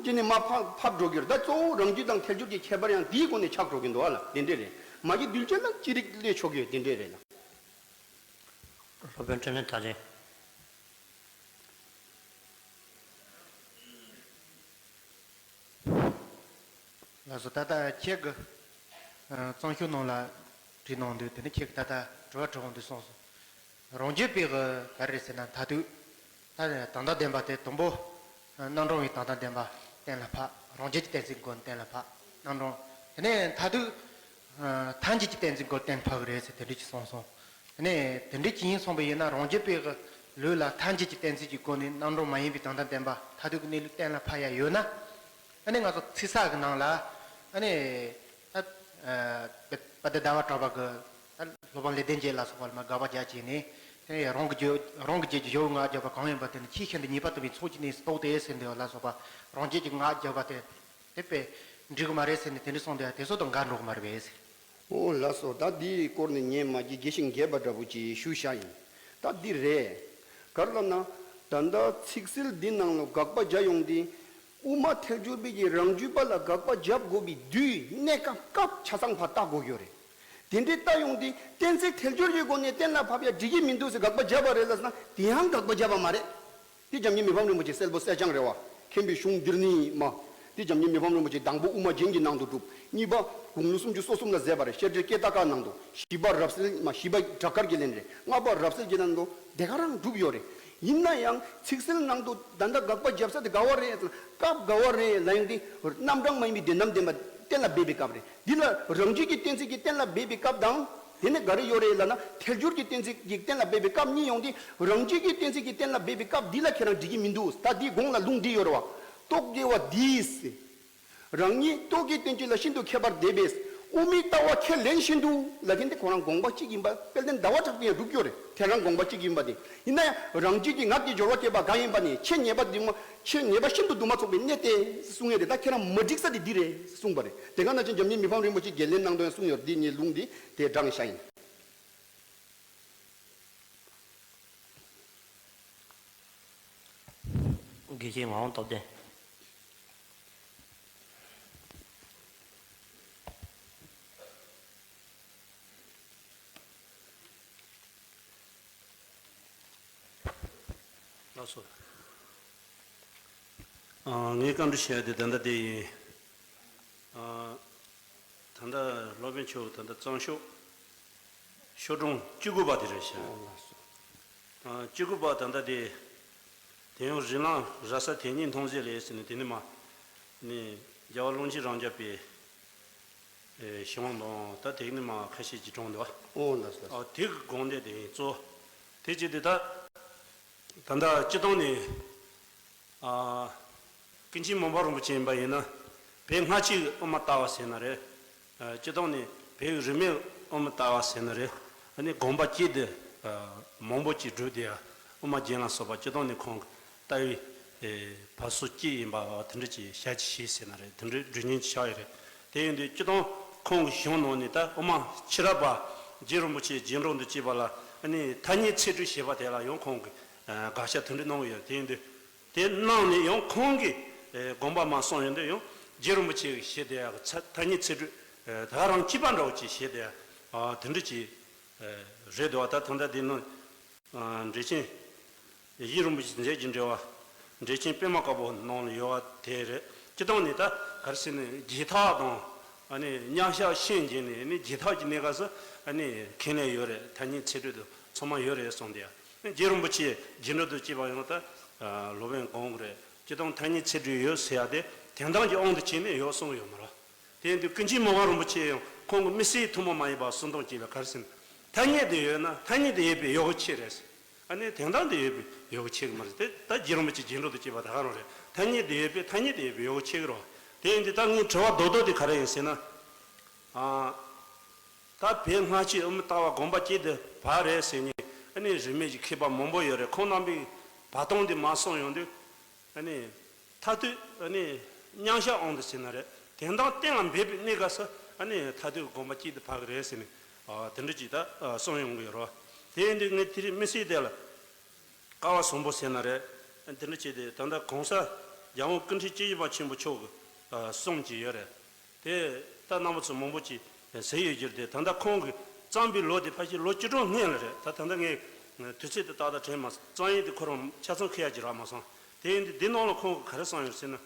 བྱས་ནས་མ་ཕབ་ཕབ་འགྲོ་གི་རེད། ད་གཙོ་བོ་རང་རྒྱུད་དང་ཐལ་འགྱུར་གྱི་ཁྱད་པར་ཡང་འདིའི་སྒོ་ནས་ཆགས་འགྲོ་གི་འདུག་ཨ་ལ་དེ་འདྲས་རེད། མ་གི་གདུལ་བྱ་ལ་ཅི་རིགས་སླེབས་ཆོག་གི་ཡོད་དེ་འདྲས་རེད་ལ། སློབ་དཔོན་འཕྲིན་ལས་དར་ལྡན། ལགས་སོ། ད་ལྟ་ཁྱེད་ཀྱི་ཨ་གཙང་ཤོད་ནང་ལ་བྲིས་གནང་འདུག་དེ་ནི་ཁྱེད་ཀྱི་ད་ལྟ་དྲི་བ་དྲི་འོང་འདུག་གསུངས་སོང་། རང་རྒྱུད་པའི་གི་ག་རེ་རེད་ཟེར་ན་མཐར་ཐུག་ད་དོན་དམ་བདེན་པ་དེ་དང་པོ་རྣམ་གྲངས་པའི་དོན་དམ་བདེན་པ་གཏན་ལ་ཕབ། རང་རྒྱུད་ཀྱི་གཏན་ཚིགས་སྒོ་ནས་གཏན་ལ་ཕབ། རྣམ་གྲངས། དེ་ནས་མཐར་ཐུག་ཨ་མཐའ་འཇུག་གི་གཏན་ཚིགས་སྒོ་ནས་གཏན་ཕབ་ཀྱི་རེད་ཟེར་དེ་འདྲ་ཅིག་གསུངས་སོང་། དེ་ནས་དེ་འདྲ་ཅིག་ཡིན་སོང་བ་ཡིན་ན་རང་རྒྱུད་པའི་གི་ལུགས་ལ་མཐའ་འཇུག་གི་གཏན་ཚིགས་ཀྱི་སྒོ་ནས་རྣམ་གྲངས་མ་ཡིན་པའི་དོན་དམ་བདེན་པ་མཐར་ཐུག་གི་གནས་ལུགས་གཏན་ལ་ཕབ་ཡ་ཡོད་ན། ཨ་ནི་ང་ཚོ་ཚིག་གསལ་གྱི་ནང་ལ་ཨ་ནི་ད་ཨ་དཔལ་ལྡན་ཟླ་བ་གྲགས་པ་གི་ད་སློབ་དཔོན་ལེགས་ལྡན་འབྱེད་ལ་སོགས་པ་ལ་མ་དགག་པ་རྒྱག་བྱས་ནས་དེ་ནས་རང་གི་རྒྱུད་རང་གི་རྒྱུད་ཀྱི་བྱ་བ་ངག་བརྒྱབ་པ་གང་ཡིན་པ་དེ་ནི་ཆོས་ཤིན་ཏུ་ངེས་པར་དུ་བའི་ཚོགས་ཀྱི་གནས་སུ་གཏོགས་ཏེ་ཟེར་འདི་ལ་སོགས་པ་རང་རྒྱུད་ཀྱི་ངག་བརྒྱབ་པ་དེ། དེ་དཔེ་འགྲིག་གི་མ་རེད་ཟེར་ནས་དེ་འདྲ་གསུངས་འདུག་དེ་ཚོ་དང་འགལ་འགྲོ་གི་མ་རེད་པས་ཟེར། ཨོ་ལགས་སོ། ད་འདིའི་སྐོར་ནས་ངས་མ་གི་དགེ་ཞིང་རྒྱས་པ་འདྲ་པོ་ཅིག་ཞུ་བྱ་ཡིན། ད་འདི་རེད། ག་རེ་ལབ་ན། ད་ལྟ་ཚིག་གསལ་འདི་ནང་ལ་དགག་པ་རྒྱག་ཡོང་དུས། དབུ་མ་ཐལ་འགྱུར་བའི་གི་རང་རྒྱུད་པ་ལ་དགག་པ་རྒྱབ་དགོས་པའི་དུས་གནས་སྐབས་སྐབས་ཆ་ཚང་ཕར་བལྟ་དགོས་ཀྱི་ཡོད་རེད། དེ་འདྲའི་བལྟ་ཡོང་དུས་གཏན་ཚིགས་ཐལ་འགྱུར་གྱི་སྒོ་ནས་གཏན་ལ་ཕབ་ཡ་འགྲིག་གི་མི་འདུག་ཟེར་དགག་པ་བརྒྱབ་པ་རེད་ལབ་ན་དེ་ཡང་དགག་པ་བརྒྱབ་པ་མ་རེད། དེ་འཇམ་མགོན་མི་ཕམ་རིན་པོ་ཆེ་གསལ་པོ་གསལ་རྐྱང་རེད་བ། མཁན་པོའི་གཞུང་འདིར་ནི་མ། དེ་འཇམ་མགོན་མི་ཕམ་རིན་པོ་ཆེ་དང་པོ་དབུ་མ་རྒྱན་གྱི་ནང་དུ་གྲུབ། གཉིས་པ་དགུང་ལོ་སུམ་ཅུ་སོ་གསུམ་ལ་མཛད་པ་རེད། བཤད་གྲྭའི་སྐད་ཏག་ཀ་ནང་དུ། བཞི་པ་རབ་གསལ་མ། བཞི་པ་བྲག་དཀར་གྱི་ལན་རེད། ལྔ་པ་རབ་གསལ་གྱི་ནང་དུ་དེ་ག་རང་གྲུབ་ཡོད་རེད། ཡིན་ན་ཡང་ཚིག་གསལ་ནང་དུ་ད་ལྟ་དགག་པ་བརྒྱབ་ས་དེ་ག་བ་རེད་ཟེར་ན་སྐབས་ག་བ་རེད་ལབ་ཡོང་དུས་རྣམ་གྲངས་མ་ཡིན་པའི་དོན་དམ་བདེན་པ་གཏན་ལ་འབེབས་པའི་སྐབས་རེད། འདི་ལ་རང་རྒྱུད་ཀྱི་གཏན་ཚིགས་ཀྱིས་གཏན་ལ་འབེབས་པའི་སྐབས་དང་། དེ་ནས་ག་རེ་ཡོད་རེད་ལབ་ན་ཐལ་འགྱུར་གྱི་གཏན་ཚིགས་ཀྱིས་གཏན་ལ་འབེབས་པའི་སྐབས་གཉིས་ཡོང་དུས་རང་རྒྱུད་ཀྱི་གཏན་ཚིགས་ཀྱིས་གཏན་ལ་འབེབས་པའི་སྐབས་འདི་ལ་ཁྱེད་རང་འགྲིག་གི་མི་འདུག་ད་འདིའི་དགོངས་ལ་ལུང་འདི་ཡོད་རེད་བ། རྟོག་གེ་བ་འདིས། རང་ཉིད་རྟོག་གེའི་བསྟན་བཅོས་ལ་ཤིན་ཏུ་མཁས་པར་བསྡད་པས་དབུ་མའི་ལྟ་བ་ཁས་ལེན་བཞིན་དུ་ལབ་མཁན་དེ་ཁོ་རང་དགོངས་པ་གཅིག་ཡིན་པ་དཔལ་ལྡན་ཟླ་བ་གྲགས་པས་ཡང་སྒྲུབ་ཀྱི་ཡོད་རེད། དེ་རང་དགོངས་པ་གཅིག་ཡིན་པ་དེ། ཡིན་ན་ཡང་རང་རྒྱུད་ཀྱི་ངག་གི་སྦྱོར་བ་སྐྱེས་པ་གང་ཡིན་པ་ནི་ཆོས་ཉེས་པ་འདི་མ། ཆོས་ཉེས་པ་ཤིན་ཏུ་འདུ་མ་ཚུགས་པའི་གནས་ཏེ་གསུང་ཡས་རེད། ད་ཁྱེད་རང་མ་འགྲིག་ས་དེ་འདི་རེད་གསུངས་པ་རེད། དེ་ག་ནང་བཞིན་འཇམ་མགོན་མི་ཕམ་རིན་པོ་ཆེ་དགེ་ལེགས་གླིང་དུ་ཡང་གསུངས་ཡོད་རེད། འདི་ངས་ལུང་འདི་དེ་དྲངས་བཞག་ཡིན། དགེ་བཤེས་ངག་དབང་སྟོབས་ལྡན། ལགས་སོ། ཨ། ངས་བཀའ་འདྲི་བྱས་ཏེ་ད་ལྟ་དེ་ཡིན། ཨ། ད་ལྟ་སློབ་དཔོན་མཆོག་ད་ལྟ་གཙང་ཤོད་ཤོད་གྲོང་བཅུ་དགུ་པ་དེ་རེད་ཤག་ཨོ་ལགས་སོ། ཨ། བཅུ་དགུ་པ་ད་ལྟ་དེ། དེ་ཡང་རི་ལང་ར་ས་དེ་ཉིད་མཐོང་ཟེར་ལས་ཟེར་ནས་དེ་ནི་མ། ནི་རྒྱལ་བ་ཀློང་ཆེན་རབ་འབྱམས་པའི་ཨེ་ཞི་བ་འདུལ་ད་དེ་ནི་མ་ཁ་ཤས་ཀྱིས་དྲངས་འདུག་ཨོ་ལགས་སོ། ཨ། དེ་གི་དགོངས་དོན་དེ་ཡིན་གཙོ། དེ་བྱས་ཏེ་ད། ད་ལྟ་སྤྱིར་བཏང་ནས། ཨ། ཀུན་མཁྱེན་མོངས་པ་རིན་པོ་ཆེ་ཡིན་པ་ཡིན་ན། བོད་སྔ་ཕྱི་གི་དབུ་མ་ལྟ་བ་ཟེར་ན་རེད། ཨ། སྤྱིར་བཏང་ནས་བོད་ཀྱི་རིས་མེད་དབུ་མ་ལྟ་བ་ཟེར་ན་རེད། ཨ་ནི་དགོངས་པ་གཅིག་དེ། ཨ། མང་པོ་ཅིག་བསྒྲུབས་ཏེ་ཡང་དབུ་མ་རྒྱན་ལ་སོགས་པ་སྤྱིར་བཏང་ནས་ཁོང་གི་ལྟ་བའི་ཨེ་བབ་སོ་གཅིག་ཡིན་པ་དེ་འདྲ་ཅིག་བྱ་ཅི་ཤེས་ཟེར་ན་རེད། དེ་འདྲའི་སྒྲུབ་ཉན་ཅིག་ཆགས་ཡོད་རེད། དེ་ཡིན་དུས་སྤྱིར་བཏང་ཁོང་གི་གཞུང་ནང་ནས་ད་དབུ་མ་ཕྱི་རབས་པ་རྗེ་རིན་པོ་ཆེ་རྗེས་འགྲོ་འདི་བྱས་པ་ལ་ཨ་ནི་ཐ་སྙད་ཚིག་གྲོགས་ཞེས་པ་དེ་ལ་ཡང་ཁོང་གིས་ཨ་དགག་བྱ་དེ་འདྲ་གནང་གི་ཡོད། དེ་ཡིན་དུས། དེ་གནང་ནས་ཡང་ཁོང་གིས་ཨེ་དགོངས་པ་མ་གསུངས་ཡོང་དུས་ཡང་རྗེ་རིན་པོ་ཆེ་གིས་བཞེས་དེ་ཡག་ཚ་ཐ་སྙད་ཚིག་གྲོགས་ཨེ་ད་རང་གཅིག་པ་འདྲ་བོ་ཅིག་བཞེས་དེ་ཡག་ཨ་དེ་འདྲ་ཅིག་ཨེ་རེད་འདུག་ད་ད་ལྟ་འདི་ནང་ཨ་འགྲེལ་ཆེན་ཡིད་རིན་པོ་ཆེ་མཛད་ཀྱི་འགྲེལ་བ་འགྲེལ་ཆེན་པད་མ་དཀར་པོ་ནང་ལ་ཡོད་པ་དེ་རེད། སྤྱིར་བཏང་ནས་ད་ག་རེ་ཟེར་ནས་རྗེས་ཐག་དང་ཨ་ནི་མཉམ་གཞག་ཤན་འབྱེད་ནས་ཨ་ནི་རྗེས་ཐག་གི་གནས་སྐབས་སུ་ཨ་ནི་ཁས་ལེན་ཡོད་རེད། ཐ་སྙད་ཚིག་གྲོགས་དང་ཚང་མ་ཡོད་རེད་གསུངས་དེ་ཡག་རྗེ་རིན་པོ་ཆེ་རྗེས་འགྲོ་དང་བཅས་པ་ཡང་ད་སློབ་དཔོན་གང་གི་རེད། སྤྱིར་བཏང་ཐ་སྙད་ཚིག་གྲོགས་ཡོད་ཟེར་ཡ་དེ་ དོན་དམ་གྱི་དབང་དུ་བྱས་ནས་ཡོད་གསུངས་ཡོད་མ་རེད། དེ་ཡིན་དུས་ཀུན་མཁྱེན་མི་ཕམ་རིན་པོ་ཆེ་ཡང་ཁོང་གི་མི་སེར་ཐུན་མོང་མ་ཡིན་པ་གསུང་དོན་གཅིག་ལ་ག་རེ་ཟེར་ན། ཐ་སྙད་དུ་ཡོད་ན་ཐ་སྙད་དུ་ཡོད་པའི་ཡོད་དགུ་ཆོས་རེད། ཨ་ནི་དོན་དམ་དུ་ཡོད་པའི་ཡོད་དགུ་ཆོས་ཀྱི་མ་རེད་དེ། ད་རྗེ་རིན་པོ་ཆེ་རྗེས་འགྲོ་དུ་སྐྱེས་པ་ད་ག་རང་རེད། ཐ་སྙད་དུ་ཡོད་པའི་ཐ་སྙད་དུ་ཡོད་པའི་ཡོད་དགུ་ཆོས་ཀྱི་རེད། དེ་ཡིན་དུས་ད་ངའི་དྲི་བ་རྡོག་རྡོག་དེ་ག་རེ་ཡིན་ཟེར་ན། ཨ། ད་བོད་སྔ་ཕྱི་དབུ་མའི་ལྟ་བ་དགོངས་པ་གཅིག་ཏུ་བབས་རེད་ཟེར་མཁན་ཨ་ནི་རིས་མེད་ཀྱི་མཁས་པ་མང་པོ་ཡོད་རེད། ཁོང་རྣམ་པས་བབས་སྟངས་དེ་མར་གསུངས་ཡོང་དུས། ཨ་ནི་མཐར་ཐུག་ཨ་ནི་མཉམ་གཞག་དབང་དུ་བྱས་ན་རེད། དོན་དམ་གཏན་ལ་འབེབས་པའི་གནས་སྐབས་སུ་ཨ་ནི་མཐར་ཐུག་དགོངས་པ་གཅིག་ཏུ་བབས་ཀྱི་རེད་ཟེར་ནས། ཨ། དེ་འདྲ་ཅིག་ད་ཨ་གསུངས་ཡོང་གི་ཡོད་རེད། དེ་ཡིན་དུས་ངས་དེ་རིང་དམིགས་བསལ་དེ་ལ་སྐལ་བ་བཟང་པོ་ཟེར་ན་རེད། དེ་འདྲ་བྱས་ཏེ་ད་ལྟ་གོང་ས་རྒྱལ་དབང་སྐུ་ཕྲེང་བཅུ་བཞི་པ་ཆེན་པོ་མཆོག་གི་ཨ་གསུང་གི་ཡོད་རེད། དེ་ད་རྣམ་པ་ཚོ་མང་པོ་ཅིག་ཟེར་ཡོད་རྒྱུ་རེད་དེ། ད་ལྟ་ཁོང་གིས་བརྩམས་པའི་ལོ་དེ་ཕལ་ཆེར་ལོ་བཅུ་གྲངས་སྔོན་ལ་རེད། ད་ད་ལྟ་ངས་དུས་ཚོད་དེ་ཏག་ཏག་དྲན་མ་སོང་། རྩོམ་ཡིག་དེ་ཁོ་རང་ཆ་ཚང་འཁོད་ཡག་ཅིག་རག་མ་སོང་། དེ་ཡིན་དུས་འདི་ནང་ལ་ཁོང་གིས་ག་རེ་གསུངས་ཡོད་ཟེར་ན།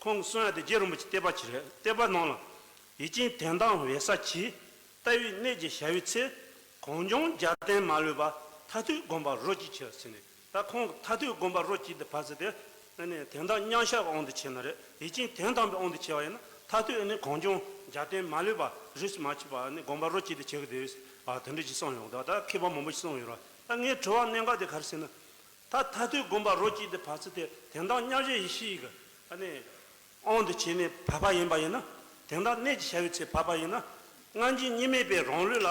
ཁོང་གིས་གསུངས་ཡག་དེ་རྗེ་རིན་པོ་ཆེ་བསྟོད་པ་ཅིག་རེད། བསྟོད་པ་ནང་ལ། ཡིད་ཅན་དོན་དམ་འོད་གསལ་གྱི། ལྟ་བའི་གནད་ཀྱིས་བྱ་བའི་ཚེ། གངས་ལྗོངས་རྒྱལ་བསྟན་མ་ལུས་པ། མཐར་ཐུག་དགོངས་པ་རོ་གཅིག་གྱིས་ཟེར་ནས། ད་ཁོང་གིས་མཐར་ཐུག་དགོངས་པ་རོ་གཅིག་ཏུ་བབས་ཟེར་དེ། ཨ་ནི་དོན་དམ་མཉམ་གཞག་གི་དབང་དུ་བྱས་ན་རེད། ཡིད་ཅན་དོན་དམ་པའི་དབང་དུ་བྱས་པ་ཡིན་ན་མཐར་ཐུག་ཨ་ནི་གངས་ལྗོངས་རྒྱལ་བསྟན་མ་ལུས་པ་རིས་སུ་མ་ཆད་པ་ཨ་ནི་དགོངས་པ་རོ་གཅིག་ཏུ་བྱེད་ཀྱི་འདུག། ཨ། དེ་འདྲ་ཅིག་གསུངས་ཡོང་། ད་ད་མཁས་པ་མང་པོ་ཞིག་གསུངས་ཡོད་རེད། ད་ངའི་དྲི་བ་གནད་འགག་དེ་ག་རེ་ཟེར་ན། ད་མཐར་ཐུག་དགོངས་པ་རོ་གཅིག་ཏུ་བབས་ཚུལ་དེ་དོན་དམ་མཉམ་གཞག་ཡེ་ཤེས་ཀྱི་ཨ་ནི་དབང་དུ་བྱས་ནས་བབས་པ་ཡིན་པ་ཡིན་ན། དོན་དམ་གནད་ཀྱིས་བྱ་བའི་ཚེ་བབས་པ་ཡིན་ན། སྔ་འགྱུར་གཉིས་མེད་པའི་རང་ལུགས་ལ་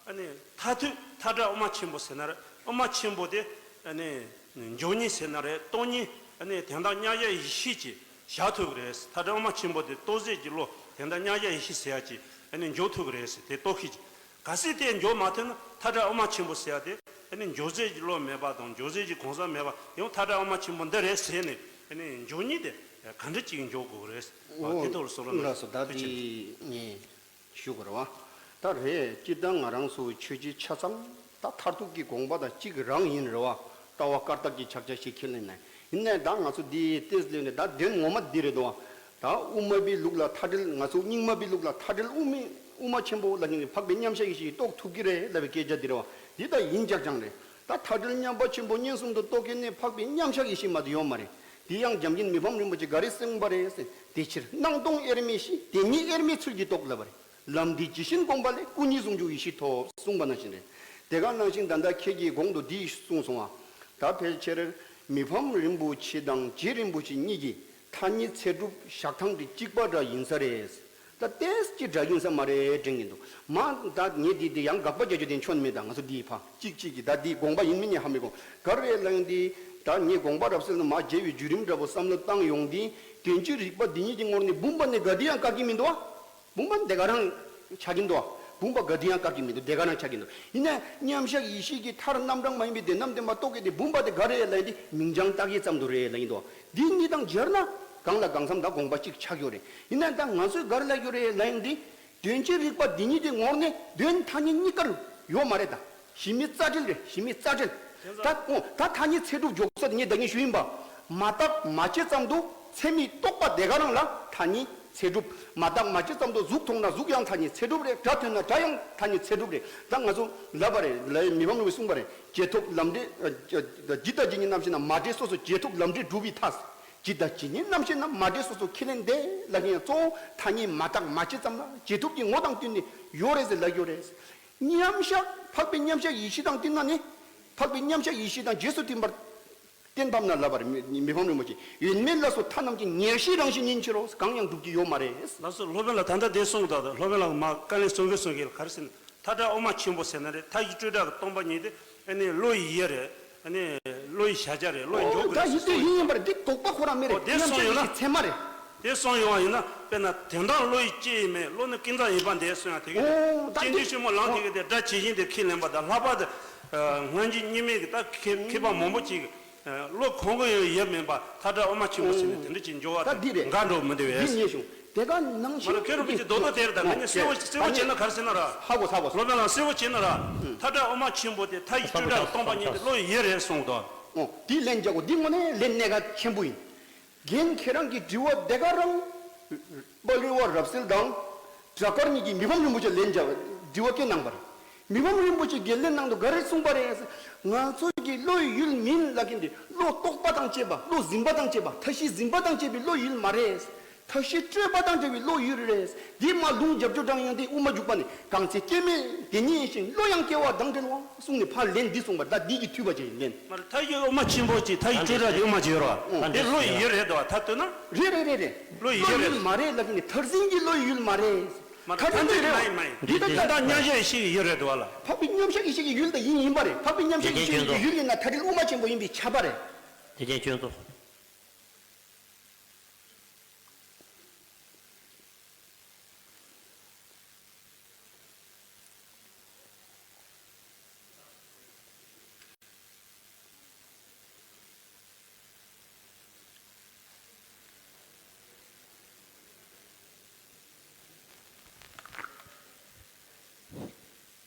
ཨ་ནི་མཐར་ཐུག་མཐའ་བྲལ་དབུ་མ་ཆེན་པོ་ཟེར་ན་རེད། དབུ་མ་ཆེན་པོ་དེ་ཨ་ནི་འཇོག་མཁན་ཟེར་ན་རེད། རྟོགས་མཁན་ཨ་ནི་དོན་དམ་མཉམ་གཞག་ཡེ་ཤེས་ཀྱིས་བཞག་ཐུབ་ཀྱི་རེད། མཐའ་བྲལ་དབུ་མ་ཆེན་པོ་དེ་རྟོགས་སད་ཀྱི་བློ་དོན་དམ་མཉམ་གཞག་ཡེ་ཤེས་ཟེར་ཡག་གིས་ཨ་ནི་འཇོག་ཐུབ་ཀྱི་རེད་ཟེར། དེ་རྟོགས་ཤེས་ཀྱིས། གལ་སྲིད་དེ་འཇོག་མ་ཐུབ་ན་མཐའ་བྲལ་དབུ་མ་ཆེན་པོ་ཟེར་ཡག་དེ་ཨ་ནི་འཇོག་སད་ཀྱི་བློ་མེད་པ་དང་འཇོག་སད་ཀྱི་གང་ཟག་མེད་པ་ཡང་མཐའ་བྲལ་དབུ་མ་ཆེན་པོ་འདི་རེད་ཟེར་ནས་ཨ་ནི་འཇོག་མཁན་དེ་ག་འདྲ་ཅིག་འཇོག་དགོས་རེད། ཨ། འོ། དེ་ཐོག་ལ་བསམ་བློ་ལགས་སོ། ད་ཅིག་ངས་ཞུ་དགོས་རེད་བ། ད་རེད། སྤྱིར་བཏང་ང་རང་ཚོ་ཆོས་བརྒྱུད་ཆ་ཚང་ད་མཐར་ཐུག་གི་དགོངས་པ་དང་གཅིག་རང་ཡིན་རེད་བ། ལྟ་བ་བཀར་ཐབས་ཀྱི་ཕྱག་རྒྱ་ཞིག་ཁས་ལེན་ནས། ཡིན་ནའི་ད་ང་ཚོ་འདི་ཏེས་ལེན་ནས་ད་དོན་ངོ་མ་འདི་རེད་དོ། ད་དབུ་མ་པའི་ལུགས་ལ་མཐའ་བྲལ། ང་ཚོ་རྙིང་མ་པའི་ལུགས་ལ་མཐའ་བྲལ་དབུ་མའི་དབུ་མ་ཆེན་པོ་ལ་ནི་འཕགས་པའི་མཉམ་གཞག་ཡེ་ཤེས་རྟོགས་ཐུབ་ཀྱི་རེད་ལབ་པའི་སྐད་ཆ་འདི་རེད་བ། འདི་ད་ཡིན་རྐྱང་རྐྱང་རེད། ད་མཐའ་བྲལ་མཉམ་པ་ཆེན་པོ་མངོན་སུམ་དུ་རྟོགས་མཁན་ནི་འཕགས་པའི་མཉམ་གཞག་ཡེ་ཤེས་མ་གཏོགས་ཡོད་མ་རེད། དེ་ཡང་རྒྱབ་འགལ་མི་ཕམ་རིན་པོ་ཆེ་ག་རེ་གསུངས་པ་རེད་ཟེར། དེ་ཕྱིར་སྣང་སྟོང་དབྱེར་མེད་ཤེས། དེ་ཉིད་དབྱེར་མེད་ཚུལ་གྱིས་རྟོགས་ལབ་པ་རེད། ལམ་འདི་ཇི་བཞིན་བསྒོམས་པ་ལས། སྐུ་གཉིས་ཟུང་འཇུག་ཡེ་ཤེས་ཐོབ། གསུངས་པ་ནང་བཞིན་རེད། དེ་ག་ནང་བཞིན་ད་ལྟ་ཁྱེད་ཀྱིས་གོང་དུ་འདི་གསུངས་སོང་བ། ད་ཕལ་ཆེར་མི་ཕམ་རིན་པོ་ཆེ་དང་རྗེ་རིན་པོ་ཆེ་གཉིས་ཀྱི་ཐ་སྙད་ཚད་གྲུབ་བཞག་སྟངས་དེ་གཅིག་པ་འདྲ་ཡིན་ས་རེད། ད་ཏོག་ཙམ་འདྲ་ཡིན་ས་མ་རེད་དྲན་གྱི་འདུག། མ་ད་ངས་འདི་འདི་ཡང་དགག་པ་རྒྱག་རྒྱུ་དེ་ཆོ་ནི་མེད། ད་ང་ཚོ་འདི་ཕ་གཅིག་གཅིག་གིས་ད་འདི་དགོངས་པ་ཡིན་མིན་ནས་ཧ་མི་གོ། ག་རེ་རེད་ལབ་ཡིན་ཏེ། ད་ངས་དགོངས་པ་རབ་གསལ་དུ་མར་མཇལ་བའི་བརྒྱུད་རིམ་འདྲ་པོ་བསམ་བློ་བཏང་ཡོང་དུས། དོན་སྤྱི་རིག་པ་འདི་ཉིད་ཀྱི་ངོར་ནས་བུམ་པ་ནི་ག་དུས་ཡང་བཀག་གི་མི་འདུག་བ། བུམ་པ་དེ་ག་རང་ཆགས་ཀྱིན་འདུག་བ། བུམ་པ་ག་དུས་ཡང་བཀག་གི་མི་འདུག། དེ་ག་རང་ཆགས་ཀྱིན་འདུག། ཡིན་ན་མཉམ་གཞག་ཡེ་ཤེས་ཀྱི་མཐར་རྣམ་གྲངས་མ་ཡིན་པའི་དོན་རྣམས་བསྟན་པ་རྟོགས་མཁན་དེ་བུམ་པ་དེ་ག་རེ་ལབ་ཡིན་ཏེ། མིང་བྱང་བཏགས་ཡས་ཙམ་དུ་རེད་ལབ་ཡིན་འདུག། འདི་གཉིས་དང་སྦྱར་ན་གང་ལ་གང་འཚམ་ད་དགོངས་པ་གཅིག་ཆགས་ཡོད་རེད། ཡིན་ན་ད་ང་ཚོས་ག་རེ་ལབ་ཡོད་རེད་ལབ་ཡིན་ཏེ། དོན་སྤྱི་རིག་པ་འདི་ཉིད་ཀྱི་ངོར་ནས་དོན་ཐ་སྙད་གཉིས་ཀར་ཡོད་མ་རེད་ད། གཞི་མེད་རྩ་བྲལ་རེད། གཞི་མེད་རྩ་བྲལ། ད་ཨོ་ད་ཐ་སྙད་ཚད་གྲུབ་འཇོག་ས་དེ་ངས་ད་གིན་ཞུས་ཡིན་པ། མ་བརྟགས་མ་དཔྱད་ཙམ་དུ་ཚད་མས་རྟོགས་པ་དེ་ག་རང་ལ་ཐ་སྙད་ཚད་གྲུབ། མ་བརྟགས་མ་དཔྱད་ཙམ་དུ་གཟུགས་མཐོང་ན་གཟུགས་ཡང་ཐ་སྙད་ཚད་གྲུབ་རེད། སྒྲ་ཐོས་ན་སྒྲ་ཡང་ཐ་སྙད་ཚད་གྲུབ་རེད། ད་ང་ཚོ་ལབ་པ་རེད། ལ་མི་ཕམ་རིན་པོ་གསུངས་པ་རེད། རྗེས་ཐོབ་ལམ་འབྲས། ཇི་ལྟ་ཇི་སྙེད་རྣམ་ཤེས་ན། མ་འདྲེས་སོ་སོ་རྗེས་ཐོབ་ལམ་འབྲས་སྒྲུབ་པའི་མཐའ། ཇི་ལྟ་ཇི་སྙེད་རྣམ་ཤེས་ན། མ་འདྲེས་སོ་སོ་ཁས་ལེན་འདས་ལབ་མཁན་ཡང་གཙོ་བོ་ཐ་སྙད་མ་བརྟགས་མ་དཔྱད་ཙམ་ལ་རྗེས་ཐོབ་ཀྱི་ངོ་དང་བསྟུན་ནས་ཡོད་རེད་ཟེར་ལབ་ཡོད་རེད། མཉམ་གཞག་འཕགས་པའི་མཉམ་གཞག་ཡེ་ཤེས་དང་བསྟུན་ན་ནི། འཕགས་པའི་མཉམ་གཞག་ཡེ་ཤེས་དང་རྗེས་སུ་མཐུན་པར་བསྟན་ཐུབ་ན་ལབ་པ་རེད། མི་མི་ཕམ་རིན་པོ་ཆེ། ཡོད་མེད་ལ་སོགས་མཐའ་རྣམས་ཀྱི། ཉེར་ཞིའི་རང་བཞིན་ཉིད་ཕྱིར་རོ། གང་ཡང་སྒྲུབ་ཀྱི་ཡོད་མ་རེད། ལགས་སོ། སློབ་དཔོན་ལགས་ད་ལྟ་དེ་གསུངས་འདུག། སློབ་དཔོན་ལགས་མ་དཀའ་ལས་གསུང་གི་གསུང་གི་ག་རེ་ཟེར་ན། མཐའ་བྲལ་དབུ་མ་ཆེན་པོ་ཟེར་ན་རེད། མཐའ་བཞི་སྤྲོས་བྲལ་གྱི་སྟོང་པ་ཉིད་དེ། ཨ་ནི་བློ་ཡི་ཡུལ་རེད། ཨ་ནི་བློ་ཡི་གཞལ་བྱ་རེད། བློ་ཡི་འཇོག་ཨོ་གི་ད་རེད་ཡིན་ཟེར་དུས་གསུངས་ཡིན་ཡོད། པར་འདི་དོགས་པ་ཁོ་རང་མེད། ཨོ་རེད། དེ་མཉམ་གཞག་གསུངས་ཡོད་ཡེ་ན། ཤེས་ཚད་མ་རེད། དེ་གསུངས་ཡོང་བ་ཡིན་ན། དཔེར་ན་དོན་དམ་བློ་ཡི་སྐྱེ་ཡི་མེད། བློ་ནི་ཀུན་བརྟགས་ཡིན་པ་འདི་གསུངས་ཡ་དེ་གི་རེད། ཨོ་ད་སྤྱན་འདི་ཆེན་མོ་ལམ་དེ་གི་དེ་སྒྲ་ཇི་བཞིན་དེ་ཁས་ལེན་པ་དང་། ལྷག་པར་དུ་སྔ་འགྱུར་རྙིང་མའི་གི་ད་མཁས་མཁས་པ་མང་པོ་ཅིག་གིས། བློ་གང་གི་ཡང་ཡུལ་མིན་པ་མཐའ་བྲལ་དབུ་མ་ཆེན་པོ་ཟེར་ནས་དེ་འདྲ་ཅིག་འཇོག་པ་ད་འདི་རེད། འགལ་འགྲོ་མི་འདུག་བས། འདི་ཉེ་ཞུ། དེ་ག་ནང་བཞིན་མ་ར་ཁེ་རུ་པི་ཅི་རྡོག་རྡོག་དེར་ད་ཨོ་ངས་གསལ་བོ་གསལ་བོ་བྱས་ན་ག་རེ་ཟེར་ན་ར། ཧ་གོ་ཧ་གོ། སློབ་དཔོན་ལ་གསལ་བོ་བྱས་ན་ར། མཐའ་བྲལ་དབུ་མ་ཆེན་པོ་དེ་མཐའ་བཞི་སྤྲོས་བྲལ་སྟོང་པ་ཉིད་དེ་བློ་ཡི་ཡུལ་རེད་གསུངས་འདུག། ཨོ་དེ་ལན་རྒྱག་གོ། འདི་དངོས་གནས་ལན་གནད་འགག་ཆེན་པོ་ཡིན། རྒན་ཁྱེད་རང་གི་དྲི་བ་དེ་ག་རང་། དཔལ་རི་བ་རབ་གསལ་དང་། བྲག་དཀར་གཉིས་ཀྱིས་མི་ཕམ་རིན་པོ་ཆེ་ལན་རྒྱག་དྲི་བ་སྐད་གནང་པ་རེད། མི་ཕམ་རིན་པོ་ཆེ་གིས་ལན་གནང་དུས་ག་རེ་གསུངས་པ་རེད། ང་ཚོ་གི་བློ་ཡི་ཡུལ་མིན་ལབ་མཁན་དེ་བློ་རྟོག་པ་དང་བཅས་པ། བློ་འཛིན་པ་དང་བཅས་པ། མཐའ་བཞི་འཛིན་པ་དང་བཅས་པའི་བློ་ཡི་ཡུལ་མ་རེད། མཐའ་བཞི་སྤྲོས་པ་དང་བྲལ་བའི་བློ་ཡུལ་རེད། འདི་མ་ལུང་རྒྱབ་སྐྱོར་དྲང་ཡང་དེ་དབུ་མ་འཇུག་པ་ནི། གང་ཚེ་སྐྱེ་མེད་དེ་ཉིད་བཞིན། བློ་ཡང་སྐྱེ་བ་དང་བྲལ་བ་གསུངས་ནས་ཕར་ལན་འདི་གསུངས་པར། ད་འདི་གི་མཐུས་པ་ཅིག་ལན། མ་རེད། མཐའ་ཡི་དབུ་མ་ཆེན་པོ་ཅིག་མཐའ་ཡི་སྤྲོས་བྲལ་དེ་དབུ་མ་ཅིག་ཡོད་རེད་བ། དེ་བློ་ཡི་ཡུལ་རེད་དོ། མཐའ་བཏོན་ན། རེད་རེད་རེད་རེད། བློ་ཡི་ཡུལ་རེད། མ་རེད་ལབ་ཀྱི་ནི། མཐར་འཛིན་གྱི་བློ་ཡི་ཡུལ་མ་རེད། མ་རེད། མཐའ་འཛིན་རེད་བ། མ་ཡིན་མ་ཡིན། འདི་ལྟ་ལྟ་མཉམ་གཞག་ཡེ་ཤེས་ཀྱི་ཡུལ་རེད་དོ་བ་ལ། འཕགས་པའི་མཉམ་གཞག་ཡེ་ཤེས་ཀྱི་ཡུལ་དེ་ཡིན་ཡིན་པ་རེད། འཕགས་པའི་མཉམ་གཞག་ཡེ་ཤེས་ཀྱི་ཡུལ་ཡིན་ན་མཐའ་བྲལ་དབུ་མ་ཆེན་པོ་ཡིན་པས་ཁྱབ་པ་རེད། དེ་ཅན་སྐྱོན་ཏོ།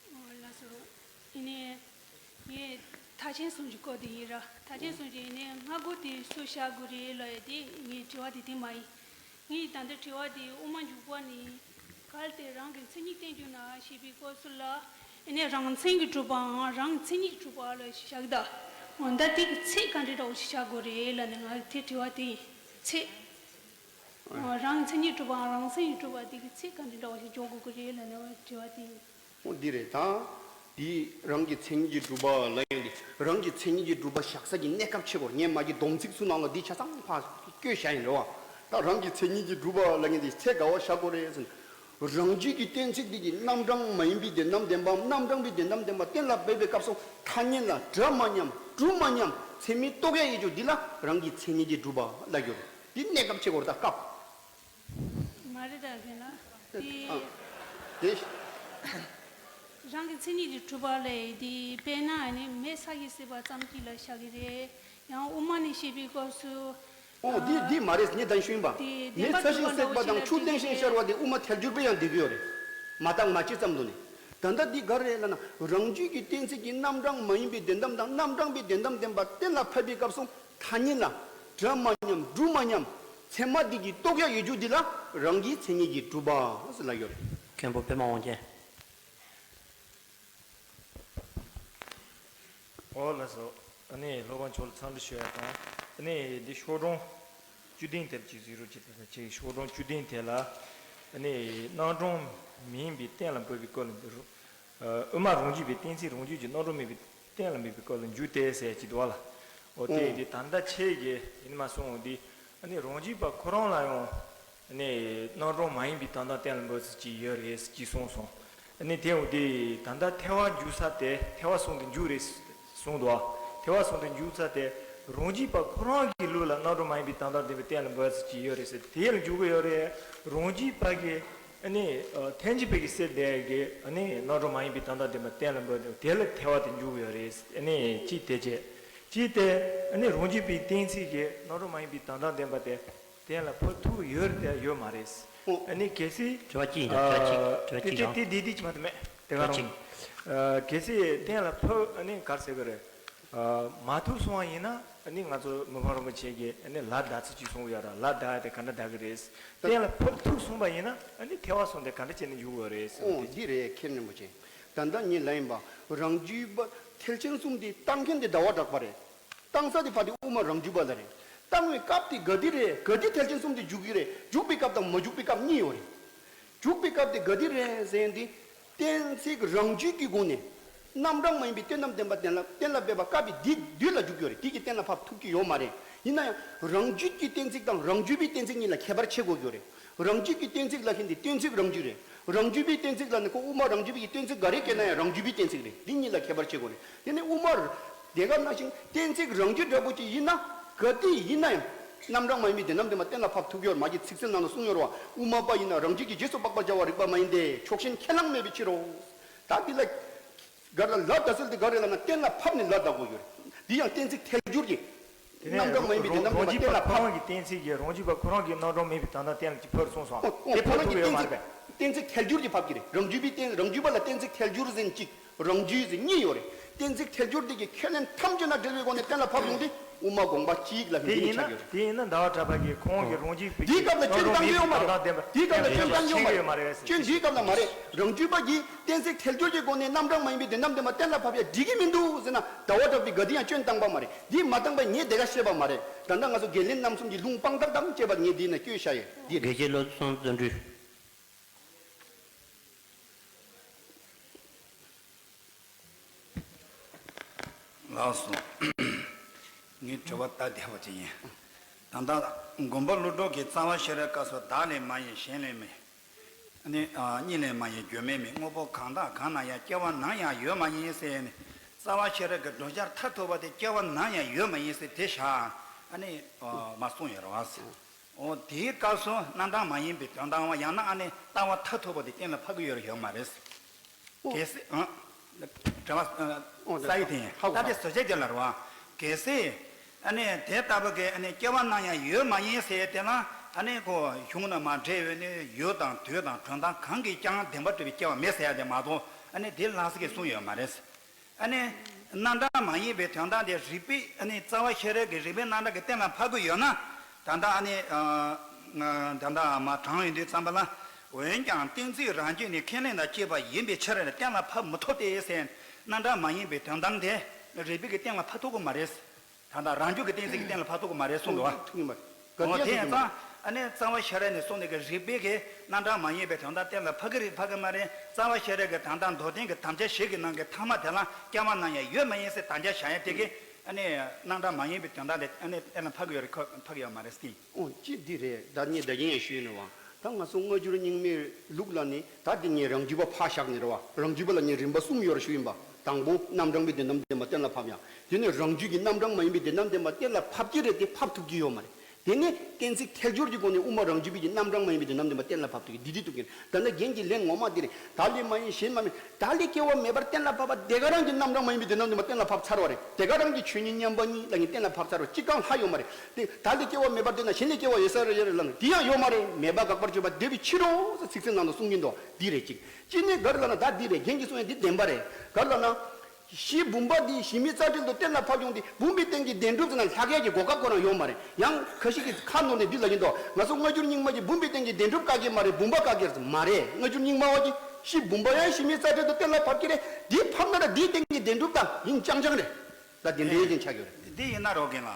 ཨོ་ལགས་སོ། ཡིན་ནའི་ངས་མཐའ་ཅན་གསུམ་གྱི་སྐོར་དེ་ཡིན་ར། མཐའ་ཅན་གསུམ་གྱི་ཡིན་ནའི་སྔ་རྒོལ་དེ་སུ་བཞག་དགོས་རེད་ལབ་ཡ་དེ་ངའི་དྲི་བ་དེ་དེ་མ་ཡིན། ངའི་ད་ལྟ་དྲི་བ་དེ་དབུ་མ་འཇུག་པ་ནི་གལ་ཏེ་རང་གི་མཚན་ཉིད་བསྟན་རྒྱུ་ན་ཞེས་པའི་སྐབས་སུ་ལ། ཨེ་ནས་རང་མཚན་གྱིས་གྲུབ་པའམ་རང་གི་མཚན་ཉིད་ཀྱིས་གྲུབ་པ་ལ་བཞག་གི་ད། འོ་ད་དེ་གི་ཚད་ག་འདྲ་འདྲ་བོ་ཞིག་བཞག་དགོས་རེད་ལབ་ནས་ང་དེ་དྲི་བ་དེ་ཡིན། ཚད། རང་གི་མཚན་ཉིད་གྲུབ་པའམ་རང་མཚན་གྱིས་གྲུབ་པ་དེ་གི་ཚད་ག་འདྲ་འདྲ་བོ་ཞིག་འཇོག་དགོས་ཀྱི་རེད་ལབ་ནས་དྲི་བ་དེ་ཡིན། འོ་འདི་རེད་ད། འདི་རང་གི་མཚན་ཉིད་ཀྱིས་གྲུབ་པ་ལབ་ཡོང་དུས། རང་གི་མཚན་ཉིད་ཀྱིས་གྲུབ་པ་བཞག་ས་ཀྱི་གནས་སྐབས་ཕྱེ་དགོས། ངས་མ་གི་སྡོམ་ཚིག་ཚུ་ནང་ལ་འདི་ཆ་ཚང་ཕར་བཀོད་བཞག་ཡིན་རེད་བ། ད་རང་གི་མཚན་ཉིད་ཀྱིས་གྲུབ་པ་ལབ་མཁན་དེ་ཚད་ག་བ་བཞག་དགོས་རེད་ཟེར་ན། རང་རྒྱུད་ཀྱི་གཏན་ཚིགས་འདི་གི་རྣམ་གྲངས་མ་ཡིན་པའི་བདེན་གཏམ་བདེན་པའམ་རྣམ་གྲངས་པའི་བདེན་གཏམ་བདེན་པ་གཏན་ལ་འབེབས་པའི་སྐབས་སུ། ཐ་སྙད་ལ་སྒྲ་མ་མཉམ་གྲུབ་མ་མཉམ་ཚད་མས་རྟོགས་ཡ་ཡོད་རྒྱུ་འདི་ལ་རང་གི་མཚན་ཉིད་ཀྱིས་གྲུབ་པ་ལབ་རྒྱུ་རེད། འདི་གནས་སྐབས་ཕྱེ་དགོས་རེད་ད་སྐབས། མ་རེད་ད་རྒན་ལགས། དེ། ཨ། དེ། རང་གི་མཚན་ཉིད་ཀྱིས་གྲུབ་པ་ལས་དེ་དཔེར་ན་ནི་མེ་ས་གཞི་བསྲེགས་པ་ཙམ་གྱིས་ལ་བཞག་གི་རེད། ཡང་དབུ་མ་ནས་བཤད་པའི་སྐབས་སུ། ཨོ་དེ་དེ་མ་རེད། ངས་ད་ཞུས་ཡིན་པ། དེ་མེ་ས་གཞི་བསྲེགས་པ་དང་ཆུ་གཏན་བཞིན་ཤར་བ་དེ་དབུ་མ་ཐལ་འགྱུར་བས་ཡང་འདོད་ཀྱི་ཡོད་རེད། མ་བརྟགས་མ་དཔྱད་ཙམ་དུ་ནི། ད་ལྟ་འདི་ག་རེ་ལབ་ན། རང་རྒྱུད་ཀྱི་གཏན་ཚིགས་ཀྱི་རྣམ་གྲངས་མ་ཡིན་པའི་བདེན་གཏམ་དང་རྣམ་གྲངས་པའི་བདེན་གཏམ་བདེན་པ་གཏན་ལ་ཕབ་པའི་སྐབས་སུ། ཐ་སྙད་ལ་སྒྲ་མ་མཉམ་གྲུབ་མ་མཉམ་ཚད་མ་འདི་གིས་རྟོགས་ཡ་ཡོད་རྒྱུ་འདི་ལ་རང་གི་མཚན་ཉིད་ཀྱིས་གྲུབ་པ་ཟེར་ལབ་ཡོད་རེད། མཁན་པོ་པད་མ་དབང་རྒྱལ། ཨོ་ལགས་སོ། ཨ་ནི་སློབ་དཔོན་མཆོག་ལ་འཚམས་འདྲི་ཞུ་ཡ་དང་། ཨ་ནི་འདི་ཤོག་གྲངས་བཅུ་བདུན་དེར་ཅིག་གཟིགས་རོགས་གྱིས། ད་ལྟ་ཅིག་ཤོག་གྲངས་བཅུ་བདུན་དེ་ལ། ཨ་ནི་རྣམ་གྲངས་མིན་པའི་གཏན་ལ་འབེབས་པའི་སྐོར་ལ་འདི་རུ། ཨ། དབུ་མ་རང་རྒྱུད་པའི་གཏན་ཚིགས་རང་རྒྱུད་ཀྱི་རྣམ་གྲངས་མིན་པའི་གཏན་ལ་འབེབས་པའི་སྐོར་ལ་འཇུག་སྟེ་ཟེར་གྱི་འདུག་བ་ལ། འོ་དེ་ཨོ། དེ་ད་ལྟ་ཁྱེད་ཀྱིས་ཡིན་མ་སོང་འདི། ཨ་ནི་རང་རྒྱུད་པ་ཁོ་རང་ལ་ཡང་། ཨ་ནི་རྣམ་གྲངས་མ་ཡིན་པའི་དོན་དམ་གཏན་ལ་འབེབས་ཚུལ་ཅིག་ཡོད་རེད་ཅེས་གསུངས་སོང་། ཨ་ནི་དེ་འོ་དེ་ད་ལྟ་ཐལ་བ་འཇུག་ས་དེ་ཐལ་བ་གསུམ་དུ་འཇུག་རེད་གསུངས་འདུག་བ། ཐལ་བ་གསུམ་དུ་འཇུག་ས་དེ་རང་རྒྱུད་པ་ཁོ་རང་གི་ལུགས་ལ་རྣམ་གྲངས་མ་ཡིན་པའི་དོན་དམ་བདེན་པའི་གཏན་ལ་འབེབས་ཚུལ་ཅིག་ཡོད་རེད་ཟེར་དེ་ལ་འཇུག་གི་ཡོད་རེད། རང་རྒྱུད་པ་གི། ཨ་ནི། ཨ། ཐལ་འགྱུར་བའི་གི་སེལ་བདག་གི། ཨ་ནི་རྣམ་གྲངས་མ་ཡིན་པའི་དོན་དམ་བདེན་པ་གཏན་ལ་འབེབས་དེ་ལ་ཐལ་བ་དེ་འཇུག་ཡོད་རེད། ཨ་ནི་གཅིག་དེ་བྱས། གཅིག་དེ། ཨ་ནི་རང་རྒྱུད་པའི་གཏན་ཚིགས་ཀྱི་རྣམ་གྲངས་མ་ཡིན་པའི་དོན་དམ་བདེན་པ་དེ་གཏན་ལ་ཕབ་ཐུབ་ཡོད་རེད་དེ་ཡོད་མ་རེད། ཨོ། ཨ་ནི་གལ་སྲིད། དྲི་བ་གཅིག་ཡིན་ད། དྲི་བ་གཅིག་དྲི་བ་གཅིག་དེ་རང་། དེ་དེ་དེ་གཅིག་མ་གཏོགས་མེད། དེ་ག་རང་། དྲི་བ་གཅིག་ཨ། གལ་སྲིད་གཏན་ལ་ཕབ། ཨ་ནི་ག་རེ་ཟེར་གི་རེད། ཨ། མ་ཐུབ་སོང་བ་ཡིན་ན། ཨ་ནི་ང་ཚོ་མི་ཕམ་རིན་པོ་ཆེ་གིས། ཨ་ནི་ལ་བཟླ་ཚུལ་ཅིག་གསུངས་ཡོད་ར། ལ་བཟླ་ཡ་དེ་ག་འདྲ་བཟླ་གི་རེད། གཏན་ལ་ཕབ་ཐུབ་སོང་བ་ཡིན་ན། ཨ་ནི་ཐལ་བ་གསུམ་དེ་ག་འདྲ་བྱས་ནས་འཇུག་དགོས་རེད་ཟེར་ཨོ་དེ། འདི་རེད་མཁན་རིན་པོ་ཆེ། ད་ལྟ་ངས་ལབ་ཡིན་པ། རང་རྒྱུད་པ་ཐལ་ཆེན་གསུམ་དེ་བཏང་མཁན་དེ་ཟླ་བ་གྲགས་པ་རེད། བཏང་ས་དེ་ཕར་དེ་དབུ་མ་རང་རྒྱུད་པ་ལ་རེད། བཏང་བའི་སྐབས་དེ་ག་དུས་རེད། ག་དུས་ཐལ་ཆེན་གསུམ་དེ་འཇུག་གི་རེད། འཇུག་པའི་སྐབས་དང་མ་འཇུག་པའི་སྐབས་གཉིས་ཡོད་རེད། འཇུག་པའི་སྐབས་དེ་ག་དུས་རེད་ཟེར་ཡིན་དུས། གཏན་ཚིགས་རང་རྒྱུད་ཀྱི་སྒོ་ནས་རྣམ་གྲངས་མ་ཡིན་པའི་དོན་དམ་བདེན་པ་གཏན་ལ་གཏན་ལ་འབེབས་པ་སྐབས་དེ་དུས་ལ་འཇུག་གི་ཡོད་རེད། དེ་གི་གཏན་ལ་ཕབ་ཐུབ་ཀྱི་ཡོད་མ་རེད། ཡིན་ན་ཡང་རང་རྒྱུད་ཀྱི་གཏན་ཚིགས་དང་རང་རྒྱུད་པའི་གཏན་ཚིགས་གཉིས་ལ་ཁྱད་པར་ཕྱེ་དགོས་ཀྱི་ཡོད་རེད། རང་རྒྱུད་ཀྱི་གཏན་ཚིགས་ལབ་མཁན་དེ་གཏན་ཚིགས་རང་རྒྱུད་རེད། རང་རྒྱུད་པའི་གཏན་ཚིགས་ལབ་ནི་ཁོ་དབུ་མ་རང་རྒྱུད་པའི་གི་གཏན་ཚིགས་ག་རེ་བཀལ་ན་ཡང་རང་རྒྱུད་པའི་གཏན་ཚིགས་རེད། འདི་གཉིས་ལ་ཁྱད་པར་ཕྱེ་དགོས་རེད། དེ་ནས་དབུ་མར་དེ་ག་ནང་བཞིན་གཏན་ཚིགས་རང་རྒྱུད་འདྲ་པོ་ཅིག་ཡིན་ན། ག་དུས་ཡིན་ན་ཡང་རྣམ་གྲངས་མ་ཡིན་པའི་བདེན་གཏན་བདེན་པ་གཏན་ལ་ཕབ་ཐུབ་ཀྱི་ཡོད་རེད། མ་གི་ཚིག་གསལ་ནང་ལ་གསུངས་ཡོད་རེད་བ། དབུ་མ་པ་ཡིན་ན་རང་རྒྱུད་ཀྱི་རྗེས་སུ་དཔག་པར་བྱ་བ་རིགས་པ་མ་ཡིན་ཏེ། ཕྱོགས་ཞེན་ཁས་བླངས་མེད་པའི་ཕྱིར་རོ། ད་འདི་ལ། ག་རེ་ལ་ལ་བཟླ་ཚུལ་དེ་ག་རེ་ལབ་ན་གཏན་ལ་ཕབ་ནས་ལ་བཟླ་དགོས་ཡོད་རེད། འདི་ཡང་གཏན་ཚིགས་ཐལ་འགྱུར་གྱི། དེ་ནས་རྣམ་གྲངས་མ་ཡིན་པའི་རང་བདེན་གཏན་ལ་ཕབ། རང་རྒྱུད་པ་ཁོ་རང་གི་གཏན་ཚིགས་ཀྱི་རང་རྒྱུད་པ་ཁོ་རང་གི་རྣམ་གྲངས་མེད་པའི་དོན་དམ་གཏན་ལ་ཅིག་ཕབ་སོང་སོང་། ཨོ་ཨོ། དེ་ཁོ་ཕབ་རང་གི་ཐུབ་ཡོད་མ་རེད་པས། གཏན་ཚིགས་ཐལ་འགྱུར་གྱི་ཕབ་ཀྱི་རེད། རང་རྒྱུད་པའི་གཏན་རང་རྒྱུད་པ་ལ་གཏན་ཚིགས་ཐལ་འགྱུར་ཟེར་གཅིག་རང་རྒྱུད་ཟེར་གཉིས་ཡོད་རེད། གཏན་ཚིགས་ཐལ་འགྱུར་དེ་གི་ཁས་ལེན་ཐམས་ཅད་ན་འབྲེལ་བའི་སྒོ་ནས་གཏན་ལ་ཕབ་ཡོང་དུས། དབུ་མ་དགོངས་པ་གཅིག་ལ་དེ་ཡིན་ན། དེ་ཡིན་ན་ཟླ་བ་གྲགས་པ་གིས་ཁོང་གི་རང་རྒྱུད་པའི། འདིའི་སྐབས་ལ་སྐྱོན་བཏང་གི་ཡོད་མ་རེད། འདིའི་སྐབས་ལ་སྐྱོན་བཏང་གི་ཡོད་མ་རེད། སྐྱོན་འདིའི་སྐབས་ལ་མ་རེད། རང་རྒྱུད་པ་གིས་གཏན་ཚིགས་ཐལ་འགྱུར་གྱི་སྒོ་ནས་རྣམ་གྲངས་མ་ཡིན་པའི་དོན་དམ་བདེན་པ་གཏན་ལ་ཕབ་ཡ་འགྲིག་གི་མི་འདུག་ཟེར་ན། ཟླ་བ་གྲགས་པས་ག་དུས་ཡང་སྐྱོན་བཏང་པ་མ་རེད། འདི་མ་བཏང་པ་ངས་དེ་ག་བཤད་པ་མ་རེད། ད་ལྟ་ང་ཚོ་འགན་ལེན་རྣམ་གསུམ་གྱི་ལུང་དཔང་རྟགས་དང་བཅས་པ་ངས་འདི་ནས་བསྐྱོན་བཞག་ཡོད། འདི་རེད། དགེ་བཤེས་བློ་བཟང་བརྩོན་འགྲུས། ལགས་སོ། ངའི་དྲི་བ་ད་བདེ་བ་ཅིག་ཡིན། ད་ལྟ་མགོན་པོ་ཀླུ་སྒྲུབ་ཀྱིས་རྩ་བ་ཤེས་རབ་སྐབས་སུ་བདག་ལས་མ་ཡིན་གཞན་ལས་མིན། ནི་གཉིས་ལས་མ་ཡིན་བརྗོད་མེད་མིན། དངོས་པོ་གང་དག་གང་ན་ཡང་སྐྱེ་བ་ནམ་ཡང་ཡོད་མ་ཡིན་ཟེར་ནས། རྩ་བ་ཤེས་རབ་ཀྱི་བགྲོ་གཞས་མཐར་ཐུག་པ་དེ་སྐྱེ་བ་ནམ་ཡང་ཡོད་མ་ཡིན་ཟེར་དེ་བཞག་ཨ་ནི་མ་གསུངས་ཡོད་རེད་བ། འོ་དེའི་སྐབས་སུ་རྣམ་གྲངས་མ་ཡིན་པའི་དོན་དམ་བ་ཡང་ན་ཨ་ནི་ལྟ་བ་མཐར་ཐུག་པ་དེ་གཏན་ལ་ཕབ་ཀྱི་ཡོད་རེད་ཡོད་མ་རེད། ཨོ། གལ་སྲིད་ཨ། དྲི་བ་ཨ། ཨོ་ས་ཡི་དེ་ཡིན། ཧ་གོ། ད་དེ་བཟོ་བྱེད་ཀྱི་ལ་རེད་བ། གལ་སྲིད་ཨ་ནི་དེ་ལྟ་བུ་གི་ཨ་ནི་སྐྱེ་བ་ནམ་ཡང་ཡོད་མ་ཡིན་ཟེར་ཡ་དེ་ལ་ཨ་ནི་ཁོ་གཞུང་ན་མ་འགྲེལ་བའི་ནི་ཡུལ་དང་དུས་དང་གྲོང་དང་གང་གིས་ཀྱང་བདེན་པར་གྲུབ་པའི་སྐྱེ་བ་མེད་ཟེར་ཡ་དེ་མ་གཏོགས་ཨ་ནི་དེ་ལ་སི་གིས་གསུངས་ཡོད་མ་རེད། ཨ་ནི། རྣམ་གྲངས་མ་ཡིན་པའི་དོན་དམ་དེ་རིགས་པས་ཨ་ནི་རྩ་བ་ཤེས་རབ་ཀྱི་རིགས་པའི་རྣམ་གྲངས་ཀྱིས་གཏན་ལ་ཕབ་ཀྱི་ཡོད་ན། ད་ལྟ་ཨ་ནི། ད་ལྟ་མ་དྲངས་ཡོང་དུས་ཙམ་པ་ལ། འོན་ཀྱང་གཏན་ཚིགས་རང་རྒྱུད་ནི་ཁས་ལེན་དང་བཅས་པ་ཡིན་པའི་ཕྱིར་གཏན་ལ་ཕབ་མི་ཐུབ་སྟེ་ཟེར། རྣམ་གྲངས་མ་ཡིན་པའི་དོན་དམ་དེ་རིགས་པས་ཀྱིས་གཏན་ལ་ཕབ་ཐུབ་ཀྱི་མ་རེད། ད་ལྟ་རང་རྒྱུད་ཀྱི་གཏན་ཚིགས་ཀྱིས་གཏན་ལ་ཕབ་ཐུབ་ཀྱི་མ་རེད་གསུངས་འདུག་བ། ཐུབ་ཀྱི་མ་རེད། འོ་དེ་ཡིན་ཙང་ཨ་ནི་རྩ་བ་ཤེས་རབ་ནས་གསུངས་ནས་ཀྱི་རིགས་པས་ཀྱི་རྣམ་གྲངས་མ་ཡིན་པའི་དོན་དམ་གཏན་ལ་ཕབ་ཀྱི་རེད་ཕབ་ཀྱི་མ་རེད། རྩ་བ་ཤེས་རབ་ཀྱི་དོན་དམ་མདོར་བསྟན་གྱི་དམ་བཅའ་བཞི་གི་ནང་གི་ཐ་མ་དེ་ལ་སྐྱེ་བ་ནམ་ཡང་ཡོད་མ་ཡིན་ཟེར་དམ་བཅའ་བཞག་ཡ་དེ་གི་ཨ་ནི་རྣམ་གྲངས་མ་ཡིན་པའི་དོན་དམ་དེ་ཨ་ནི་གཏན་ལ་ཕབ་ཀྱི་ཡོད་རེད་ཁོ་ཕབ་ཀྱི་ཡོད་མ་རེད་སྟེ། ཨོ་ཅི་འདི་རེད། ད་ངས་ད་གིན་ཡང་ཞུས་ནས་བ། ད་ང་ཚོ་སྔ་འགྱུར་རྙིང་མའི་ལུགས་ལ་ནི་ད་འདི་ངས་རང་རྒྱུད་པ་ཕར་བཞག་ནས་རེད་བ། རང་རྒྱུད་པ་ལ་ངས་རིམ་པ་གསུམ་ཡོད་རེད་ཞུས་ཡིན་པ། དང་པོ་རྣམ་གྲངས་པའི་དོན་དམ་བདེན་པ་གཏན་ལ་ཕབ་ཡ། དེ་ནས་རང་རྒྱུད་ཀྱི་རྣམ་གྲངས་མ་ཡིན་པའི་དོན་དམ་བདེན་པ་གཏན་ལ་ཕབ་ཀྱི་རེད་དེ་ཕབ་ཐུབ་ཀྱི་ཡོད་མ་རེད། དེ་ནས་གཏན་ཚིགས་ཐལ་འགྱུར་གྱི་སྒོ་ནས་དབུ་མ་རང་རྒྱུད་པའི་གི་རྣམ་གྲངས་མ་ཡིན་པའི་དོན་དམ་བདེན་པ་གཏན་ལ་ཕབ་ཐུབ་ཀྱི། འདི་འདི་ཐུབ་ཀྱི། ད་ནི་རྒན་གྱི་ལན་ངོ་མ་འདི་རེད། བདག་ལས་མ་ཡིན་གཞན་མ་མིན། བདག་ལས་སྐྱེ་བ་མེད་པར་གཏན་ལ་ཕབ་པ་དེ་ག་རང་གི་རྣམ་གྲངས་མ་ཡིན་པའི་དོན་དམ་བདེན་པ་གཏན་ལ་ཕབ་ཚར་བ་རེད། དེ་ག་རང་གི་ཆོས་ཉིད་མཉམ་པ་ཉིད་ལ་ངས་གཏན་ལ་ཕབ་ཚར་བ་གཅིག་གང་ལྷག་ཡོད་མ་རེད། དེ་བདག་ལས་སྐྱེ་བ་མེད་པར་འདོད་ན་གཞན་ལས་སྐྱེ་བ་ཡོད་ས་རེད་ལབ་ན་འདི་ཡང་ཡོད་མ་རེད། མེད་པ་དགག་པར་བྱེད་པ་འདོད་པའི་ཕྱིར་རོ་ཟེར་ཚིག་གསལ་ནང་དུ་གསུང་གིན་འདུག་འདི་རེད་གཅིག་གཅིག་ནས་ག་རེ་ལབ་ན་ད་འདི་རེད། རྒན་གྱིས་གསུང་ཡ་འདི་བདེན་པ་རེད། ག་རེ་ལབ་ན། གཞི་བུམ་པ་འདི་གཞི་མེད་རྩ་བྲལ་དུ་གཏན་ལ་ཕབ་ཡོང་དུས་བུམ་པའི་སྟེང་གི་བདེན་གྲུབ་ཟེར་ན་ལྷག་ཡས་ཀྱི་གོ་སྐབས་ཁོ་རང་ཡོད་མ་རེད། ཡང་ཁ་ཤས་ཀྱིས་ཁ་ནོར་ནས་འདི་ལབ་ཀྱིན་འདུག་ང་ཚོ་སྔ་འགྱུར་རྙིང་མ་གྱིས་བུམ་པའི་སྟེང་གི་བདེན་གྲུབ་བཀག་གི་མ་རེད། བུམ་པ་བཀག་གི་རེད་མ་རེད། སྔ་འགྱུར་རྙིང་མ་བ་གིས་གཞི་བུམ་པ་ཡང་གཞི་མེད་རྩ་བྲལ་དུ་གཏན་ལ་ཕབ་ཀྱི་རེད། འདི་ཕབ་ན་ར་འདིའི་སྟེང་གི་བདེན་གྲུབ་དང་ཡིན་རྐྱང་རྐྱང་རེད། ད་དེ་འདྲའི་ཅན་ཆགས་ཀྱི་རེད། འདི་ཡིན་ན་རོགས་རྒན་ལགས།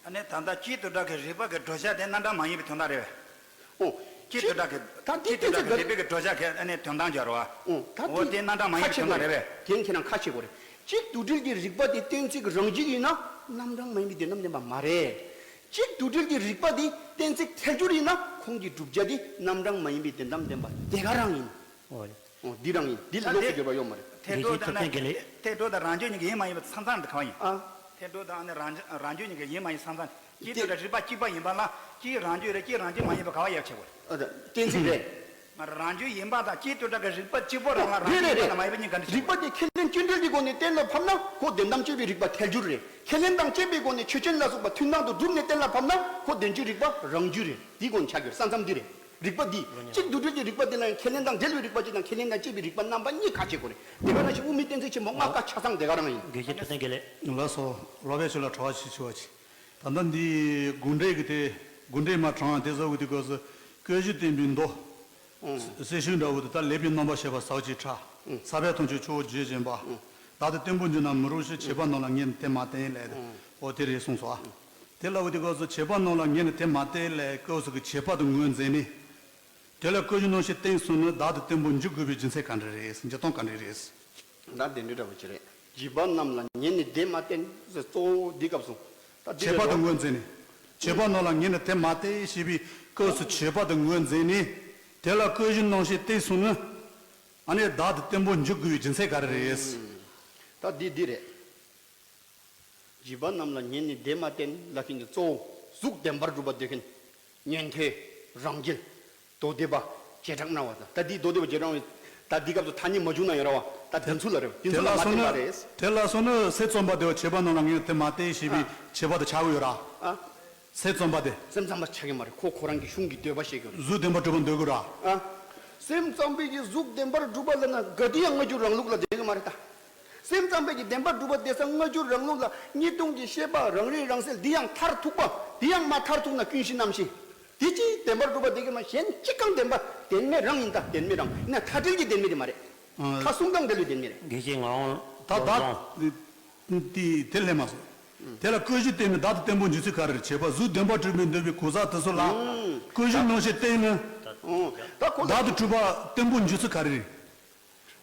ཨ་ནི་ད་ལྟ་སྐྱིད་སྡུག་གྲགས་ཀྱི་རིགས་པ་གི་བགྲོ་གཞས་དེ་རྣམ་གྲངས་མ་ཡིན་པའི་དོན་དག་རེད་པས། ཨོ། སྐྱིད་སྡུག་གྲགས་ཀྱི་ད་འདི་སྐྱིད་སྡུག་གྲགས་ཀྱི་རིགས་པའི་གི་བགྲོ་གཞས་ཀྱི་ཨ་ནི་དོན་དག་སྦྱར་བ། ཨོ་ད་འོ་དེ་རྣམ་གྲངས་མ་ཡིན་པའི་དོན་དག་རེད་པས། རྒན་ཁྱེད་རང་ཁ་ཕྱེ་དགོས་རེད། སྐྱིད་སྡུག་བྲལ་གྱི་རིགས་པ་དེ་གཏན་ཚིགས་རང་རྒྱུད་ཡིན་ན་རྣམ་གྲངས་མ་ཡིན་པའི་དོན་དམ་བདེན་པ་མ་རེད། སྐྱིད་སྡུག་བྲལ་གྱི་རིགས་པ་དེ་གཏན་ཚིགས་ཐལ་འགྱུར་ཡིན་ན་ཁོང་གི་བསྒྲུབ་བྱ་དེ་རྣམ་གྲངས་མ་ཡིན་པའི་དོན་དམ་བདེན་པ་དེ་ག་རང་ཡིན། ཨོ་ཡ། ཨོ་འདི་རང་ཡིན། འདི་ལ་ལོགས་སུ་གྱུར་པ་ཡོད་མ་རེད། ཐད་སྒྲོ་དང་། དགེ་ལེགས། ཐད་སྒྲོ་དང་རང་རྒྱུད་གཉིས་ཀྱི་ཡིན་མ་ཡིན་པའི་མཚམས་མཚམས་དེ་ག་བ་ཡིན། ཨ། ཐད་སྒྲོ་དང་ཨ་ནི་རང་རང་རྒྱུད་གཉིས་ཀྱི་ཡིན་མ་ཡིན་མཚམས་མཚམས་སྐྱིད་སྡུག་དང་རིགས་པ་གཅིག་པ་ཡིན་པ་ལ་སྐྱིད་རང་རྒྱུད་རེད་སྐྱིད་རང་རྒྱུད་མ་ཡིན་པ་ག་བ་ཡར་ཕྱེ་དགོས། ཨ་ད་གཏན་ཚིགས་རེད། ང་རང་རྒྱུད་ཡིན་པ་དང་སྐྱིད་སྡུག་གྲགས་ཀྱི་རིགས་པ་གཅིག་པོ་རང་ལ་རང་རྒྱུད་ཡིན་པ་དང་མ་ཡིན་པ་གཉིས་ཀ་འདྲ་ཞིག་རེད་རེད་རེད། རིགས་པ་དེ་ཁས་ལེན་སྐྱོན་བྲལ་གྱི་སྒོ་ནས་གཏན་ལ་ཕབ་ན་ཁོ་དོན་དམ་དཔྱོད་པའི་རིགས་པ་ཐལ་འགྱུར་རེད། ཁས་ལེན་དང་དཔྱད་པའི་སྒོ་ནས་ཆོས་ཅན་ལ་སོགས་པ་མཐུན་སྣང་དུ་བསྒྲུབས་ནས་གཏན་ལ་ཕབ་ན་ཁོ་དོན་སྤྱིའི་རིགས་པ་རང་རྒྱུད་རེད། འདིའི་སྒོ་ནས་ཆགས་ཀྱི་རེད། ས་མཚམས་འདི་རེད། རིགས་པ་འདི། གཅིག་སྡུག་བྲལ་གྱི་རིགས་པ་འདི་ལ་ཡང་ཁས་ལེན་དང་འབྲེལ་བའི་རིགས་པ་གཅིག་དང་ཁས་ལེན་དང་བཅས་པའི་རིགས་པ་རྣམ་པ་གཉིས་ཁ་ཕྱེ་དགོས་རེད། དེ་ག་ནང་བཞིན་དབུ་མའི་གཏན་ཚིགས་ཆེན་པོ་ལྔ་ཀ་ཆ་ཚང་དེ་ག་རང་ཡིན། དགེ་བཤེས་ཐུབ་བསྟན་དགེ་ལེགས། ལགས་སོ། རོགས་པས་ཁྱོད་ལ་དྲི་བ་ཞིག་ཞུ་བ་ཅིག་ད་ལྟ་འདི་དགོངས་འགྲེལ་གྱི་དེ་དགོངས་འགྲེལ་མ་དྲངས་དེ་ཚོ་གི་དུས་སྐབས་སུ་བཀོད་གཞི་བསྟན་པའི་མདོ། ཨང་། གསེར་ཞུན་འདྲ་བོ་དེ་ལྟར་ལེགས་པའི་རྣམ་པར་ཤེས་པ་ཟག་བཅས་ཕྲ། ཨང་། ས་པའི་དོན་སྤྱོད་ཆུ་བོ་རྒྱུད་བཞིན་པ། ཨང་། བདག་ཏུ་བརྟན་པོར་འཇུག་ན་མི་རུང་ཞིང་། བྱེད་པ་རྣམས་ལ་ངེས་ནས་དེ་མ་བསྟན་ལས། ཨང་། འོ་དེ་རེད་གསུངས་སོ། ཨ། དེ་ལ་འོ་དེ་སྐབས་སུ་བྱེད་པ་རྣམས་ལ་ངེས་ནས་དེ་མ་བསྟན་ལས་སྐབས་སུ་གི་བྱེད་པ་དེ་ངོས་འཛིན་ནས། དེ་ལ་བཀོད་གཞི་རྣམ་བཤད་བསྟན་སོང་ནས་བདག་ཏུ་བརྟན་པོར་འཇུག་དགོས་པའི་རྒྱུ་མཚན་ག་འདྲ་རེད། འཇུག་སྟངས་ག་འདྲ་རེད། ད་དེ་འདྲ་འདྲ་བོ་ཅིག་རེད། བྱེད་པ་རྣམས་ལ་ངེས་ནས་དེ་མ་བསྟན་ཟེར་གཙོ་བོ་འདི་སྐབས་སུ། ད་འདི་བྱེད་པ་རེད་དང་དོ། ངོས་འཛིན་ནས། བྱེད་པ་རྣམས་ལ་ངེས་ནས་དེ་མ་བསྟན་ཞེས་པའི་སྐབས་སུ་བྱེད་པ་དང་ངོས་འཛིན་ནས། དེ་ལ་བཀོད་གཞི་རྣམ་བཤད་བསྟན་སོང་ནས། ཨ་ནི་བདག་ཏུ་བརྟན་པོར་འཇུག་དགོས་པའི་རྒྱུ་མཚན་ག་རེ་རེད། ད་འདི་འདི་རེད། བྱེད་པ་རྣམས་ལ་ངེས་ནས་དེ་མ་བསྟན་ལབ་མཁན་གྱི་གཙོ་བོ་གཟུགས་བདེན་པར་གྲུབ་པ་འདོད་མཁན། ཉན་ཐོས། རང་རྒྱལ། མདོ་སྡེ་པ། བྱེ་བྲག་སྨྲ་བ་དང་། ད་འདི་མདོ་སྡེ་པ་བྱེ་བྲག་སྨྲ་བ། ད་འདི་སྐབས་སུ་ཐ་སྙད་མ་བྱུང་ན་ཡང་ར་བ། ད་དེ་ཚོ་ལ་རེད། དེ་ཚོ་ལ་མ་བསྟན་པ་རེད། དེ་ལ་སོང་ན་སེམས་ཙམ་པ་དེ་བ་བྱེད་པ་རྣམས་ལ་ངེས་དེ་མ་བསྟན་ཞེས་པའི་ཨ། བྱེད་པ་དེ་ཆགས་ཀྱི་ཡོད་ར། ཨ། སེམས་ཙམ་པ་དེ། སེམས་ཙམ་པ་ཆགས་ཀྱི་མ་རེད། ཁོ་ཁོ་རང་གི་གཞུང་གི་འདོད་པ་བཤད་ཀྱི་ཡོད་རེད། གཟུགས་བདེན་པར་གྲུབ་པ་འདོད་ཀྱི་ར། ཨ། སེམས་ཙམ་པའི་གི་གཟུགས་བདེན་པར་གྲུབ་པ་ལབ་ན་ག་དུས་ཡང་སྔ་འགྱུར་རང་ལུགས་ལ་བསྡད་ཀྱི་མ་རེད་ད། སེམས་ཙམ་པའི་གི་བདེན་པར་གྲུབ་པ་དེ་ས་སྔ་འགྱུར་རང་ལུགས་ལ་གཉིས་སྟོང་གི་ཤེས་པ་རང་རིག་རང་གསལ་འདི་ཡང་མཐར་ཐུག་པ། འདི་ཡང་མ་མཐར་ཐུག་ན་ཀུན་གཞི་རྣམ་ཤེས། དེ་ཅིའི་བདེན་པར་གྲུབ་པ་དེ་གི་མ་གཞན་གཅིག་གང་བདེན་པ་བདེན་མེད་རང་ཡིན་ད་བདེན་མེད་རང་ཡིན་ན་མཐའ་བྲལ་གྱི་བདེན་མེད་དེ་མ་རེད། ཨ། མཐའ་གསུམ་དང་འབྲེལ་བའི་བདེན་མེད་རེད། དགེ་བཤེས་ངག་དབང་ད་ལོ་བཟང་། ད་དེ་དེ་ལས་མ་སོང་། དེ་ལ་ཀུན་གཞི་བརྟེན་མིན་བདག་ཏུ་བརྟན་པོ་འཇུག་ཚུལ་ག་རེ་རེད། བྱས་པ་གཟུགས་བདེན་པར་གྲུབ་པའི་འདོད་པའི་གོ་ས་དེ་ཚོ་ལ་ཀུན་གཞི་རྣམ་ཤེས་བརྟེན་མིན་ད་ཁོ་ལ་བདག་ཏུ་གྲུབ་པ་བརྟན་པོ་འཇུག་ཚུལ་ག་རེ་རེད།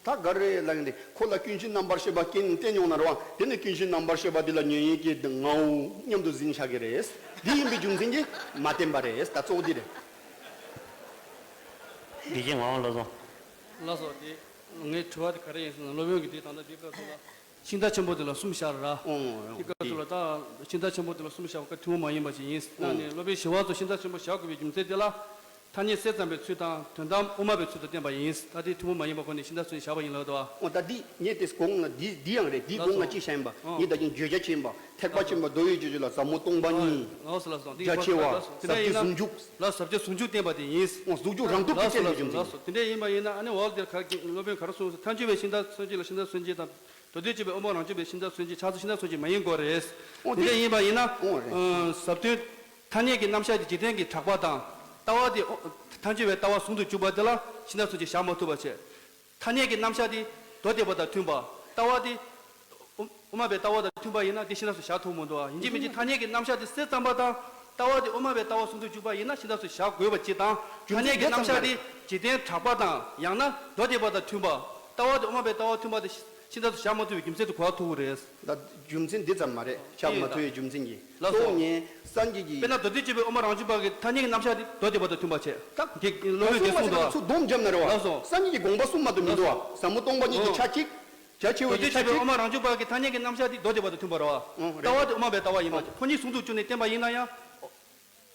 ད་ག་རེ་ལབ་ཡིན་ཏེ་ཁོ་ལ་ཀུན་གཞི་རྣམ་པར་ཤེས་པ་རྐྱེན་བརྟེན་ཡོང་ན་རེད་བ། དེ་ནི་ཀུན་གཞི་རྣམ་པར་ཤེས་པ་འདི་ལ་ཉན་ཡིན་གྱི་ངའོ་སྙམ་དུ་འཛིན་བྱ་གི་རེད། འདི་ཡིན་པའི་རྒྱུ་མཚན་གྱིས་མ་བརྟེན་པ་རེད། ད་གཙོ་བོ་འདི་རེད། དགེ་བཤེས་ངག་དབང་ལགས་སོ། ལགས་སོ། དེ་ངའི་དྲི་བ་དེ་ག་རེ་ཡིན་ཟེར་ན་སློབ་དཔོན་གྱིས་དེ་ད་ལྟ་འདི་སྐབས་སུ་ལ་ཤིང་རྟ་ཆེན་པོ་དེ་ལ་གསུམ་བཞག་ར། ཨོ་ཨོ་དེ་སྐབས་སུ་ལ་ད་ཤིང་རྟ་ཆེན་པོ་དེ་ལ་གསུམ་བཞག་པ་ཐུན་མོང་མ་ཡིན་པ་ཞིག་ཡིན། ད་ནི་སློབ་དཔོན་ཞི་བ་འཚོ་ཤིང་རྟ་ཆེན་པོ་བཞག་དགོས་པའི་རྒྱུ་མཚན་དེ་ལ། ཐ་སྙད་གསེར་ཙམ་པའི་ཚུལ་དང་དོན་དམ་དབུ་མ་པའི་ཚུལ་དུ་བསྟན་པ་ཡིན། ད་དེ་ཐུན་མོང་མ་ཡིན་པ་ཁོ་ནས་ཤིང་རྟ་ཚུན་བཞག་པ་ཡིན་ལབ་འདུག་བ། འོ་ད་འདི་ངས་དེ་གོང་ལ་འདི་འདི་ཡང་རེད། འདི་གོང་ང་ཅི་བཤད་ཡིན་པ་ངས་ད་ཀྱང་བརྗོད་བྱ་ཆེ་ཡིན་པ། ཐེག་པ་ཆེན་པོ་མདོ་ཡི་བརྗོད་བྱ་ལ་ཟབ་མོ་སྟོང་པ་ཉིད། ལགས་སོ་ལགས་སོ། འདི་རྒྱ་ཆེ་བ་ལགས་སོ། དེ་ཟབ་འདྲ་ཀྱི་ཡིན་ན་ཟུང་འཇུག་ལ་ཟབ་ཆོས་ཟུང་འཇུག་བསྟན་པ་དེ་ཡིན། འོ་ཟུང་འཇུག་རང་སྟོབས་ཀྱི་ལགས་སོ་བསྟན་པའི་རྒྱུ་མཚན་ལགས་སོ། དེ་འདྲ་ཡིན་པ་ཡིན་ན་ཨ་ནི་འོག་དེར་ག་གི་སློབ་དཔོན་ག་རེ་གསུངས་སོ། ཐལ་འགྱུར་བའི་ཤིང་རྟ་མཚོན་བྱེད་ལ་ཤིང་རྟ་མཚོན་བྱེད་དང་། མདོ་སྡེ་སྤྱོད་པའི་དབུ་མ་རང་རྒྱུད་པའི་ཤིང་རྟ་མཚོན་བྱེད་ཆགས་ཚུལ་ཤིང་རྟ་མཚོན་བྱེད་མ་ཡིན་དགོས་རེད། འོ་དེ་འདྲ་ཡིན་པ་ཡིན་ན། འོ་རེད། ཨ་ཟབ་དོན། ཐ་སྙད་ཀྱི་རྣམ་གཞག་དེ་འཇིག་རྟེན་གྱི་གྲགས་པ་དང་། ལྟ་བ་དེ་ཨོ་ཐལ་འགྱུར་བའི་ལྟ་བ་ཟུང་དུ་འཇུག་པ་དེ་ལ་ཤིང་རྟ་མཚོན་བྱེད་བཞག་མ་ཐུབ་པ་བྱས། ཐ་སྙད་ཀྱི་རྣམ་གཞག་དེ་མདོ་སྡེ་པ་དང་མཐུན་པ། ལྟ་བ་དེ་དབུ་དབུ་མ་པའི་ལྟ་བ་དང་མཐུན་པ་ཡིན་ན་དེ་ཤིང་རྟ་མཚོན་བྱེད་བཞག་ཐུབ་མི་འདུག་བ། ཡིན་གཅིག་མིན་གཅིག་ཐ་སྙད་ཀྱི་རྣམ་གཞག་དེ་གསེར་ཙམ་པ་དང་། ལྟ་བ་དེ་དབུ་མ་པའི་ལྟ་བ་ཟུང་དུ་འཇུག་པ་ཡིན་ན་ཤིང་རྟ་མཚོན་བྱེད་བཞག་དགོས་པ་གཅིག་དང་། ཐ་སྙད་ཀྱི་རྣམ་གཞག་དེ་འཇིག་རྟེན་གྲགས་པ་དང་ཡང་ན་མདོ་སྡེ་པ་དང་མཐུན་པ། ལྟ་བ་དེ་དབུ་མ་པའི་ལྟ་བ་མཐུན་པ་དེ་ཤིང་རྟ་མཚོན་བྱེད་བཞག་མ་ཐུབ་པའི་རྒྱུ་མཚན་དེ་གོ་བ་ཐུབ་ཀྱི་རེད། ད་རྒྱུ་མཚན་འདི་ཙམ་མ་རེད། ཆགས་མ་ཐུབ་པའི་རྒྱུ་མཚན་གྱིས། ལགས་སོ། གཙོ་བོ་ངས་སངས་རྒྱས་ཀྱི། དཔེར་ན་མདོ་སྡེ་སྤྱོད་པའི་དབུ་མ་རང་རྒྱུད་པ་གི་ཐ་སྙད་ཀྱི་རྣམ་གཞག་དེ་མདོ་སྡེ་པ་དང་མཐུན་པ་བྱས། ད་དེ་སློབ་དཔོན་གྱིས་གསུངས་འདུག་བ། ཚུར་སྡོམ་བརྒྱབ་ན་རེད་བ། ལགས་སོ། སངས་རྒྱས་ཀྱི་དགོངས་པ་གསུངས་མ་གཏོགས་མི་འདུག་བ། ཟབ་མོ་སྟོང་པ་ཉིད་ཀྱི་ཆ་གཅིག་རྒྱ་ཆེ་བའི་ཆ་གཅིག་དབུ་མ་རང་རྒྱུད་པ་གི་ཐ་སྙད་ཀྱི་རྣམ་གཞག་དེ་མདོ་སྡེ་པ་དང་མཐུན་པ་རེད་བ། ཨོ་རེད། ལྟ་བ་དེ་དབུ་མ་པའི་ལྟ་བ་ཡིན་པ། ཨོ་ཁོ་གཉིས་ཟུང་དུ་བཅུག་ནས་བསྟན་པ་ཡིན་ན་ཡང་།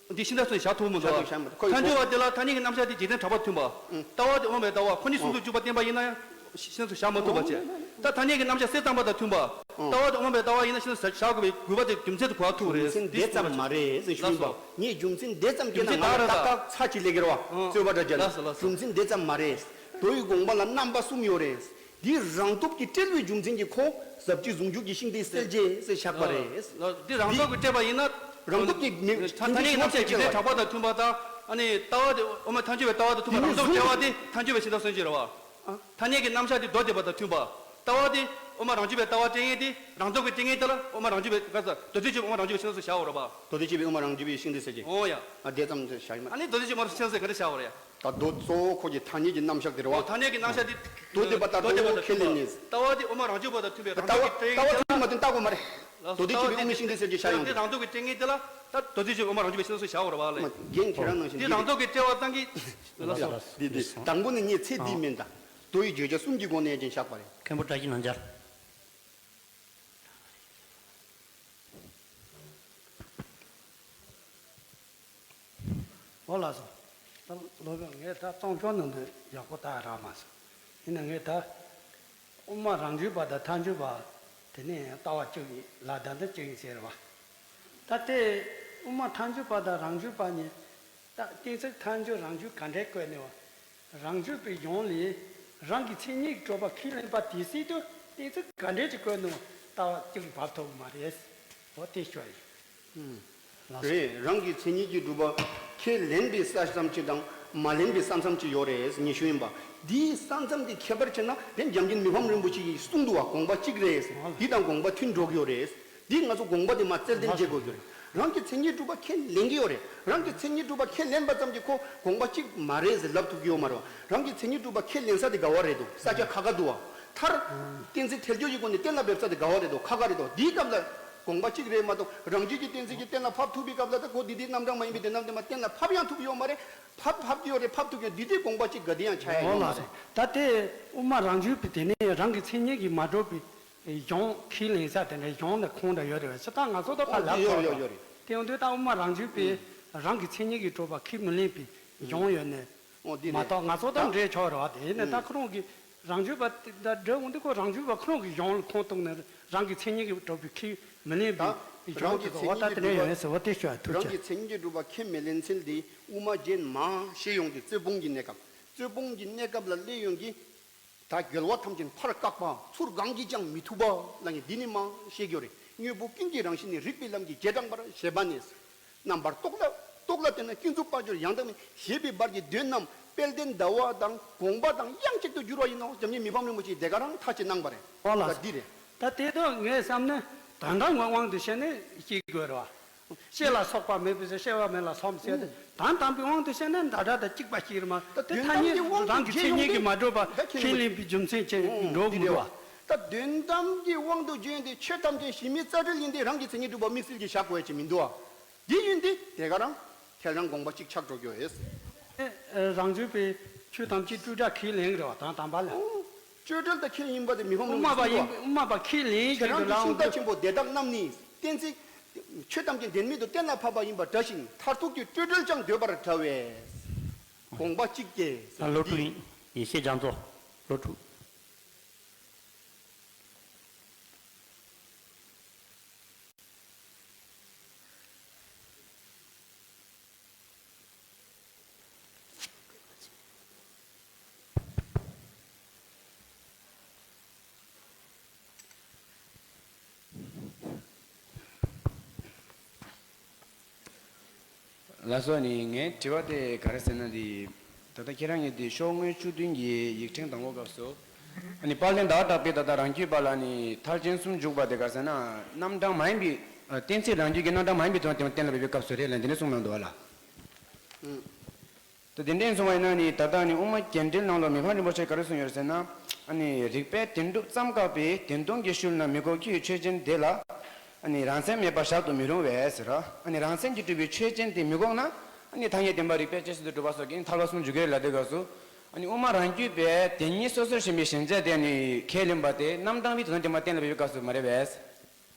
འདི་ཤིང་རྟ་མཚོན་བྱེད་བཞག་ཐུབ་མི་འདུག་བ། ཐལ་འགྱུར་བ་དེ་ལ་ཐ་སྙད་ཀྱི་རྣམ་གཞག་དེ་འཇིག་རྟེན་གྲགས་པ་མཐུན་པ། ལྟ་བ་དེ་དབུ་མ་པའི་ལྟ་བ་ཁོ་གཉིས་ཟུང་དུ་བཅུག་པ་བསྟན་པ་ཡིན་ན་ཡང་། ཤིང་རྟ་མཚོན་བྱེད་བཞག་མ་ཐུབ་པ་བྱས། ད་ཐ་སྙད་ཀྱི་རྣམ་གཞག་གསེར་ཙམ་པ་དང་མཐུན་པ། ལྟ་བ་དེ་དབུ་མ་པའི་ལྟ་བ་ཡིན་ན་ཤིང་རྟ་མཚོན་བྱེད་བཞག་དགོས་པའི་དགོས་པ་དེ་རྒྱུ་མཚན་དུ་གོ་བ་ཐུབ་རེད། རྒྱུ་མཚན་འདི་ཙམ་མ་རེད་ཟེར་ཞུས་པ། ངས་རྒྱུ་མཚན་འདི་ཙམ་སྐྱེས་ན་ང་ལ་ཏག་ཏག་ཚ་གཅིག་ལས་ཀྱི་རེད་བ། རྩོད་པ་འདྲ་བརྒྱབ་ན། རྒྱུ་མཚན་འདི་ཙམ་མ་རེད། མདོ་ཡི་དགོངས་པ་ལ་རྣམ་པ་གསུམ་ཡོད་རེད། འདི་རང་སྟོབས་ཀྱིས་བཀྲལ་བའི་རྒྱུ་མཚན་གྱིས་ཁོ་ཟབ་ཆོས་ཟུང་འཇུག་གི་ཤིང་རྟའི་གསལ་བྱེད་ཟེར་བཞག་པ་རེད། འདི་རང་སྟོབས་ཀྱིས་བཀྲལ་བ་ཡིན་ན། རང་སྟོབས་ཀྱིས་མི་ཐ་སྙད་ཀྱི་རྣམ་གཞག་འཇིག་རྟེན་གྲགས་པ་དང་མཐུན་པ་དང་། ཨ་ནི་ལྟ་བ་དེ་དབུ་མ་ཐལ་འགྱུར་བའི་ལྟ་བ་དང་མཐུན་པ་རང་སྟོབས་བཀྲལ་བ་དེ་ཐལ་འགྱུར་བའི་ཤིང་རྟ་མཚོན་བྱེད་རེད་བ། ཐ་སྙད་ཀྱི་རྣམ་གཞག་དེ་མདོ་སྡེ་པ་དང་མཐུན་པ། ལྟ་བ་དེ་དབུ་མ་རང་རྒྱུད་པའི་ལྟ་བ་བཀྲལ་མཁན་དེ་རང་སྟོབས་ཀྱིས་བཀྲལ་མཁན་དེ་ལ་དབུ་མ་རང་རྒྱུད་པའི་ག་ས་མདོ་སྡེ་སྤྱོད་པའི་དབུ་མ་རང་རྒྱུད་པའི་ཤིང་རྟ་མཚོན་བྱེད་བཞག་པ་རེད་བ། མདོ་སྡེ་སྤྱོད་པའི་དབུ་མ་རང་རྒྱུད་པའི་ཤིང་རྟའི་གསལ་བྱེད། འོ་ཡ། ཨ་དེ་ཙམ་བཞག་ཡིན་མ། ཨ་ནི་མདོ་སྡེ་སྤྱོད་པའི་དབུ་མ་རང་རྒྱུད་པའི་ཤིང་རྟའི་གསལ་བྱེད་ག་རེ་བཞག་པ་རེད་ཡ། ད་མདོ་གཙོ་བོ་ཁོ་གི་ཐ་སྙད་ཀྱི་རྣམ་གཞག་དེ་རེད་བ། ཐ་སྙད་ཀྱི་རྣམ་གཞག་དེ། མདོ་སྡེ་པ་དང་མདོ་སྡེ་པ་དང་མཐུན་པ། ལྟ་བ་དེ་དབུ་མ་རང་རྒྱུད་པ་དང་མཐུན་པའི་ལྟ་བ་ལྟ་བ་མཐུན་མ་མཐུན་ལྟ་དགོས་མ་རེད། ལགས་སོ། མདོ་སྡེ་སྤྱོད་པའི་དབུ་མའི་ཤིང་རྟའི་གསལ་བྱེད་བཞག་ཡོང་དེ། རང་སྟོབས་ཀྱིས་བཀྲལ་མཁན་དེ་ལ་ད་མདོ་སྡེ་སྤྱོད་པའི་དབུ་མ་རང་རྒྱུད་པའི་ཤིང་རྟའི་གསལ་བྱེད་བཞག་པ་རེད་བ་ལ། རྒན་ཁྱེད་རང་ནང་བཞིན་དེ་རང་སྟོབས་ཀྱིས་བཀྲལ་བ་ཙམ་གྱིས། ལགས་སོ། འདི་འདི་དང་པོ་ནི་ངས་ཚེ་འདིའི་མིང་དང་མདོ་ཡི་བརྗོད་བྱ་གསུམ་གྱི་སྒོ་ནས་ཀྱང་བཞག་པ་རེད། མཁན་པོ་བཀྲ་ཤིས་ནང་བྱ། འོ་ལགས་སོ། ད་སློབ་དཔོན་ངས་ད་རྩོམ་ཤོག་ནང་དུ་ཡག་པོ་ད་རག་མ་སོང་། ཡིན་ན་ངས་ད་དབུ་མ་རང་རྒྱུད་པ་དང་ཐལ་འགྱུར་བ་དེ་ནས་ལྟ་བ་གཅིག་ཡིན་ལ་ད་འདི་གཅིག་ཡིན་ཟེར་བ། ད་དེ་དབུ་མ་ཐལ་འགྱུར་བ་དང་རང་རྒྱུད་པ་གཉིས་ད་གཏན་ཚིགས་ཐལ་འགྱུར་རང་རྒྱུད་ག་འདྲས་བཀོད་ནས་བ། རང་རྒྱུད་པའི་གཞུང་ལས་རང་གི་མཚན་ཉིད་ཀྱིས་གྲུབ་པ་ཁས་ལེན་པ་དེ་སྲིད་དུ་གཏན་ཚིགས་ག་འདྲས་ཀྱིས་བཀོད་ནས་ལྟ་བ་གཅིག་འབབ་ཐུབ་མ་རེད། འོ་དེ་ཤོད་ཡིན། ལགས་སོ། རེད། རང་གི་མཚན་ཉིད་ཀྱིས་གྲུབ་པ་ཁས་ལེན་པའི་ས་མཚམས་ཅིག་དང་མ་ལེན་པའི་ས་མཚམས་ཅིག་ཡོད་རེད་ངས་ཞུ་ཡིན་པ། འདིའི་ས་མཚམས་དེ་ཁྱད་པར་ཕྱེ་ན་དེ་འཇམ་མགོན་མི་ཕམ་རིན་པོ་ཆེ་ཡིས་གསུངས་འདུག་བ། དགོངས་པ་གཅིག་རེད། འདི་དང་དགོངས་པ་མཐུན་འགྲོ་གི་ཡོད་རེད། འདིས་ང་ཚོ་དགོངས་པ་དེ་མར་རྩལ་འདོན་བྱེད་དགོས་ཀྱི་རེད། རང་གི་མཚན་ཉིད་གྲུབ་པ་ཁས་ལེན་གྱི་ཡོད་རེད། རང་གི་མཚན་ཉིད་གྲུབ་པ་ཁས་ལེན་པ་ཙམ་གྱིས་ཁོ་དགོངས་པ་གཅིག་མ་རེད་ཟེར་ལབ་ཐུབ་ཀྱི་ཡོད་མ་རེད་བ། རང་གི་མཚན་ཉིད་གྲུབ་པ་ཁས་ལེན་ས་དེ་ག་བ་རེད་འདུག་ས་ཆ་ཁ་ཁ་འདུག་བ། མཐར་གཏན་ཚིགས་ཐལ་འགྱུར་གྱི་སྒོ་ནས་གཏན་ལ་འབེབས་ས་དེ་ག་བ་རེད་འདུག་ཁ་ཁ་རེད་འདུག་འདིའི་སྐབས་ལ་དགོངས་པ་གཅིག་རེད་མ་གཏོགས་རང་རྒྱུད་ཀྱི་གཏན་ཚིགས་ཀྱིས་གཏན་ལ་ཕབ་ཐུབ་པའི་སྐབས་ལ་ད་ཁོ་འདི་དེའི་རྣམ་གྲངས་མ་ཡིན་པའི་དེ་རྣམས་དེ་མ་གཏན་ལ་ཕབ་ཡང་ཐུབ་ཀྱི་ཡོད་མ་རེད། ཕབ་ཕབ་ཀྱི་ཡོད་རེད། ཕབ་ཐུབ་ཀྱི་ཡོད། འདི་དེ་དགོངས་པ་གཅིག་ག་དེ་ཡང་ཆགས་ཡ་ཡོད་མ་རེད། ད་དེ་དབུ་མ་རང་རྒྱུད་པའི་དེ་ནས་རང་གི་མཚན་ཉིད་ཀྱིས་མ་གྲུབ་པའི་གཞུང་ཁས་ལེན་ས་དེ་འདྲའི་གཞུང་དང་ཁུངས་དང་ཡོད་རེད་བས། ད་ང་ཚོ་ད་ཁ་ལབ་ཡོད་ཡོད་ཡོད་རེད། དེ་ཡོང་དུས་ད་དབུ་མ་རང་རྒྱུད་པས་རང་གི་མཚན་ཉིད་ཀྱིས་གྲུབ་པ་ཁས་མི་ལེན་པའི་གཞུང་ཡོད་ནས། འོ་འདི་མ་རེད། གཏོགས་ང་ཚོ་དང་ད་འབྲེལ་ཆོག་རེད་བ། དེ་ཡིན་ན་ད་ཁོ་རང་གི་རང་རྒྱུད་པ་དེ་ད་འབྲེལ་འོང་དུས་ཁོ་རང་རྒྱུད་པ་ཁོ་རང་གི་གཞུང་ལ་ཁུངས་གཏུགས་ནས་རང་གི་མཚན་ཉིད་ཀྱིས་གྲུབ་པའི་ཁས་མི་ལེན་པའི་གཞུང་དེ་ཚོ་འོ་ད་དེ་འདྲ་ཡོད་ཟེར་བ། དེ་ཤོད་ཐུགས་རྗེ་ཆེ། རང་གི་མཚན་ཉིད་ཀྱིས་གྲུབ་པ་ཁས་མི་ལེན་ཚུལ་འདི་དབུ་མ་རྗེས་མ་བཤད་ཡོང་དུས་རྩོད་སྤོང་གི་གནས་སྐབས། རྩོད་སྤོང་གི་གནས་སྐབས་ལ་སླེབས་ཡོང་གི། ད་རྒོལ་བ་ཐམས་ཅད་ཕར་བཀག་པ། ཚུར་གང་གིས་ཀྱང་མི་ཐུབ་པ་ལ་ངས་འདི་ནས་མར་བཤད་རྒྱུ་རེད། དངོས་པོ་ཀུན་གྱི་རང་བཞིན་ནི། རིག་པའི་ལམ་གྱིས་རྗེས་འབྲང་བར། ཞེས་པ་ནས། རྣམ་པར་རྟོག་ལ་རྟོག་ལ་བརྟེན་ནས་ཀུན་རྫོབ་པར་གྱུར་ཡང་དག་མིན། ཞེས་པའི་བར་གྱི་དོན་རྣམས་དཔལ་ལྡན་ཟླ་བ་དང་དགོངས་པ་དང་དབྱངས་གཅིག་ཏུ་འགྱུར་བ་ཡིན་ནོ། འཇམ་མཉེན་མི་ཕམ་རིན་པོ་ཆེས་དེ་ག་རང་ཐག་བཅད་གནང་བ་རེད། ཨོ་ལགས། ད་འདི་རེད། ད་དེ་དག་ངས་བསམ་ན་དོན་དམ་གྱི་དབང་དུ་བྱས་ནས་བཤད་དགོས་རེད་བ། ཤེས་ལ་སོགས་པ་མེད་པའི་ཕྱིར། སྐྱེ་བ་མེད་ལ་སོགས་མི་འཚལ་ཏེ། དོན་དམ་པའི་དབང་དུ་བྱས་ན་འདྲ་འདྲ་དང་གཅིག་པ་གཅིག་རེད་མ། ད་དེ་དོན་ཐ་དམ་གྱི་སྙད་དབང་དུ་རང་གི་བྱེད་མཚན་ཉིད་ཡོང་ཀྱིས་དུས། མ་གྲུབ་པ་ད་ཁས་ལེན་པའི་རྒྱུ་མཚན་ཅན་འགྲོ་མི་འདུག་བ། ད་དོན་དམ་གྱི་དབང་དུ་བྱས་ཏེ་ཆོས་ཐམས་ཅད་གཞི་མེད་རྩ་བྲལ་ཡིན་ཏེ། རང་གི་མཚན་ཉིད་གྲུབ་པ་དམིགས་བསལ་གྱིས་བཞག་དགོས་ཀྱི་མི་འདུག་བ། འདི་ཡིན་ཏེ་དེ་ག་རང་ཁྱེད་རང་དགོངས་པ་གཅིག་ཆགས་འགྲོ་རྒྱུ་ཡོད། ཨེ། རང་རྒྱུད་པའི་ཆོས་ཐམས་ཅད་སྤྲོས་བྲལ་ཁས་ལེན་རེད་བ། དོན་དམ་པ་ལ། ཨོ། སྤྲོས་བྲལ་དང་ཁས་ཡིན་པ་དེ་མི་ཕམ་དབུ་མ་པ་ཡིན། དབུ་མ་པ་ཁས་ལེན་ཁྱེད་རང་གི་ཤིང་རྟ་ཆེན་པོ་དེ་དག་རྣམས་ནི་གཏན་ཚིགས། ཆོས་ཐམས་ཅད་བདེན་མེད་དུ་གཏན་ལ་ཕབ་པ་ཡིན་པ་འདྲ་ཞིང་། མཐར་ཐུག་གི་སྤྲོས་བྲལ་ཀྱང་འདོད་པར་བྱ་བས། དགོངས་པ་གཅིག་སྐྱེས། ད་སློབ་ཕྲུག་ཡེ་ཤེས་རྒྱ་མཚོ། སློབ་ཕྲུག་ལགས་སོ། ནི་ངའི་དྲི་བ་དེ་ག་རེ་ཟེར་ན། འདི་ད་ལྟ་ཁྱེད་རང་གིས་འདི་ཤོག་ངོས་བཅུ་བདུན་གྱི་ཡིག་ཕྲེང་དང་པོ་སྐབས་སུ། ཨ་ནི་དཔལ་ལྡན་ཟླ་བ་གྲགས་པས་ད་ལྟ་རང་རྒྱུད་པ་ལ་ནི་མཐར་ཕྱིན་གསུམ་འཇུག་པ་དེ་ག་རེ་ཟེར་ན། རྣམ་གྲངས་མ་ཡིན་པའི་གཏན་ཚིགས་རང་རྒྱུད་ཀྱི་རྣམ་གྲངས་མ་ཡིན་པའི་དོན་དེ་གཏན་ལ་ཕབ་པའི་སྐབས་སུ་རེད་ལ། འདི་ནས་གསུངས་གནང་འདུག་བ་ལ། ཨུ། ད་དེ་འདྲ་གསུངས་པ་ཡིན་ན་ནི། ད་ལྟ་ནི་དབུ་མ་རྒྱས་འགྲེལ་ནང་ལ་མི་ཕམ་རིན་པོ་ཆེས་ག་རེ་གསུངས་ཡོད་ཟེར་ན། ཨ་ནི་རིགས་པས་བདེན་གྲུབ་ཙམ་བཀག་པའི་བདེན་སྟོང་གི་ཤུལ་ན་མི་འགོག་ཁྱོད་ཆོས་ཅན་དེ་ལ། ཨ་ནི་རང་མཚན་མེད་པར་བཞག་ཏུ་མི་རུང་བས་ཟེར་རོ། ཨ་ནི་རང་མཚན་གྱིས་གྲུབ་པའི་ཆོས་ཅན་དེ་མི་འགོག་ན། ཨ་ནི་ཐ་སྙད་བདེན་པ་རིགས་པས་དཔྱད་བྱེད་དུ་གྲུབ་པ་སོགས་ཀྱིས་ཐལ་བ་གསུམ་འཇུག་གི་རེད་ལབ་དུས་སྐབས་སུ། ཨ་ནི་དབུ་མ་རང་རྒྱུད་པས་བདེན་གཉིས་སོ་སོར་ཞེན་པའི་ཞེན་བྱ་དེ་ནི་ཁས་ལེན་པ་དེ་རྣམ་གྲངས་པའི་དོན་དམ་བདེན་པ་གཏན་ལ་ཕབ་པའི་སྐབས་སུ་མ་རེད་པས།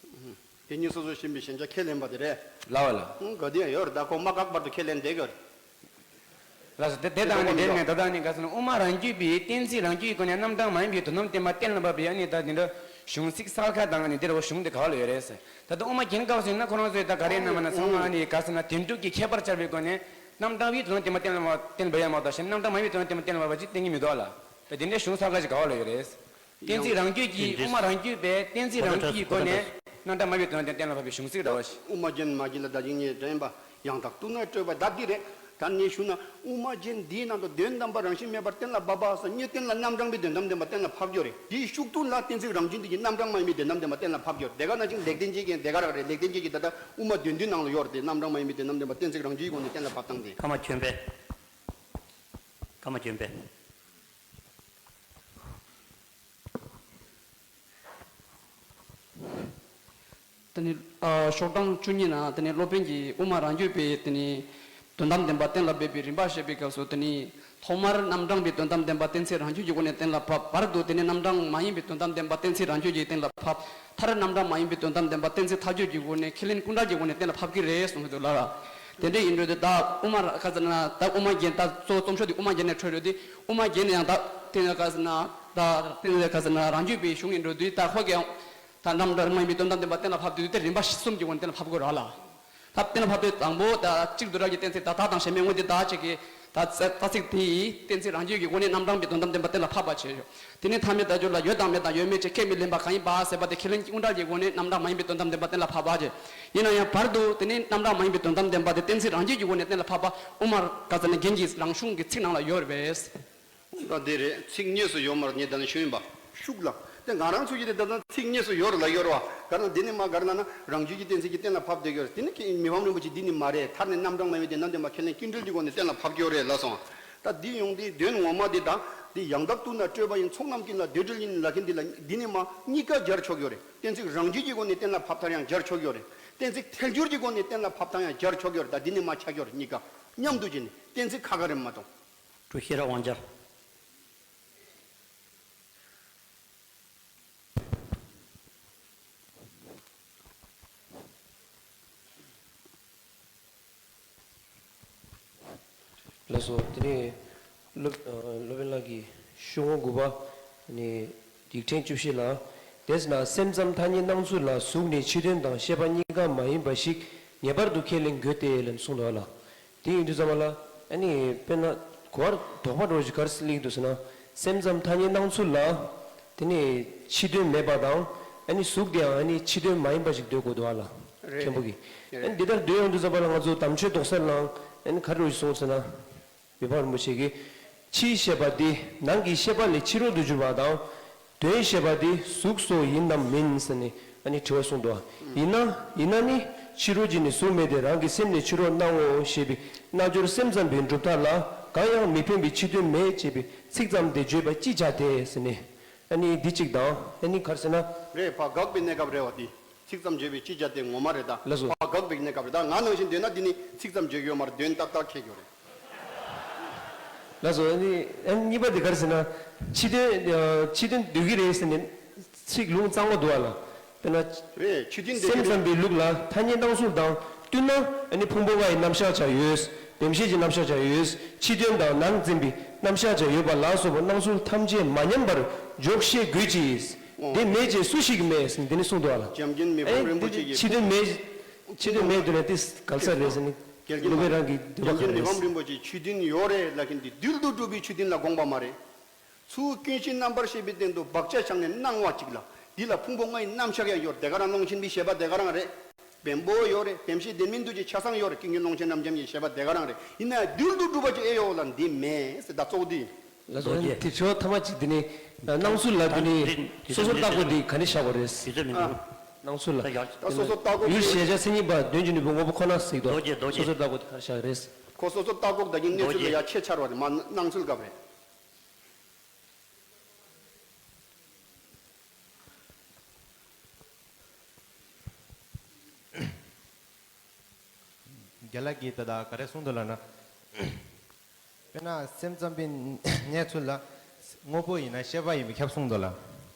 དེ་གཉིས་སོ་སོར་ཞེན་པའི་ཞེན་བྱ་ཁས་ལེན་པ་དེ་རེད། ལ་བ་ལ། ཨང་། ག་དེ་ཡང་ཡོད་རེད། ད་ཁོ་མ་བཀག་བར་དུ་ཁས་ལེན་བསྡད་ཡོད་རེད། ལགས་སོ། དེ་དེ་དང་ནི་འབྲེལ་ནས་ད་ལྟ་ནི་ག་ཟེར་ན། དབུ་མ་རང་རྒྱུད་པའི་གཏན་ཚིགས་རང་རྒྱུད་ཀྱི་སྒོ་ནས་རྣམ་གྲངས་མ་ཡིན་པའི་དོན་དམ་བདེན་པ་གཏན་ལ་ཕབ་པའི། ཨ་ནི་ད་འདི་འདྲ་གཞུང་ཚིག་གསལ་ཁ་དང་། ཨ་ནི་འདིར་འོ་གཞུང་དེ་ག་བ་ལ་ཡོད་རེད་ཟེར། ད་ལྟ་དབུ་མ་རྒྱན་སྐབས་སུ་ཡིན་ན་ཁོ་རང་ཚོས་ད་ག་རེ་གནང་བ་ན། ཚང་མ་ཨ་ནི་ག་ཟེར་ན་བདེན་གྲུབ་ཀྱི་ཁྱད་པར་སྦྱར་བའི་སྒོ་ནས་རྣམ་གྲངས་པའི་དོན་དམ་བདེན་པ་གཏན་ལ་ཕབ། གཏན་ལ་ཕབ་ཡ་མ་གཏོགས་གཞན་རྣམ་གྲངས་མ་ཡིན་པའི་དོན་དམ་བདེན་པ་གཏན་ལ་ཕབ་པ་ཅིག་གཏན་གྱི་མི་འདུག་ལ། ད་དེ་འདྲའི་གཞུང་གསལ་ཁ་ཅིག་ག་བ་ལ་ཡོད་རེད། གཏན་ཚིགས་རང་རྒྱུད་ཀྱིས། དབུ་མ་རང་རྒྱུད་པས་གཏན་ཚིགས་རང་རྒྱུད་ཀྱི་སྒོ་ནས་རྣམ་གྲངས་མ་ཡིན་པའི་དོན་དམ་གཏན་ལ་ཕབ་པའི་གཞུང་ཚིག་འདྲ་བ་ཞིག། དབུ་མ་རྒྱན་མ་རྒྱན་ལ་བརྡ་བྱེད་ཉིད་དྲན་པ། ཡང་དག་ཏུ་ན་སྤྲོས་པ། ད་འདི་རེད། ད་ངས་ཞུ་ན་དབུ་མ་རྒྱན་འདིའི་ནང་དུ་དོན་དམ་པ་རང་བཞིན་མེད་པར་གཏན་ལ་ཕབ་པ་ཟེར་ཉིད་གཏན་ལ་རྣམ་གྲངས་པའི་དོན་དམ་བདེན་པ་གཏན་ལ་ཕབ་རྒྱུ་རེད། དེའི་ཤུགས་ཐུན་ལ་གཏན་ཚིགས་རང་བཞིན་དེ་གྱིས་རྣམ་གྲངས་མ་ཡིན་པའི་དོན་དམ་བདེན་པ་གཏན་ལ་ཕབ་རྒྱུ་རེད། དེ་ག་ནང་བཞིན་ལེགས་ལྡན་འབྱེད་ཀྱིས་དེ་ག་རང་རེད། ལེགས་ལྡན་འབྱེད་ཀྱིས་ད་ལྟ་དབུ་མ་དོན་བདུན་ནང་ལ་ཡོད་རེད། དེ་རྣམ་གྲངས་མ་ཡིན་པའི་དོན་དམ་བདེན་པ་གཏན་ཚིགས་རང་བཞིན་གྱི་སྒོ་ནས་གཏན་ལ་ཕབ་སྟངས་དེ། ཀརྨ་བྱོན་པས། ཀརྨ་བྱོན་པས། དེ་ནས་ཨ་ཤོག་གྲངས་བཅུ་གཉིས་ནང་དེ་ནས་སློབ་དཔོན་གྱིས་དབུ་མ་རང་རྒྱུད་པའི་དེ་ནས་དོན་དམ་བདེན་པ་གཏན་ལ་འབེབས་པའི་རིམ་པ་བཤད་པའི་སྐབས་སུ། དེ་ནས་ཐོག་མར་རྣམ་གྲངས་པའི་དོན་དམ་བདེན་པ་གཏན་ཚིགས་རང་རྒྱུད་ཀྱི་སྒོ་ནས་གཏན་ལ་ཕབ། བར་དུ་དེ་ནས་རྣམ་གྲངས་མ་ཡིན་པའི་དོན་དམ་བདེན་པ་གཏན་ཚིགས་རང་རྒྱུད་ཀྱིས་གཏན་ལ་ཕབ། མཐར་རྣམ་གྲངས་མ་ཡིན་པའི་དོན་དམ་བདེན་པ་གཏན་ཚིགས་མཐའ་དཔྱོད་ཀྱི་སྒོ་ནས་ཁས་ལེན་ཀུན་བྲལ་གྱི་སྒོ་ནས་གཏན་ལ་ཕབ་ཀྱི་རེད་གསུངས་ཀྱི་འདུག་ལ། དེ་འདྲ་ཡིན་དུས་དེ་ད་དབུ་མ་ར་ག་ཟེར་ན། ད་དབུ་མ་རྒྱན། ད་གཙོ་བོ་རྩོམ་ཤོག་དེ་དབུ་མ་རྒྱན་ནས་འཕྲོས་ཡོད་དེ། དབུ་མ་རྒྱན་ནས་ཡང་ད་དེ་ནས་ག་ཟེར་ན། ད་དེ་ནས་ག་ཟེར་ན་རང་རྒྱུད་པའི་གཞུང་ཡིན་འགྲོ་དུས། ད་ཁོ་གིས་ཡང་ད་རྣམ་གྲངས་མ་ཡིན་པའི་དོན་དམ་བདེན་པ་གཏན་ལ་ཕབ་དུས་དེ་རིམ་པ་གསུམ་གྱི་སྒོ་ནས་གཏན་ལ་ཕབ་དགོས་རེད་ལ། ད་གཏན་ལ་ཕབ་དུས་དང་པོ་ད་གཅིག་ཏུ་ར་གི་གཏན་ཚིགས་ད་དག་དང་གཞན་མེད་དངོས་འདི་དག་ཅིག་གི་ད་རྩ་ཚིག་དེ་ཡི་གཏན་ཚིགས་རང་རྒྱུད་ཀྱི་སྒོ་ནས་རྣམ་གྲངས་པའི་དོན་དམ་བདེན་པ་གཏན་ལ་ཕབ་པ་བྱས་ཡོད། དེ་ནས་མཐའ་མའི་བརྡ་སྦྱོར་ལ་ཡོད་དང་མེད་དང་ཡོད་མེད་ཅེས་ཁས་མི་ལེན་པ་གང་ཡིན་པ་ཟེར་བ་དེ་ཁས་ལེན་ཀུན་བྲལ་གྱི་སྒོ་ནས་རྣམ་གྲངས་མ་ཡིན་པའི་དོན་དམ་བདེན་པ་གཏན་ལ་ཕབ་པ་བྱས། ཡིན་ན་ཡང་བར་དུ་དེ་ནས་རྣམ་གྲངས་མ་ཡིན་པའི་དོན་དམ་བདེན་པ་དེ་གཏན་ཚིགས་རང་རྒྱུད་ཀྱི་སྒོ་ནས་གཏན་ལ་ཕབ་པ་དབུ་མ་ར་ག་ཟེར་ན་རྒྱན་གྱི་རང་གཞུང་གི་ཚིག་ནང་ལ་ཡོད་རེད་པས། ད་འདི་རེད། ཚིག་གཉིས་སུ་ཡོད་མ་རེད། ངས་ད་ནི་ཞུས་ཡིན་པ། ཤུགས་ལ། དེ་ང་རང་ཚོ་ཡིན་དེ་ད་ལྟ་ཚིག་གཉིས་སུ་ཡོད་རེད་ལ་ཡོད་རེད་བ། ག་རེ་ན་འདི་ནི་མ་ག་རེ་ལབ་ན་རང་རྒྱུད་ཀྱི་གཏན་ཚིགས་ཀྱིས་གཏན་ལ་ཕབ་བསྡད་ཡོད་རེད། དེ་ནི་མི་ཕམ་རིན་པོ་ཆེ་འདི་ནི་མ་རེད། མཐར་ནི་རྣམ་གྲངས་མ་ཡིན་པའི་དོན་དམ་བདེན་པ་ཁས་ལེན་ཀུན་བྲལ་གྱི་སྒོ་ནས་གཏན་ལ་ཕབ་ཀྱི་ཡོད་རེད་ལབ་སོང་། ད་འདི་ཡོང་དེ་དོན་ངོ་མ་འདི་དང་འདི་ཡང་དག་ཏུ་ན་སྤྲོས་པ་ཡིན། ཚོགས་རྣམས་ཀུན་ལ་དེ་འབྲེལ་ཡིན་ལབ་མཁན་འདི་ལ་འདི་ནི་མ་གཉིས་ཀ་སྦྱར་ཆོག་གི་ཡོད་རེད། གཏན་ཚིགས་རང་རྒྱུད་ཀྱི་སྒོ་ནས་གཏན་ལ་ཕབ་མཐར་ཡང་སྦྱར་ཆོག་གི་ཡོད་རེད། གཏན་ཚིགས་ཐལ་འགྱུར་གྱི་སྒོ་ནས་གཏན་ལ་ཕབ་མཐར་ཡང་སྦྱར་ཆོག་གི་ཡོད་རེད། ད་འདི་ནི་མ་ཆགས་ཀྱི་ཡོད་རེད། གཉིས་ཀ་མཉམ་དུ་བྱས་ནས་གཏན་ཚིགས་ཁ་ཁ་རེད་མ་གཏོགས། སྤྲོ་ཤེས་རབ་དབང་རྒྱལ། ལགས་སོ། དེ་ནས་སློབ་ཨ་སློབ་དཔོན་ལགས་ཀྱིས་ཤོག་ངོས་དགུ་པ་ནས་ཡིག་ཕྲེང་བཅུ་བཞི་ལ། དེས་ན་སེམས་ཙམ་ཐ་སྙད་སྣང་ཚུལ་ལ། གཟུགས་ནི་ཕྱི་དོན་དང་ཤེས་པ་གཉིས་ཀ་མ་ཡིན་པ་ཞིག་ངེས་པར་དུ་ཁས་ལེན་དགོས་ཏེ་ལབ་གསུངས་འདུག་ལ། དེ་ཡིན་དུས་ཙམ་པ་ལ་ཨ་ནི་དཔེར་ན་གོ་བར་དོགས་པ་འདྲ་བོ་ཞིག་ག་རེ་སླེབས་འདུག་ཟེར་ན། སེམས་ཙམ་ཐ་སྙད་སྣང་ཚུལ་ལ་དེ་ནི་ཕྱི་དོན་མེད་པ་དང་། ཨ་ནི་གཟུགས་དེའང་ཨ་ནི་ཕྱི་དོན་མ་ཡིན་པ་ཞིག་འདོད་དགོས་འདུག་ཨ་ལ། རེད། མཁན་པོ་གིས། རེད། ཨ་ནི་འདི་ལྟར་འདོད་ཡོང་དུས་ཙམ་པ་ལ་ང་ཚོ་དམ་ཆོས་རྡོག་རྩ་ལའང་ཨ་ནི་ག་རེ་གསུངས་ཟེར་ན། མི་ཕམ་རིན་པོ་ཆེ་གིས། ཕྱི་ཞེས་པ་འདི་ནང་གི་ཤེས་པ་ལས་ཕྱི་རོལ་དུ་གྱུར་པ་དང་། དོན་ཞེས་པ་འདི་གཟུགས་སོགས་ཡིན་ནམ་མིན་ཟེར་ནས་ཨ་ནི་དྲི་བ་གསུངས་འདུག། ཡིན་ན་ཡིན་ན་ནི་ཕྱི་རོལ་གྱི་ནི་གཟུགས་མེད་དེ། རང་གི་སེམས་ནི་ཕྱི་རོལ་སྣང་ངོ་ཞེས་པའི་རྣལ་འབྱོར་སེམས་ཙམ་པའི་གྲུབ་མཐའ་ལ་གང་ཡང་མི་ཕན་པའི་ཕྱི་དོན་མེད་ཅེས་པའི་ཚིག་ཙམ་དེ་བརྗོད་པ་ཅི་བྱ་སྟེ་ཟེར་ནས། ཨ་ནི་འདི་གཅིག་དང་། ཨ་ནི་ག་རེ་ཟེར་ན། རེད། ཕར་དགག་པའི་གནས་སྐབས་རེད་བ་དེ། ཚིག་ཙམ་བརྗོད་པའི་ཅི་བྱ་སྟེ་ངོ་མ་རེད་ད། ལགས་སོ། ཕར་དགག་པའི་གནས་སྐབས་རེད་ད། ང་ནང་བཞིན་འདོད་ན་འདི་ནི་ཚིག་ཙམ་བརྗོད་ཀྱི་ཡོད་མ་རེད། དོན་ཏག་ཏག་འཁྱེར་གྱི་ཡོད་རེད། ལགས་སོ། ཨ་ནི་ཨ་ནི་གཉིས་པ་དེ་ག་རེ་ཟེར་ན། ཕྱི་དོན་ཨ་ཕྱི་དོན་འདོད་ཀྱི་རེད་ཟེར་ནས་ཚིག་ལུང་གཙང་མ་འདུག་ཨ་ལ། དཔེར་ན། རེད། ཕྱི་དོན་འདོད་སེམས་ཀྱི་ཙམ་རེད། པའི་ལུགས་ལ་ཐ་སྙད་སྣང་ཚུལ་དང་བསྟུན་ན། ཨ་ནི་ཕུང་པོ་ལྔ་ཡི་རྣམ་གཞག་ཀྱང་ཡོད། བེམ་ཤེས་ཀྱི་རྣམ་གཞག་ཀྱང་ཡོད། ཕྱི་དོན་དང་ནང་འཛིན་པའི་རྣམ་གཞག་ཀྱང་ཡོད་པ་ལ་སོགས་པ་སྣང་ཚུལ་ཐམས་ཅད་མ་ཉམས་པར་འཇོག་ཤེས་དགོས་ཀྱི། ཨོ། དེ་མེད་ཅེས་སུ་ཞིག་སྨྲས་ཟེར་ནས་འདི་ནི་གསུངས་འདུག་ཨ་ལ། བྱམས་མགོན་མི་ཕམ་ཨེ་རིན་པོ་ཆེ་གིས། ཕྱི་དོན་མེད། ཕྱི་དོན་མེད་འདུག་ན་དེ་ག་རེ་ཟེར་རེད་ཟེར་ནས། དགེ་རྒན་ལུགས་པའི་རང་གི་འདོད་པ་ག་རེ་རེད། བྱམས་མགོན་མི་ཕམ་རིན་པོ་ཆེས་ཕྱི་དོན་ཡོད་རེད་ལབ་མཁན་འདི་རྡུལ་དུ་གྲུབ་པའི་ཕྱི་དོན་ལ་དགོངས་པ་མ་རེད། ཚུར་ཀུན་གཞི་རྣམ་པར་ཤེས་པའི་སྟེང་དུ་བག་ཆགས་བཞག་ནས་སྣང་བ་གཅིག་ལ། འདི་ལ་ཕུང་པོ་ལྔ་ཡི་རྣམ་གཞག་ཡང་ཡོད་རེད། དེ་ག་རང་ཀློང་ཆེན་པའི་ཤེས་པ་དེ་ག་རང་རེད། བེམ་པོ་ཡོད་རེད། བེམ་ཤེས་ལྡན་མིན་འདུ་བྱེད་ཆ་ཚང་ཡོད་རེད། ཀུན་མཁྱེན་ཀློང་ཆེན་རབ་འབྱམས་ཀྱི་ཤེས་པ་དེ་ག་རང་རེད། ཡིན་ན་ཡང་རྡུལ་དུ་གྲུབ་པ་ཅིག་ཨེ་ཡོད་ལ་འདི་མེད་ཟེར། ད་གཙོ་བོ་འདི་ཡིན། ལགས་སོ། རྡོ་རྗེ། དེ་དྲི་བ་ཐ་མ་གཅིག་འདི་ནི་སྣང་ཚུལ་ལ་འདི་ནི་ད་འདི་སོ་སོར་བརྟག་པ་འདི་ག་ནས་བཞག་པ་རེད། དུས་ཚོད་མི་འདུག། སྣང་ཚུལ་ལ། ད་སོ་སོར་བརྟག་པ་ཡུལ་གཞལ་བྱ་མཚན་ཉིད་པ་དོན་གྱི་ནུས་པའི་དངོས་པོ་ཁོ་ན་ཟེར་གྱི་འདུག། རྡོ་རྗེ། རྡོ་རྗེ། སོ་སོར་བརྟག་པ་འདི་ག་རེ་བཞག་རེད། ཁོ་སོ་སོར་བརྟག་པ་ད་གིན་གནས་ཚུལ་ལ་ཡ་ཆེས་ཆེར་བ་རེད། མ་སྣང་ཚུལ་སྐབས་རེད། རྒན་ལགས་ཀྱིས་ད་ལྟ་ག་རེ་གསུངས་འདུག་ལབ་ན། དཔེར་ན་སེམས་ཙམ་པའི་གནས་ཚུལ་ལ་དངོས་པོ་ཡིན་ན་ཤེས་པ་ཡིན་པས་ཁྱབ་གསུངས་འདུག་ལ།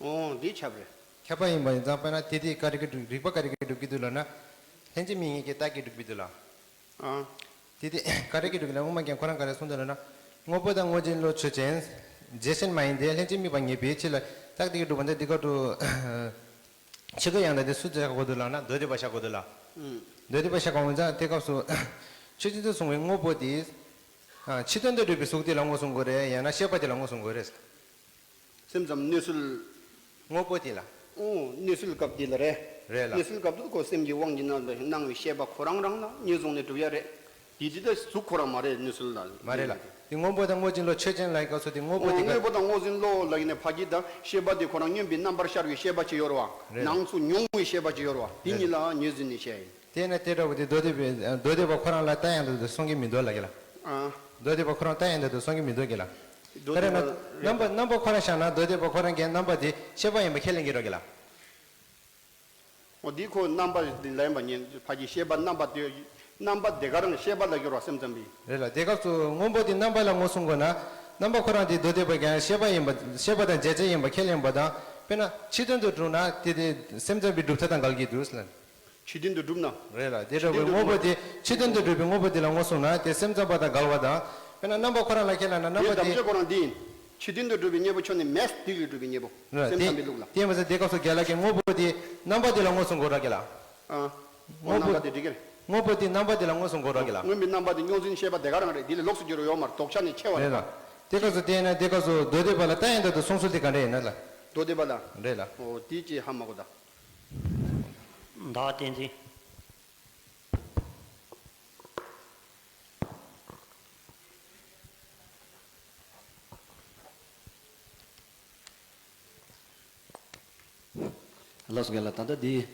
ཨོ་འདི་ཁྱབ་རེད། ཁྱབ་པ་ཡིན་པ་ཡིན་ཙང་དཔེར་ན་དེ་དེ་ག་རེ་གི་སྒྲུབ། རིགས་པ་ག་རེ་གི་སྒྲུབ་ཀྱི་འདུག་ལབ་ན། ལྷན་ཅིག་དམིགས་ངེས་ཀྱི་རྟགས་ཀྱིས་སྒྲུབ་ཀྱི་འདུག་ལ། ཨ། དེ་དེ་ག་རེ་གི་སྒྲུབ་ཀྱི་ལ། དབུ་མ་རྒན་ཁོ་རང་ག་རེ་གསུངས་འདུག་ལབ་ན། དངོས་པོ་དང་དངོས་ཅན་བློ་ཆོས་ཅན། རྗེས་ཤེས་མ་ཡིན་ཏེ། ལྷན་ཅིག་དམིགས་པ་ངེས་པའི་ཕྱིར་ལ་རྟགས་དེ་གིས་སྒྲུབ་པ་འདི་འདི་ག་འགྲོ། ཆོས་སྐུ་ཡང་དག་དེ་སུ་བཞག་དགོས་འདུག་ལབ་ན་མདོ་སྡེ་པ་བཞག་དགོས་འདུག་ལ། ཨུམ། མདོ་སྡེ་པ་བཞག་དགོས་ཙང་དེ་སྐབས་སུ་ཆོས་ཅན་དུ་གསུངས་པའི་དངོས་པོ་དེ། ཨ། ཕྱི་དོན་དུ་གྲུབ་པའི་གཟུགས་དེ་ལ་དངོས་སུ་འགོད་རེད། ཡང་ན་ཤེས་པ་དེ་ལ་དངོས་སུ་འགོད་རེད། སེམས་ཙམ་གནས་ཚུལ། དངོས་པོ་དེ་ལ། ཨོ། གནས་ཚུལ་སྐབས་དེ་ལ་རེད། རེད་ལ། གནས་ཚུལ་སྐབས་དེ་ཁོ་སེམས་ཀྱི་དབང་གིས་སྣང་བའི་སྣང་བའི་ཤེས་པ་ཁོ་རང་རང་ལ་ངོས་བཟུང་ནས་གྲུབ་ཡ་རེད། དེ་དེ་ད་གཟུགས་ཁོ་རང་མ་རེད། གནས་ཚུལ་ལ། མ་རེད་ལ། དེ་དངོས་པོ་དང་དངོས་ཅན་བློ་ཆོས་ཅན་ལ་ཡི་སྐབས་སུ་དེ་དངོས་པོ་དེ་ག། དངོས་པོ་དང་དངོས་ཅན་བློ་ལ་ཡིན་ནས་ཕ་གི་དང་ཤེས་པ་དེ་ཁོ་རང་མངོན་པའི་རྣམ་པར་ཤར་བའི་ཤེས་པ་ཅིག་ཡོད་རེད་བ། རེད་ལ། སྣང་ཚུལ་མྱོང་བའི་ཤེས་པ་ཅིག་ཡོད་རེད་བ། དེ་གཉིས་ལ་ངོས་འཛིན་ནས་བཤད་ཡིན། དེས་ན་དེ་འདྲ་བོ་དེ་མདོ་སྡེ་པའི་མདོ་སྡེ་པ་ཁོ་རང་ལ་རྟགས་ཡང་དག་ཏུ་སོང་གི་མི་འདུག་ལབ་ཀྱི་ལ། ཨ། མདོ་སྡེ་པ་ཁོ་རང་རྟགས་ཡང་དག་ཏུ་སོང་གི་མི་འདུག་ཀྱི་ལ། མདོ་སྡེ་པ། དཔེར་ན་རྣམ་པ་རྣམ་པ་ཁོ་རང་བཞག་ན་མདོ་སྡེ་པ་ཁོ་རང་གིས་རྣམ་པ་དེ་ཤེས་པ་ཡིན་པ་ཁས་ལེན་གྱི་རེད་ཀྱི་ལ། འོ་འདི་ཁོ་རྣམ་པ་འདི་ལ་ཡིན་པ་ཉན་ཕ་གི་ཤེས་པ་རྣམ་པ་དེ་རྣམ་པ་དེ་ག་རང་ཤེས་པ་ལ་གྱུར་བ་སེམས་ཙམ་པའི། རེད་ལ། དེ་སྐབས་སུ་དངོས་པོ་དེ་རྣམ་པ་ལ་ངོས་བཟུང་དགོས་ན། རྣམ་པ་ཁོ་རང་དེ་མདོ་སྡེ་པ་གིས་ཤེས་པ་ཡིན་པ་ཤེས་པ་དང་རྗེས་བྱེད་ཡིན་པ་ཁས་ལེན་པ་དང་། དཔེར་ན་ཕྱི་དོན་དུ་གྲུབ་ན་དེ་དེ་སེམས་ཙམ་པའི་གྲུབ་མཐའ་དང་འགལ་གྱི་འདུག་ཟེར་ལ། ཕྱི་དོན་དུ་གྲུབ་ན། རེད་ལ། དེ་འདྲ་བའི་དངོས་པོ་དེ་ཕྱི་དོན་དུ་གྲུབ་པའི་དངོས་པོ་དེ་ལ་ངོས་བཟུང་ན་དེ་སེམས་ཙམ་པ་དང་འགལ་བ་དང་། དཔེར་ན་རྣམ་པ་ཁོ་རང་ལ་ཁས་ལེན་ན་རྣམ་པ་དེ། དམ་བཅའ་ཁོ་རང་འདི་ཡིན། ཕྱི་དོན་དུ་གྲུབ་པའི་གཉེན་པོ་ཁྱོན་ནས་མེད། དེ་ལས་གྲུབ་པའི་གཉེན་པོ། རེད་ལ། སེམས་ཙམ་པའི་ལུགས་ལ། དེ་མ་ཟད་དེ་སྐབས་སུ་རྒན་ལགས་ཀྱིས་དངོས་པོ་དེ་རྣམ་པ་དེ་ལ་ངོས་བཟུང་དགོས་ར་གི་ལ། ཨ། དངོས་པོ། རྣམ་པ་དེ་འགྲིག་གི་རེད། དངོས་པོ་དེ་རྣམ་པ་དེ་ལ་ངོས་བཟུང་དགོས་ར་གི་ལ། དངོས་པོའི་རྣམ་པ་དེ་རྙོག་འཛིང་ཤེས་པ་དེ་ག་རང་རེད། འདི་ལས་ལོགས་སུ་གྱུར་ཡོད་མ་རེད། དོགས་ཆ་ནས་ཕྱེ་བ་རེད། རེད་ལ། དེ་སྐབས་སུ་དེ་ཡིན་ན་དེ་སྐབས་སུ་མདོ་སྡེ་པ་ལ་རྟགས་ཡང་དག་ཏུ་སོང་ཚུལ་དེ་ག་འདྲ་ཡིན་ན་ལ། མདོ་སྡེ་པ་ལ། རེད་ལ། འོ་དེ་ཅིག་ཧ་མ་གོ་ད། བདག་བསྟན་འཛིན། ལགས་སོ། རྒན་ལགས། ད་ལྟ་འདི།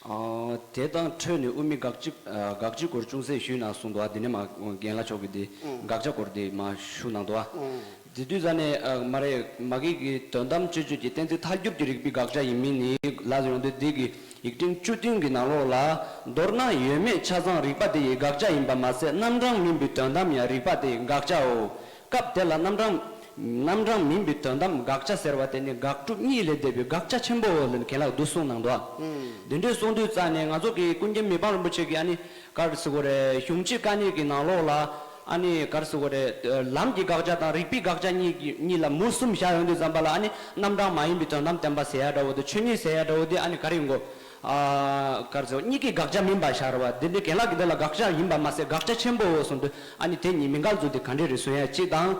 ཨ། དེ་དང་འཕྲོས་ནས་དབུ་མའི་དགག་བྱའི། ཨ། དགག་བྱའི་སྐོར་ཅུང་ཟད་ཞུས་ན་གསུངས་འདུག། ཨ། འདི་ནས་མ་རྒན་ལགས་མཆོག་གིས་འདི། ཨང་། དགག་བྱ་སྐོར་འདི་མ་ཞུ་གནང་འདུག། ཨ། ཨང་། དེ་དུས་ཙ་ནས། ཨ། མ་རེད། མ་གི་གི་དོན་དམ་དཔྱོད་བརྗོད་ཀྱི་གཏན་ཚིགས་ཐལ་འགྱུར་གྱི་རིགས་པའི་དགག་བྱ་ཡིན་མིན་ནི་ལ་ཡོང་དུས། འདི་གི་ཡིག་ཕྲེང་བཅུ་བདུན་གྱི་ནང་ལོགས་ལ། མདོར་ན་ཡོད་མེད་ཆ་ཚང་རིགས་པ་དེ་ཡི་དགག་བྱ་ཡིན་པ་མ་ཟད། རྣམ་གྲངས་མིན་པའི་དོན་དམ་ཡང་རིགས་པ་དེ་ཡི་དགག་བྱའོ། སྐབས་དེ་ལ་རྣམ་གྲངས། རྣམ་གྲངས་མིན་པའི་དོན་དམ་དགག་བྱ་ཟེར་བ་དེ་ནི་དགག་སྒྲུབ་གཉིས་ལས་འདས་པའི་དགག་བྱ་ཆེན་པོའོ་ལབ་ནས་རྒན་ལགས་འདུག་གསུངས་གནང་འདུག། ཨང་། འདི་འདྲས་གསུངས་དུས་ཙ་ནས་ང་ཚོ་གི་ཀུན་མཁྱེན་མི་ཕམ་རིན་པོ་ཆེ་གིས། ཨ་ནི་ག་རེ་ཟེར་དགོས་རེད། གཞུང་ཆེན་བཀའ་རྙིང་གི་ནང་ལོགས་ལ། ཨ་ནི་ག་རེ་ཟེར་དགོས་རེད། ལམ་གྱི་དགག་བྱ་དང་རིགས་པའི་དགག་བྱ་གཉིས་ཀྱི། གཉིས་ལ་མུ་གསུམ་བཞག་ཡོང་དུས་ཙམ་པ་ལ། ཨ་ནི་རྣམ་གྲངས་མ་ཡིན་པའི་དོན་དམ་བདེན་པ་ཟེར་ཡ་འདྲ་བོ་དེ། ཆོས་ཉིད་ཟེར་ཡ་འདྲ་བོ་དེ། ཨ་ནི་ག་རེ་ཡིན་དགོས། ཨ། ག་རེ་ཟེར། གཉིས་ཀའི་དགག་བྱ་མིན་པ་བཞག་རེད་བ། འདི་འདྲའི་རྒན་ལགས་ཀྱིས་འདི་ལ་དགག་བྱ་ཡིན་པ་མ་ཟད་དགག་བྱ་ཆེན་པོའོ་གསུངས་དུས། ཨ་ནི་དེ་གཉིས་མི་འགལ་ཚུལ་དེ་ག་འདྲས་རེད་གསུང་ཡ་གཅིག་དང་།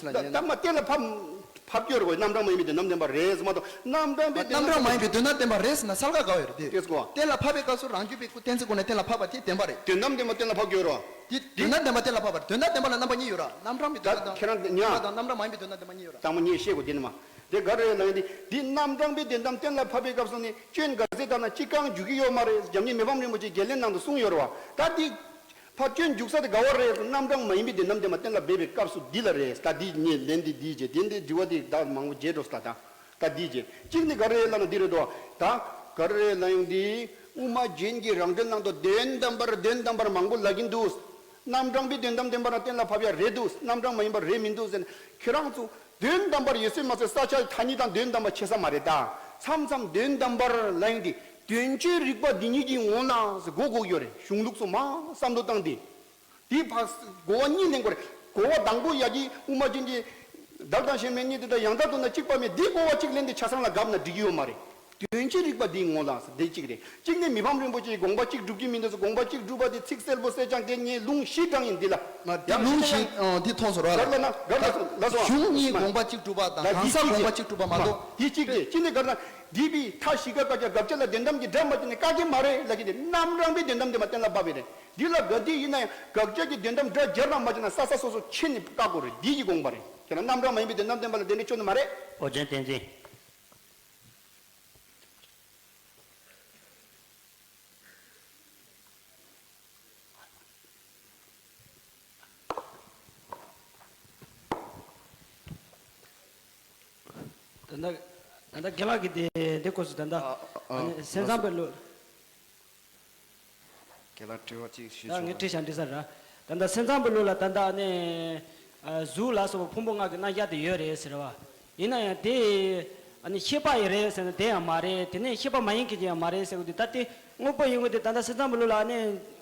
ཟེར་ལ་ཉན། ད་མ་གཏན་ལ་ཕབ་ཕབ་སྐྱོར་གོ། རྣམ་གྲངས་མ་ཡིན་པའི་དོན་དམ་བདེན་པ་རེད་ཟེར་མ་གཏོགས། རྣམ་གྲངས་པའི་དོན་རྣམ་གྲངས་མ་ཡིན་པའི་དོན་དམ་བདེན་པ་རེད་ཟེར་ན་གསལ་ཁ་ག་བ་ཡོད་རེད་དེ། ཏེ་སྐོ། གཏན་ལ་ཕབ་པའི་སྐབས་སུ་རང་རྒྱུད་པའི་སྐུ་གཏན་ཚིགས་སྒོ་ནས་གཏན་ལ་ཕབ་པ་དེ་བདེན་པ་རེད། དོན་དམ་བདེན་པ་གཏན་ལ་ཕབ་སྐྱོར་རོ། དེ་དོན་དམ་བདེན་པ་གཏན་ལ་ཕབ་པ་རེད། དོན་དམ་བདེན་པ་ལ་རྣམ་པ་གཉིས་ཡོད་ར། རྣམ་གྲངས་པའི་དོན་དམ་དང་། ད་ཁྱེད་རང་ཉ། དང་རྣམ་གྲངས་མ་ཡིན་པའི་དོན་དམ་བདེན་པ་གཉིས་ཡོད་ར། དང་པོ་ངས་བཤད་དགོས་དེ་ནི་མ། དེ་ག་རེ་ལབ་ཡིན་དེ། འདི་རྣམ་གྲངས་པའི་དོན་དམ་གཏན་ལ་ཕབ་པའི་སྐབས་སུ་ནི་སྐྱོན་ག་ཚད་ལྟར་ན་གཅིག་རྐང་འཇུག་གི་ཡོད་མ་རེད། རྒྱ་མཉམ་མི་ཕམ་རིན་པོ་ཆེ་རྒྱས་བསྟན་ནང་དུ་གསུངས་ཡོད་རེད་བ། ད་འདི་ཕར་སྐྱོན་འཇུག་ས་དེ་ག་བ་རེད། རྣམ་གྲངས་མ་ཡིན་པའི་དོན་དམ་བདེན་པ་གཏན་ལ་འབེབས་པའི་སྐབས་སུ་འདི་ལ་རེད། ད་འདི་ངས་ལན་འདི་འདིའི་རྗེས་དེ་འདི་དྲི་བ་འདི་ད་མང་པོ་བརྗེད་འགྲོ་ས། ད་ད་འདིའི་རྗེས་གཅིག་ནི་ག་རེ་ལབ་ན་འདི་རེད་དོ། ད་ག་རེ་ལབ་ཡོང་འདི། དབུ་མ་རྒྱན་གྱིས་རང་འགྲེལ་གནང་དོ། དོན་དམ་པར་དོན་དམ་པར་མང་པོ་ལབ་ཀྱིན་འདུག། རྣམ་གྲངས་པའི་དོན་དམ་བདེན་པ་རང་གཏན་ལ་ཕབ་ཡ་རེད་འདུག། རྣམ་གྲངས་མ་ཡིན་པ་རེད་མི་འདུག་ཟེར་ནས་ཁྱེད་རང་ཚོ་དོན་དམ་པར་ཡོད་ཚད་མ་ཚད་ས་ཆ་ཐ་སྙད་དང་དོན་དམ་པ་ཕྱེ་ས་མ་རེད་ད། མཚམས་མཚམས་དོན་དམ་པར་ལབ་ཡིན་ཏེ། དོན་སྤྱིའི་རིགས་པ་འདི་ཉིད་ཀྱི་ངོ་ལ་ཟེར་གོ་གོ་ཡོད་རེད། གཞུང་ལུགས་སོ་མ་བསམ་བློ་བཏང་སྟེ། དེའི་ཕར་གོ་བ་གཉིས་ལེན་དགོས་རེད། གོ་བ་དང་པོ་ཡ་གི་དབུ་མ་རྒྱན་གྱི་བདག་དང་གཞན་མེད་གཉིས་དེ་དང་ཡང་དག་ཏུ་ན་གཅིག་པ་མེད། འདི་གོ་བ་གཅིག་ལེན་ཏེ་ཆ་ཚང་ལ་བཀབ་ན་འགྲིག་གི་ཡོད་མ་རེད། དོན་སྤྱིའི་རིགས་པ་འདིའི་ངོ་ལ་ཟེར་འདི་གཅིག་རེད། གཅིག་ནི་མི་ཕམ་རིན་པོ་ཆེའི་དགོངས་པ་གཅིག་སྒྲུབ་ཀྱི་མི་འདུག་ཟེར། དགོངས་པ་གཅིག་སྒྲུབ་པ་དེ་ཚིག་གསལ་པོ་གསལ་རྐྱང་དེ་ངས་ལུང་བཞི་དྲངས་ཡིན་འདི་ལ། མ་དེ་ཡང་ལུང་བཞི་བཞི་དྲངས་ཡིན། ཨ་འདི་མཐོང་སོང་ར་ལ། གར་ལ་ན་གར་ལ་སོང་ལ་སོང་། གཞུང་གཉིས་མ་དགོངས་པ་གཅིག་སྒྲུབ་པ་དང་གང་ཟག་དགོངས་པ་གཅིག་སྒྲུབ་པ་མ་གཏོགས། དེ་གཅིག་རེད། གཅིག་ནི་གར་ན་འདི་པའི་མཐའ་བཞི་ཀ་དགག་བྱ་དགག་བྱ་ལ་བདེན་གཏམ་གྱི་སྒྲ་མ་བརྗོད་ནས་བཀག་གི་མ་རེད་ལབ་ཀྱི་དེ་རྣམ་གྲངས་པའི་བདེན་གཏམ་དེ་མ་གཏན་ལ་ཕབ་པ་རེད། འདི་ལ་ག་དུས་ཡིན་ན་ཡང་དགག་བྱ་གི་བདེན་གཏམ་སྒྲ་སྦྱར་རང་མ་བྱས་ན་ས་ས་སོ་སོ་ཕྱེ་ནས་བཀག་དགོས་རེད། འདི་ཡི་དགོངས་པ་རེད། དེ་ལ་རྣམ་གྲངས་མ་ཡིན་པའི་བདེན་གཏམ་བསྟན་པ་ལ་དེ་འདྲའི་ཆོས་ནི་མ་རེད། ཨོ་རྒྱན་བསྟན་འཛིན། ད་ལྟ་ད་ལྟ་རྒན་ལགས་ཀྱིས་དེ་དེ་སྐོར་སུ་ད་ལྟ་ཨ་ཨ་ཨ་ཨ་སེམས་ཙམ་པའི་ལུགས། རྒན་ལགས་དྲི་བ་གཅིག་ཞུས་ད་ཆོག་ངས་ག་དྲི་བྱ་འདྲི་ས་ར། ད་ལྟ་སེམས་ཙམ་པའི་ལུགས་ལ་ད་ལྟ་ནས་གཟུགས་ལ་སོགས་པ་ཕུང་པོ་ལྔ་གི་རྣམ་གཞག་དེ་ཡོད་རེད་ཟེར་བ། ཡིན་ན་ཡང་དེ་ཤེས་པ་ཡི་རེད་ཟེར་ན་དེ་ཡང་མ་རེད། དེ་ནས་ཤེས་པ་མ་ཡིན་མཁན་ཡང་མ་རེད་ཟེར་བ་དེ་ད་དེ་དངོས་པོ་ཡིན་དགོས་དེ་ད་ལྟ་སེམས་ཙམ་པའི་ལུགས་ལ་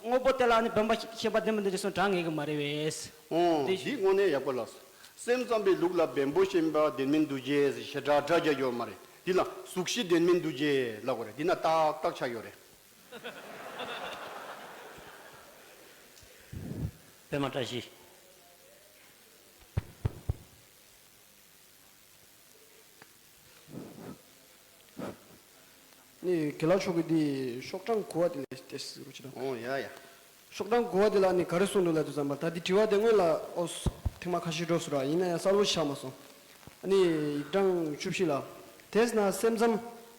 དངོས་པོ་དེ་ལ་བེམ་པོ་ཤེས་པ་བདེན་པ་འདི་འདྲ་སོང་དྲང་ངེས་ཀྱི་མ་རེད་བས། ཨོ་དེ་འདི་དངོས་གནས་ཡག་པོ་ལགས། སེམས་ཙམ་པའི་ལུགས་ལ་བེམ་པོ་ཤེས་པ་བདེན་མིན་འདུ་བྱེད་ཞེ་དྲག་དྲ་རྒྱ་ཡོད་མ་རེད། འདི་ལ་གཟུགས་གཞི་བདེན་མིན་འདུ་བྱེད་ལབ་དགོས་རེད། འདི་ན་ཏག་ཏག་ཆགས་ཡོད་རེད། པད་མ་བཀྲ་ཤིས། ནི་དགེ་ལགས་མཆོག་གིས་འདི་ཤོག་གྲངས་དགུ་བ་དེ་ལས་ཏེ་ཟེར་རོ་ཅི་དང་། ཨོ་ཡ་ཡ། ཤོག་གྲངས་དགུ་བ་དེ་ལ་ནི་ག་རེ་གསུངས་འདུག་ལབ་དུས་ཙམ་པར་ད་འདི་དྲི་བ་དེ་སྔོན་ལ་ཨོ་ཐེངས་མ་ཁ་ཤས་འགྲོ་སོང་ར། ཡིན་ན་ཡང་གསལ་པོ་ཆགས་མ་སོང་། ཨ་ནི་ཡིག་གྲངས་བཅུ་བཞི་ལ། དེས་ན་སེམས་ཙམ་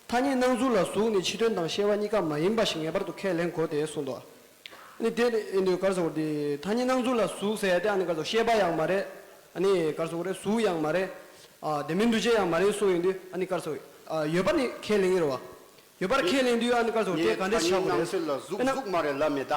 ཐ་སྙད་སྣང་ཚུལ་ལ་གཟུགས་ནི་ཕྱི་དོན་དང་ཤེས་པ་གཉིས་ཀ་མ་ཡིན་པ་ཞིག་ངེས་པར་དུ་ཁས་ལེན་དགོས་ཏེ་གསུངས་འདུག། ནི་དེ་ཡིན་དུས་ག་རེ་ཟེར་དགོས་དེ་ཐ་སྙད་སྣང་ཚུལ་ལ་གཟུགས་ཟེར་ཡ་དེ་ཨ་ནི་ག་རེ་ཟེར་ཤེས་པ་ཡང་མ་རེད། ཨ་ནི་ག་རེ་ཟེར་དགོས་རེད། གཟུགས་ཡང་མ་རེད། ཨ་དེ་མིན་འདུ་བྱེད་ཡང་མ་རེད་གསུངས་ཡོང་དུས་ཨ་ནི་ག་རེ་ཟེར་དགོས། ཨ་ཡོད་པ་ནི་ཁས་ལེན་གྱི་རེད་བ། ཡོད་པར་ཁས་ལེན་དུས་ཨ་ནི་ག་རེ་ཟེར་དགོས་དེ་ག་འདྲས་ཆགས་དགོས་རེད། སྣང་ཚུལ་ལ་གཟུགས་དཔེར་ན་གཟུགས་མ་རེད་ལབ་མེད་ད།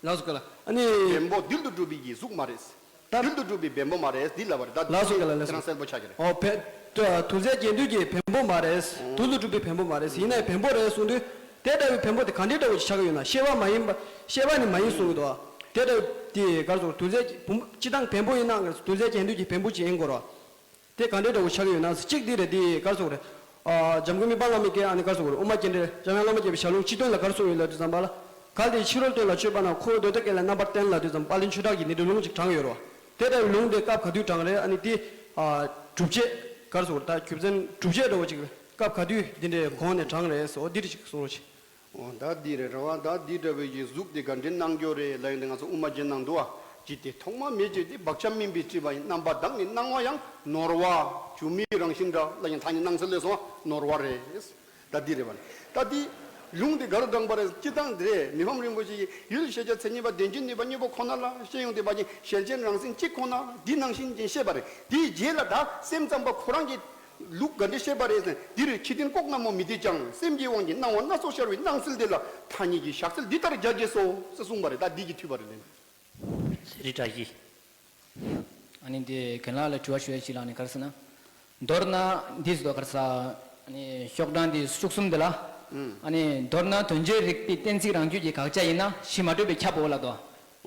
ལགས་སོ་ག་ལ་ཨ་ནི། བེམ་པོ་རྡུལ་དུ་གྲུབ་པའི་གི་གཟུགས་མ་རེད། ད་རྡུལ་དུ་གྲུབ་པའི་བེམ་པོ་མ་རེད་འདི་ལབ་པ་རེད་ད། ལགས་སོ་ག་ལ་ལགས་སོ། ཁྱེད་རང་གསལ་པོ་ཆགས་ཀྱི་རེད། ཨོ་བེ་ད་རྡུལ་རྫས་གྱེན་ལྡོག་གི་བེམ་པོ་མ་རེད། རྡུལ་དུ་གྲུབ་པའི་བེམ་པོ་མ་རེད། ཡིན་ནའི་བེམ་པོ་རེད་གསུངས་དུས། དེ་ལྟ་བུའི་བེམ་པོ་དེ་ག་འདྲའི་འདྲ་བོ་ཞིག་ཆགས་ཀྱི་ཡོད་ན་ཤེས་པ་མ་ཡིན་པ་ཤེས་པ་ནི་མ་ཡིན་གསུང་གི་འདུག་བ། དེ་ལྟ་བུ་དེ་ག་རེ་ཟེར་རྡུལ་རྫས་ཀྱི་བུམ་སྤྱི་དང་བེམ་པོ་ཡིན་ན་རྡུལ་རྫས་ཀྱི་འདུས་ཀྱི་བེམ་པོ་ཅིག་ཡིན་དགོས་ར། དེ་ག་འདྲའི་འདྲ་བོ་ཆགས་ཀྱི་ཡོད་ན་གཅིག་དེ་རེད་དེ་ག་རེ་ཟེར་རེད། ཨ་འཇམ་མགོན་མི་ཕམ་བླ་མའི་སྐད་ཨ་ནི་ག་རེ་ཟེར་རེད་དབུ་མ་རྒྱན་འགྲེལ་འཇམ་དབྱངས་བླ་མ་རྒྱལ་པོའི་ཞལ་ལུང་སྤྱི་དོན་ལ་ག་རེ་གསུངས་ཡོད་ལབ་དུས་ཙམ་པ་ལ། གལ་ཏེ་ཕྱི་རོལ་དོན་ལ་དཔྱོད་པ་ན་འཁོར་བའི་འདོད་དོན་སྐད་ལ་རྣམ་པར་བསྟན་ལབ་དུས་ཙམ་པ་དཔལ་ལྡན་ཆོས་གྲགས་ཀྱིས་འདི་འདྲའི་ལུང་ཅིག་དྲངས་ཡོད་རེད་བ། དེ་ལྟ་བུའི་ལུང་དེ་སྐབས་ག་དུས་དྲངས་རེད། ཨ་ནི་དེ་ཨ་སྒྲུབ་བྱེད་ག་རེ་ཟེར་ད་རྒྱུ་མཚན་སྒྲུབ་བྱེད་འདྲ་བོ་ཅིག་སྐབས་ག་དུས་འདི་འདྲའི་གོང་ནས་དྲངས་རེད་ཟེར། འོ་འདི་འདྲ་ཅིག་གསུང་རོགས་གྱིས། འོ་ད་འདི་རེད་ར་བ། ད་འདི་འདྲ་བའི་གི་གཟུགས་དེ་ག་འདྲའི་སྣང་རྒྱུ་རེད་ལབ་ཡོང་དུས་ང་ཚོ་དབུ་མ་རྒྱན་ནང་འདུག་བ། ཇི་སྟེ་ཐོག་མ་མེད་ཅེས་ཏེ་བག་ཆགས་མིན་པའི་སྲིད་པ་ཡིན། རྣམ་པ་དག་ནི་སྣང་བ་ཡང་། ནོར་བ་སྒྱུ་མའི་རང་བཞིན་འདྲ་ལབ་ཡང་ཐ་སྙད་སྣང་ཚུལ་ལས་སོང་བ་ནོར་བ་རེད། ད་འདི་རེད་བ། ད་འདི་ལུང་དེ་ག་རུ་དྲངས་པ་རེད། སྤྱིར་བཏང་འདི་རེད། མི་ཕམ་རིན་པོ་ཆེ་ཡིས་ཡུལ་ཤེས་བྱ་མཚན་ཉིད་པ་བདེན་བཞིའི་ནུས་པ་དངོས་པོ་ཁོ་ན་ལ་ཤེས་ཡོང་དུས་པ་ཅིན་གཞལ་བྱའི་རང་མཚན་གཅིག་ཁོ་ན་འདི་ནང་བཞིན་ཅན་བཤད་པ་རེད། དེའི་རྗེས་ལ་ད་སེམས་ཙམ་པ་ཁོ་རང་གི་ལུགས་ག་འདྲ་བཤད་པ་རེད་ཟེར། འདིར་ཕྱི་དོན་ལྐོག་ན་མོ་མི་བདེ་ཀྱང་། སེམས་ཀྱི་དབང་གིས་སྣང་བ་སྣ་ཚོགས་ཤར་བའི་སྣང་ཚུལ་དེ་ལ་ཐ་སྙད་ཀྱི་བཞག་ཚུལ་འདི་ལྟར་སྦྱར་བྱས་སོ་ཟེར་གསུངས་པ་རེད། ད་འདི་གི་མཐུས་པ་རེད་ལན། ཚེ་རིང་བཀྲ་ཤིས། ཨ་ནི་འདི་རྒན་ལགས་ལ་དྲི་བ་ཞུ་ཡ་ཞིག་ལ་ནི་ག་རེ་ཟེར་ན། མདོར་ན་འདི་ཟེར་དོ་ག་རེ་ཟེར། ཨ་ནི་ཤོག་གྲངས་འདི་བཅུ་གསུམ་འདི་ལ། ཨ་ནི་མདོར་ན་དོན་བྱེད་རིག་པའི་གཏན་ཚིགས་རང་རྒྱུད་ཀྱི་དགག་བྱ་ཡིན་ན་གཞི་མ་གྲུབ་པས་ཁྱབ་བོ་ལབ་དོ།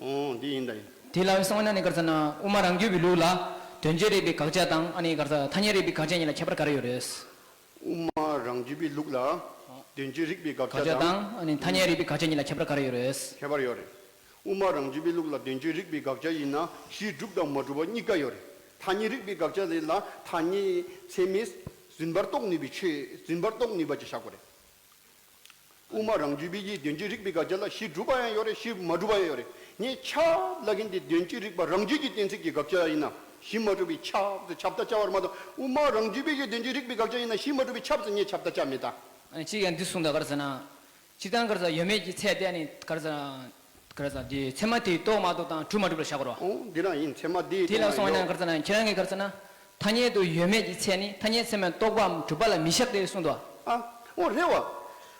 ཨོ་འདི་ཡིན་ད་ཡིན། དེ་ལ་སོང་ན་ནི་ག་རེ་ཟེར་ན་དབུ་མ་རང་རྒྱུད་པའི་ལུགས་ལ་དོན་བྱེད་རིག་པའི་དགག་བྱ་དང་ཨ་ནི་ག་རེ་ཟེར་ཐ་སྙད་རིག་པའི་དགག་བྱ་གཉིས་ལ་ཁྱད་པར་ག་རེ་ཡོད་རེད། དབུ་མ་རང་རྒྱུད་པའི་ལུགས་ལ་དོན་བྱེད་རིག་པའི་དགག་བྱ་དགག་བྱ་དང་དང་ཨ་ནི་ཐ་སྙད་རིག་པའི་དགག་བྱ་གཉིས་ལ་ཁྱད་པར་ག་རེ་ཡོད་རེད། ཁྱད་པར་ཡོད་རེད། དབུ་མ་རང་རྒྱུད་པའི་ལུགས་ལ་དོན་བྱེད་རིག་པའི་དགག་བྱ་ཡིན་ན་གཞི་གྲུབ་དང་མ་གྲུབ་པ་གཉིས་ཀ་ཡོད་རེད། ཐ་སྙད་རིག་པའི་དགག་བྱ་ལ་ཐ་སྙད་ཚད་མས་རྫུན་པར་རྟོགས་ནུས་པའི་ཆོས་རྫུན་པར་རྟོགས་ནུས་པ་ཅིག་བཞག་དགོས་རེད། དབུ་མ་རང་རྒྱུད་པའི་ཡིད་དོན་གྱི་རིག་པའི་དགག་བྱ་ལ་གཞི་གྲུབ་པ་ཡང་ཡོད་རེད། གཞི་མ་གྲུབ་པ་ཡང་ཡོད་རེད། ངས་ཁྱབ་ལབ་མཁན་དེ་དོན་གྱི་རིག་པ་རང་རྒྱུད་ཀྱི་གཏན་ཚིགས་ཀྱི་དགག་བྱ་ཡིན་ན་གཞི་མ་གྲུབ་པའི་ཁྱབ་དེ་ཁྱབ་བརྡ་བྱ་བར་མ་གཏོགས་དབུ་མ་རང་རྒྱུད་པའི་ཡིད་དོན་གྱི་རིག་པའི་དགག་བྱ་ཡིན་ན་གཞི་མ་གྲུབ་པའི་ཁྱབ་དེ་ངས་ཁྱབ་བརྡ་བྱ་མེད་ད། ཨ་ནི་གཅིག་ཡང་འདི་གསུངས་ད་ག་རེ་ཟེར་ན། སྤྱིར་བཏང་ག་རེ་ཟེར་ཡོད་མེད་ཀྱི་ཚད་དེ་ཨ་ནི་ག་རེ་ཟེར། ག་རེ་ཟེར་དེ་ཚད་མ་དེ་རྟོགས་མ་རྟོགས་དང་གྲུབ་མ་གྲུབ་ལ་བཞག་དགོས་རེད་བ། ཨོ་འདི་རང་ཡིན། ཚད་མ་དེ་དེ་ལ་སོང་བ་ན་ག་རེ་ཟེར་ན་ཁྱེད་རང་གིས་ག་རེ་ཟེར་ན། ཐ་སྙད་དུ་ཡོད་མེད་ཀྱི་ཚད་ནི་ཐ་སྙད་ཚད་མས་རྟོགས་པའམ་གྲུབ་པ་ལ་མི་བཞག་སྟེ་གསུངས་འདུག་བ། ཨ་ཨོ་རེད་བ།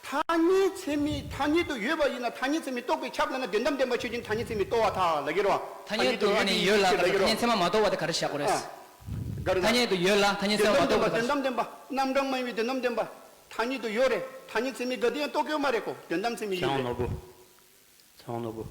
ཐ་སྙད་ཚད་མའི་ཐ་སྙད་དུ་ཡོད་པ་ཡིན་ན་ཐ་སྙད་ཚད་མས་རྟོགས་པས་ཁྱབ་ལབ་ན་དོན་དམ་བདེན་པ་ཆོས་ཅན་ཐ་སྙད་ཚད་མས་རྟོགས་པར་ཐལ་ལབ་ཀྱི་རེད་བ། ཐ་སྙད་དུ་ཨ་ནི་ཡོད་ལ་ད་ལབ་ཀྱི་ཐ་རེད་བ། སྙད་ཚད་མ་མ་རྟོགས་པ་དེ་ག་རེ་བཞག་དགོས་རེད། ཨ། ག་རེ་ན། ཐ་སྙད་དུ་ཡོད་ལ་ཐ་སྙད་ཚད་མ་མ་རྟོགས་པ་དེ་ག་རེ་བཞག། དོན་དམ་བདེན་པ། རྣམ་གྲངས་མ་ཡིན་པའི་དོན་དམ་བདེན་པ། ཐ་སྙད་དུ་ཡོད་རེད། ཐ་སྙད་ཚད་མས་ག་དུས་ཡང་རྟོགས་ཀྱི་ཡོད་མ་རེད་གོ། དོན་དམ་ཚད་མས་ཡིན་ཚེ་དབང་རེད། ནོར་བུ། ཚེ་དབང་ནོར་བུ།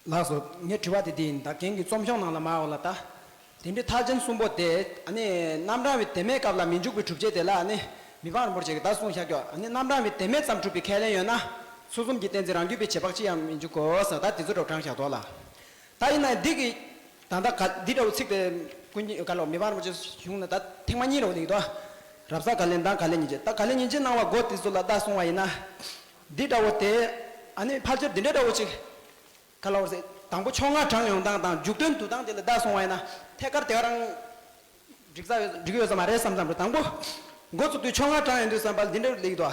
ལགས་སོ། ངའི་དྲི་བ་དེ་འདི་ཡིན། ད་རྒན་གྱི་རྩོམ་གཞུང་ནང་ལ་མར་འོ་ལ་ད། དེ་འདྲའི་ཐལ་ཆེན་གསུམ་པོ་དེ་ཨ་ནི་རྣམ་གྲངས་པའི་དོན་མེད་སྐབས་ལ་མི་འཇུག་པའི་གྲུབ་བྱེད་དེ་ལ་ཨ་ནི་མི་ཕམ་རིན་པོ་ཆེ་གིས་ད་གསུངས་བཞག་ཀྱོག་ཨ་ནི་རྣམ་གྲངས་པའི་དོན་མེད་ཙམ་གྲུབ་པའི་ཁས་ལེན་ཡོད་ན། ཚུལ་གསུམ་གྱི་གཏན་ཚིགས་རང་རྒྱུད་པའི་རྗེས་དཔག་ཅི་ཡང་མི་འཇུག་གོ་ཟེར་ད་དེ་ཚོ་འགྲོ་གྲངས་བཞག་དོ་ལ། ད་ཡིན་ན་འདི་གི་ད་ལྟ་ག་འདི་འདྲ་བོ་ཚིག་དེ་ཀུན་གྱི་ག་ལོ་མི་ཕམ་རིན་པོ་ཆེ་གཞུང་ན་ད་ཐེངས་མ་གཉིས་རོ་འདི་གི་དོ། རབ་གསལ་དགག་ལན་དང་དགག་ལན་ཉིན་བྱེད། ད་དགག་ལན་ཉིན་བྱེད་གནང་བ་མགོ་དེ་ཚོ་ལ་ད་གསུང་བ་ཡིན་ན། འདི་འདྲ་བོ་དེ་ཨ་ནི་ཕལ་ཆེར་འདི་འདྲ་འདྲ་བོ་ཅིག་ག་ལ་བར་སྲིད། དང་པོ་ཕྱོགས་སྔ་དྲངས་ཡོང་སྟངས་དང་མཇུག་དོན་བསྡུ་སྟངས་དེ་ལ་བརྡ་གསུང་བ་ཡིན་ན་ཐད་ཀར་དེ་ག་རང་འགྲིག་ས་ཡོད་འགྲིག་ཡོད་ས་མ་རེད་བསམ་བསམ་རེད། དང་པོ་འགོ་བཙུགས་དུས་ཕྱོགས་སྔ་དྲངས་ཡོང་དུས་བསམ་པ་འདི་འདྲ་ལེགས་འདུག་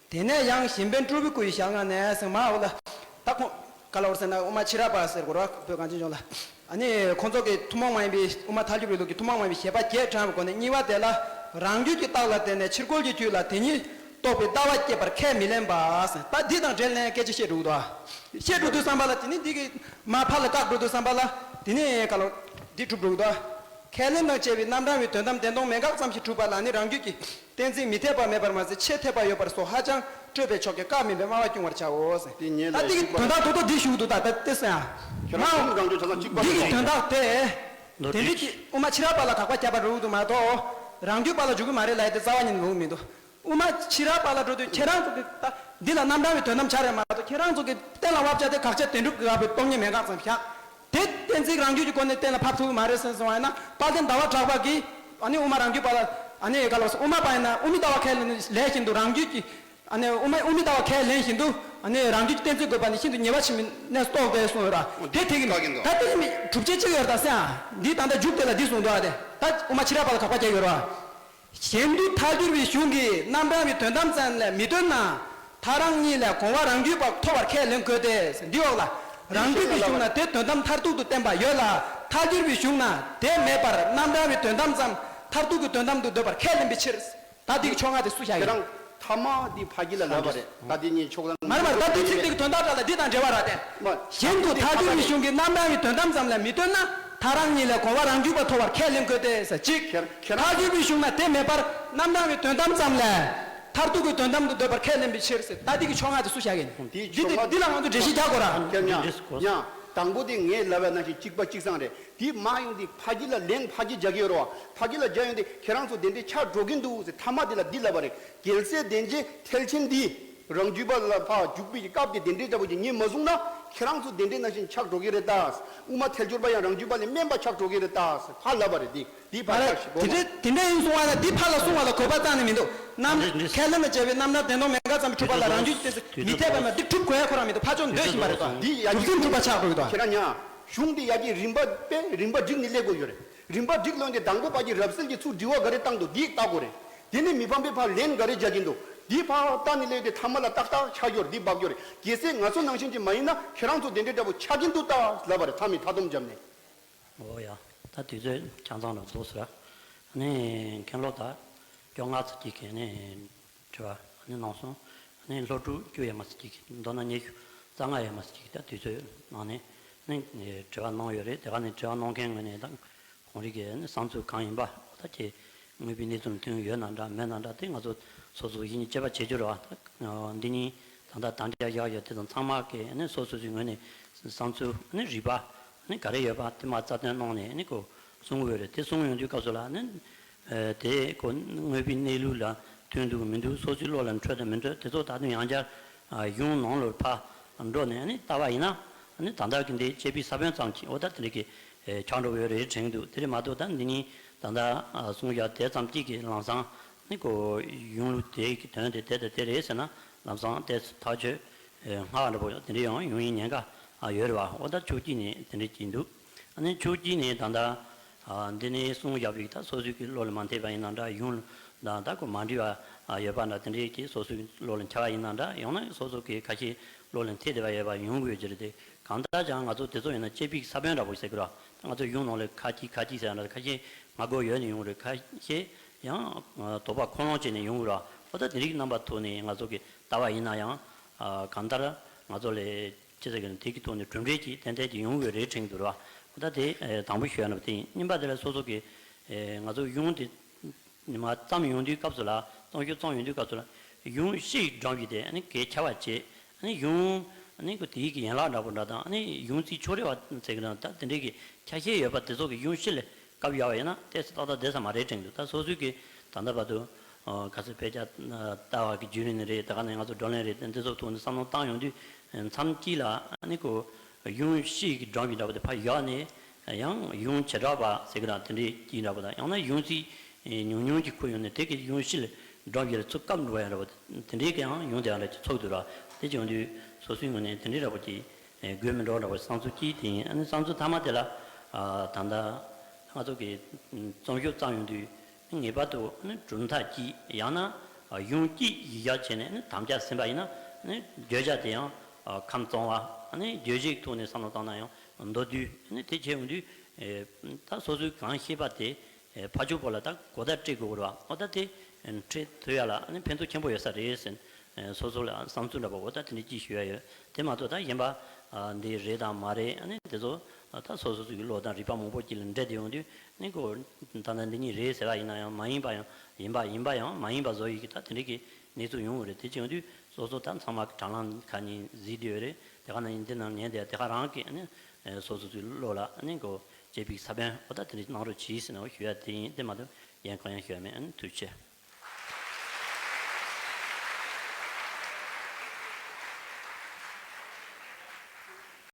དེ་ནས་ཡང་གཞན་ཕན་སྤྲུལ་པའི་སྐུ་ཡི་ཞལ་སྔ་ནས་ཟེར་མ་འོ་ལ་ད་ཁོང་ག་ལ་བར་ཟེར་ན་དབུ་མ་ཕྱི་རབས་པ་ཟེར་དགོས་ར་བོད་གངས་ཅན་ལྗོངས་ལ། ཨ་ནི་ཁོང་ཚོ་གི་ཐུན་མོང་མ་ཡིན་པའི་དབུ་མ་ཐལ་འགྱུར་བའི་ལུགས་ཀྱི་ཐུན་མོང་མ་ཡིན་པའི་བཞེད་པ་བརྒྱད་དྲངས་པའི་སྒོ་ནས་གཉིས་པ་དེ་ལ་རང་རྒྱུད་ཀྱི་རྟགས་ལ་བརྟེན་ནས་ཕྱིར་རྒོལ་གྱི་དུས་ལ་དེ་ཉིད་རྟོགས་པའི་ལྟ་བ་སྐྱེད་པར་ཁས་མི་ལེན་པ། ད་འདི་དང་འབྲེལ་ནས་སྐད་ཆ་བཤད་འགྲོ་གི་འདུག་བཤད་འགྲོ་དུས་བསམ་པ་ལ་དེ་ནི་འདི་གི་མ་ཕར་ལ་བཀག་འགྲོ་དུས་བསམ་པ་ལ་དེ་ནི་ག་ལ་འདི་གྲུབ་འགྲོ་གི་འདུག་ཁས་ལེན་དང་བཅས་པའི་རྣམ་གྲངས་པའི་དོན་དམ་བདེན་སྟོང་མེད་དགག་ཙམ་ཞིག་གྲུབ་པ་ལ་ནི་རང་རྒྱུད་ཀྱི་གཏན་ཚིགས་མི་འཐད་པ་མེད་པར་མ་ཟད་ཆེས་འཐད་པ་ཡོད་པར་སོགས་ཧ་ཅང་སྤྲོས་པའི་ཕྱོགས་ཀྱི་བཀག་མིན་པའི་སྨྲ་བ་སྐྱུང་བར་བྱའོ། དེ་ཉིད་ད་ལ་འདི་གི་དོན་དག་རྡོག་རྡོག་འདི་ཞུ་འདུག་ད་ལྟ་སྟེ་སོ་ཡང་། ཁྱེད་རང་ཀུན་གང་བྱུང་ཆ་ཚང་གཅིག་པ་འདི་གི་དོན་དག་དེ། དེ་འདྲ་གི་དབུ་མ་ཕྱི་རབས་པ་ལ་དགག་པ་བརྒྱབ་པ་རུ་འདུག་མ་གཏོགས། རང་རྒྱུད་པ་ལ་འཇུག་གི་མ་རེད་ལབ་ཡ་དེ་རྩ་བ་ཉིད་ནས་འོང་མི་འདུག་དབུ་མ་ཕྱི་རབས་པ་ལ་འགྲོ་དུས་ཁྱེད་རང་ཚོ་གི་ད་འདི་ལ་རྣམ་གྲངས་པའི་དོན་དམ་ཆ་རེད་མ་གཏོགས་ཁྱེད་རང་ཚོ་གི་གཏན་ལ་དབབ་བྱ་དེ་དགག་བྱ་བདེན་གྲུབ་ཀྱི་དབབ་པའི་སྟོང་ཉིད་མེད་དགག་ཙམ་བཞག་དེ་གཏན་ཚིགས་རང་རྒྱུད་ཀྱི་སྒོ་ནས་གཏན་ལ་ཕབ་ཐུབ་ཀྱི་མ་རེད་ཟེར་སོང་བ་ཡིན་ན་དཔལ་ལྡན་ཟླ་བ་གྲགས་པ་གིས་ཨ་ནི་དབུ་མ་རང་རྒྱུད་པ་ལ་ཨ་ནི་ག་ལ་དབུ་མ་པ་ཡིན་ན་དབུ་མའི་ལྟ་བ་ཁས་ལེན་ལས་བཞིན་དུ་རང་རྒྱུད་ཀྱི་ཨ་ནི་དབུ་མ་དབུ་མའི་ལྟ་བ་ཁས་ལེན་བཞིན་དུ་ཨ་ནི་རང་རྒྱུད་ཀྱི་གཏན་ཚིགས་དགོས་པ་ནི་ཤིན་ཏུ་ཉེས་པ་ཆེན་པོའི་གནས་སུ་གཏོགས་ཏེ་གསུངས་ཡོད་ར། དེ་དེ་གི་མི་ད་དེ་གི་མི་གྲུབ་ཆེན་གཅིག་ཡོད་ར་ད་སེ་ཨ་འདི་ད་ལྟ་མཇུག་དེ་ལ་འདི་གསུངས་འདུག་ཨ་དེ་ད་དབུ་མ་ཕྱི་རབས་པ་ལ་དགག་པ་རྒྱག་ཡོད་ར། གཞན་དུ་ཐལ་འགྱུར་བའི་གཞུང་གིས་རྣམ་གྲངས་པའི་དོན་དམ་ཙམ་ལས་མི་སྟོན་ན། ཐལ་རང་གཉིས་ལས་གོང་བ་རང་རྒྱུད་པ་ཐོབ་པར་ཁས་ལེན་དགོས་ཏེ། འདི་འོག་ལ། རང་རྒྱུད་པའི་གཞུང་ན་དེ་དོན་དམ་མཐར་ཐུག་ཏུ་བསྟན་པ་ཡོད་ལ། ཐལ་འགྱུར་བའི་གཞུང་ན་དེ་མེད་པར་རྣམ་གྲངས་པའི་དོན་དམ་ཙམ་མཐར་ཐུག་གི་དོན་དམ་དུ་འདོད་པར་ཁས་ལེན་པའི་ཕྱིར། ད་འདི་གི་ཕྱོགས་སྔ་དེ་སུ་བཞག་ཡོད། ཁྱེད་རང་ཐ་མ་འདི་ཕ་གི་ལ་ལབ་པ་རེད། ད་འདི་གཉིས་ཕྱོགས་ལ་མར་མར་ད་འདི་ཚིག་འདི་གི་དོན་དག་འདྲ་ལ་འདི་དང་འབྲེལ་བ་ར་དེ། གཞན་དུ་ཐལ་འགྱུར་བའི་གཞུང་གིས་རྣམ་གྲངས་པའི་དོན་དམ་ཙམ་ལས་མི་སྟོན་ན། ཐལ་རང་གཉིས་ལས་གོང་བ་རང་རྒྱུད་པ་ཐོབ་པར་ཁས་ལེན་དགོས་ཏེ་ཟེར་གཅིག་ཁྱེད་ཁྱེད་རང་ཐལ་འགྱུར་བའི་གཞུང་ན་དེ་མེད་པར་རྣམ་གྲངས་པའི་དོན་དམ་ཙམ་ལས། མཐར་ཐུག་གི་དོན་དམ་དུ་འདོད་པར་ཁས་ལེན་པའི་ཕྱིར་ཟེར། ད་འདི་གི་ཕྱོགས་སྔ་དེ་སུ་བཞག་གིན། འདི་འདི་ཕྱོགས་སྔ་འདི་ལ་ང་ཚོ་འགྲེལ་བཤད་རྒྱག་དགོས་ར། ཁྱེད་ཡང་ཡང་དང་པོ་དེ་ངས་ལབ་པ་ནང་བཞིན་གཅིག་པ་གཅིག་སང་རེད། དེ་མ་ཡོང་དེ་ཕ་གི་ལ་ལན་ཕ་གི་རྒྱག་གི་ཡོད་རེད་བ། ཕ་གི་ལ་རྒྱག་ཡོང་དེ་ཁྱེད་རང་ཚོ་དེ་འདྲའི་ཆགས་འགྲོ་གིན་འདུག་ཟེར། ཐ་མ་དེ་ལ་འདི་ལབ་པ་རེད། རྒྱལ་སྲས་དེ་འདྲའི་ཐལ་ཆེན་འདི་རང་རྒྱུད་པ་ལ་ཕར་འཇུག་པའི་སྐབས་དེ་དེ་འདྲའི་འདྲ་པོ་ཅིག་ངས་མ་གསུངས་ན། ཁྱེད་རང་ཚོ་དེ་འདྲའི་ནང་བཞིན་ཆགས་འགྲོ་གི་རེད་ད། དབུ་མ་ཐལ་འགྱུར་པ་ཡང་རང་རྒྱུད་པ་ལས་དམན་པ་ཆགས་འགྲོ་གི་རེད་ད་ཟེར་ཕར་ལབ་པ་རེད། འདི་འདི་ཕར་ཆགས་ཤིག་གོ། དེ་འདྲའི་དེ་འདྲའི་ཡིན་གསུང་བ་ན་འདི་ཕར་ལ་གསུང་བ་ལ་གོ་བ་རྩ་ནས་མི་འདུག་རྣམ་འགྲེལ་འགྲེལ་ཁས་ལེན་ལ་བྱས་པའི་རྣམ་གྲངས་བདེན་སྟོང་མེད་དགག་ཙམ་གྱི་གྲུབ་པ་ལ་རང་རྒྱུད་ཀྱི་གཏན་ཚིགས་མི་འཐད་པ་མ་འདི་གྲུབ་དགོས་ཡ་ཁོ་རང་མི་འདུག་ཕར་ཕྱོགས་འདོད་བཞིན་པ་རེད་ད། འདི་ཡ་གྲུབ་ཚུལ་འགྲུབ་པ་ཆགས་འགྲོ་གི་འདུག་ཁྱེད་རང་ཉ་གཞུང་འདི་ཡ་གི་རིམ་པ་དཔེ་རིམ་པ་བསྒྲིགས་ནས་སླེབས་དགོས་ཡོད་རེད། རིམ་པ་བསྒྲིགས་ལོན་ཏེ་དང་པོ་ཕ་གི་རབ་གསལ་གྱི་ཚུར་དྲི་བ་ག་རེ་བཏང་འདུག་འདི་ལྟ་དགོས་རེད། དེ་ནས་མི་ཕམ་པས་ཕར་ལན་ག་རེ་རྒྱག་གིན་འདུག་འདི་ཕར་ལྟ་ནས་སླེབས་ཏེ་ཐ་མ་ལ་ཏག་ཏག་ཆགས་ཡོད་རེད། འདི་འབབ་ཡོད་རེད། གལ་སྲིད་ང་ཚོ་ནང་བཞིན་གྱི་མ་ཡིན་ན་ཁྱེད་རང་ཚོ་དེ་འདྲའི་འདྲ་པོ་ཆགས་ཀྱིན་འདུག་ད་ལབ་པ་རེད། མཐའ་མའི་མཐའ་སྡོམ་བརྒྱབ་ནས། འོ་ཡ། ད་དུས་ཚོད་ཆ་ཚང་ལ་འདུག་ཟེར། ཨ་ནི་མཁན་སློབ་ད་སྐྱོ་ང་ཚོ་གཅིག་གིས་ནི་དྲི་བ་ཨ་ནི་གནང་སོང་། ཨ་ནི་སློབ་ཕྲུག་བཅུ་ཡས་མ་ཟིན་གཅིག་གིས་མདོར་ན་ཉི་ཤུ་རྩ་ལྔ་ཡས་མ་ཟིན་གཅིག་གིས་ད་དུས་ཚོད་ནང་ནས་ནི་དྲི་བ་གནང་ཡོད་རེད། དེ་ག་ནི་དྲི་བ་གནང་མཁན་ངོས་ནས་ད་ཁོང་རིགས་ཀྱི་ནི་བསམ་ཚུལ་གང་ཡིན་པ་ད་ཀྱི་དངོས་པོའི་གནས་ཚུལ་མཐུན་ཡོད་ན་འདྲ་མེད་ན་འདྲ་དེ་ང་ཚོ་སོ་སོ་ཡིན་དཔྱད་པ་བྱེད་རྒྱུ་རེད་བ། ད་འདི་ཉིད་ད་ལྟ་དང་འབྲེལ་བཞག་ཡོད་དེ་དང་ཚང་མ་གི་ནི་སོ་སོ་སོའི་ངོས་ནས་བསམ་ཚུལ་ནི་རིག་པ། ནི་ག་རེ་ཡོད་པ་དེ་མ་རྩ་དོན་གནང་ནས་ནི་ཁོ་གསུང་གི་ཡོད་རེད། དེ་གསུང་ཡོང་དུས་སྐབས་སུ་ལ་ནི་དེ་ཁོ་དངོས་པོའི་གནས་ལུགས་ལ་མཐུན་འདུག་མི་འདུག་སོ་སོའི་བློ་ལ་འཕྲོད་དང་མི་འཕྲོད་དེ་ཚོ་ད་དུང་ཡང་བསྐྱར་གཞུང་ནང་ལ་ཕར་འགྲོ་ནས་ནི་ལྟ་བ་ཡིན་ན་ནི་ད་ལྟ་གི་འདི་དཔྱད་པའི་ས་བོན་ཙམ་གྱིས་འོ་ད་དེ་འདྲ་གི་ཆགས་འགྲོ་གི་ཡོད་རེད་དྲན་གི་འདུག་དེ་རེད་མ་གཏོགས་ད་འདི་ནི་ད་ལྟ་གསུང་བཞག་དེ་ཙམ་གཅིག་གི་ལམ་སང་ནི་ཁོ་གཞུང་ལུགས་དེ་གི་དོན་དེ་དེ་དང་དེ་རེད་ཟེར་ན་ལམ་སང་དེ་ཐག་ཆོད་སྔ་བ་འདྲ་པོ་དེ་འདྲ་ཡང་ཡོང་ཡིན་ཉེན་ཁ་ ཨ་ཡོད་རེད་བ། འོ་ད་ཕྱོགས་གཅིག་ནས་དེ་འདྲས་ཀྱི་འདུག་ཨ་ནི་ཕྱོགས་གཅིག་ནས་ད་ལྟ་ཨ་འདི་ནས་གསུང་བཞག་པའི་ད་སོ་སོའི་གི་བློ་ལ་མ་འཐད་པ་ཡིན་ན་འདྲ། གཞུང་དང་ད་ཁོ་མ་འགྲིག་པ་ཡོད་པ་འདྲ། དེ་འདྲས་ཀྱི་སོ་སོའི་བློ་ལ་འཆར་བ་ཡིན་ན་འདྲ། ཡང་ན་སོ་སོ་གི་ཁ་ཤས་བློ་ལ་འཐད་བསྡད་པ་ཡོད་པ་ཡོང་གི་ཡོད་ཀྱི་རེད་དེ། གང་ལྟར་ཀྱང་ང་ཚོ་དེ་ཚོ་ཡིན་ན་དཔྱད་པའི་ས་བོན་འདྲ་པོ་ཟེར་གི་རེད་བ། ད་ང་ཚོ་གཞུང་ནང་ལ་ཁ་ཅིག་ཁ་ཅིག་ཟེར་ཡ་འདྲ། ཁ་ཤས་སྔ་རྒོལ་ཡོད་ནས་ཡོང་གི་རེད། ཁ་ཤས་ཡང་དོགས་པ་ཁུངས་ལུང་བྱས་ནས་ཡོང་གི་རེད་བ། འོ་ད་དེ་འདྲས་ཀྱི་རྣམ་པ་ཐོག་ནས་ང་ཚོ་གི་ལྟ་བ་ཡིན་ན་ཡང་གང་ལྟར་ང་ཚོ་ལས་ཅི་ཟེར་གི་རེད། དེ་གི་ཐོག་ནས་གྲུབ་འབྲས་ཀྱི་ཏན་ཏན་ཅིག་ཡོང་གི་རེད་དྲན་གྱི་འདུག་ར། ད་དེ་དང་པོ་ཞུ་ཡ་ན་དེ་ཡིན། གཉིས་པ་དེ་ལ་སོ་སོ་གི་ང་ཚོ་གཞུང་དེ་མ་བརྩམས་ཡོང་དུས་སྐབས་སུ་ལ། རྩོམ་ཤོག་བརྩམས་ཡོང་དུས་སྐབས་སུ་ལ་གཞུང་ཕྱི་ཡི་སྒྲོམ་གྱི་དེ་ཨ་ནི་གས་ཆ་བ་བྱེད། ཨ་ནི་གཞུང་ཨ་ནི་ཁོ་དེའི་གི་ཡན་ལག་འདྲ་པོ་འདྲ་དང་། ཨ་ནི་གཞུང་རྩིས་ཕྱོགས་རེ་བ་ཟེར་གི་རང་ད་དེ་འདྲའི་གི་ཆ་ཤས་ཡོད་པ་དེ་ཚོ་གི་གཞུང་ཕྱི་ལ་བཀབ་ཡོད་པ་ཡིན་ན་ཏོག་ཙམ་ཏག་ཏག་བསྡད་ས་མ་རེད་དྲན་གྱི་འདུག་ད་སོ་སོའི་གི་ད་ལྟ་བར་དུ་ཨ་ག་ཚོད་དཔེ་ཆ་ཨ་ལྟ་བ་གི་བརྒྱུད་རིམ་ནས་རེད། དེ་ག་ནས་ང་ཚོ་བགྲོ་གླེང་རེད། དེ་འདི་ཚོ་ཐོག་ནས་བསམ་བློ་བཏང་ཡོང་དུས་མཚམས་གཅིག་ལ་ཨ་ནི་ཁོ་གཞུང་ཕྱི་གི་སྒྲོམ་གྱི་འདྲ་པོ་དེ་ཕར་བཞག་ནས། ཡང་གཞུང་བྱེ་བྲག་པ་ཟེར་གི་རང་དེ་འདྲའི་གྱི་འདྲ་པོ་དང་། ཡང་ན་གཞུང་རྩིས་ཉུང་ཉུང་གི་ཁུར་ཡོང་ནས་དེ་གི་གཞུང་ཕྱི་ལ་སྒྲོམ་གྱི་ལ་ཚུར་བཀབ་འགྲོ་ཡ་འདྲ་པོ་དེ་འདྲའི་གི་ཡང་ཡོང་དེ་ཡང་འདྲ་ཅིག་ཚོར་འདུག་ར། དེ་བྱུང་དུས་སོ་སོའི་ངོས་ནས་དེ་འདྲའི་འདྲ་པོ་ཅིག་དགོས་མི་འགྲོ་འདྲ་པོ་བསམ་ཚུལ་གཅིག་དེ་ཡིན། ཨ་ནི་བསམ་ཚུལ་མཐའ་མ་དེ་ལ་ཨ་ད་ལྟ་ང་ཚོ་གི་རྩོམ་ཤོག་བརྩམས་ཡོང་དུས་ངེས་པར་དུ་ཨ་ནི་གྲུབ་མཐའ་གཅིག་ཡང་ན་གཞུང་གཅིག་གཞི་བཞག་བྱས་ནས་ཨ་ནི་དམ་བཅའ་ཟིན་པ་ཡིན་ན། ཨ་ནི་བརྗོད་བྱ་དེ་ཡང་ཁམས་གཙང་བ། ཨ་ནི་བརྗོད་གཞིའི་ཐོག་ནས་བསམ་བློ་བཏང་ན་ཡང་མདོར་བསྡུས་ནི་དེ་བྱས་ཡོང་དུས། ད་སོ་སོའི་གང་ཤེས་པ་དེ་ཕར་ཕྱོགས་པོ་ལ་ད་གོ་བརྡ་སྤྲད་དགོས་རེད་བ། འོ་ད་དེ་འཕྲད་ཐུབ་ཡ་ལ་ཨ་ནི་ཕན་ཐོགས་ཆེན་པོ་ཡོད་ས་རེད་ཟེར། སོ་སོ་ལ་བསམ་ཚུལ་འདྲ་པོ་འོ་ད་དེ་འདྲ་ཅིག་ཞུ་ཡ་ཡོད། དེ་མ་གཏོགས་ད་གཞན་པ་འདི་རེད་དང་མ་རེད། ཨ་ནི་དེ་ཚོ་ད་སོ་སོ་སོ་གི་བློ་དང་རིག་པ་མང་པོ་ཅིག་ལ་འདྲེས་ཏེ་ཡོང་དུས་ནི་ཁོ་ད་ལྟ་འདི་གཉིས་རེད་ཟེར་བ་ཡིན་ན་ཡང་མ་ཡིན་པ་ཡང་ཡིན་པ། ཡིན་པ་ཡང་མ་ཡིན་པ་བཟོ་ཡི་གི་ད་དེ་འདྲ་གི་གནས་ཚུལ་ཡོང་གི་རེད། དེ་བྱུང་དུས་སོ་སོ་ད་ཚང་མ་དྲ་ལམ་ཁ་ནས་གཟིགས་བསྡད་ཡོད་རེད། དེ་ག་ནང་བཞིན་འདི་ནང་ཉན་བསྡད་དེ་ག་རང་གི་ཨ་ནི་སོ་སོ་ཚོའི་བློ་ལ་ཨ་ནི་གོ་དཔྱད་པའི་ས་བོན་འོ་ད་དེ་འདྲ་གནང་རོགས་གྱིས་ཟེར་ནས་འོ་ཞུ་ཡ་དེ་ཡིན། དེ་མ་གཏོགས་གཞན་གང་ཡང་ཞུ་ཡ་མེད། ཨ་ནི་ཐུགས་རྗེ་ཆེ།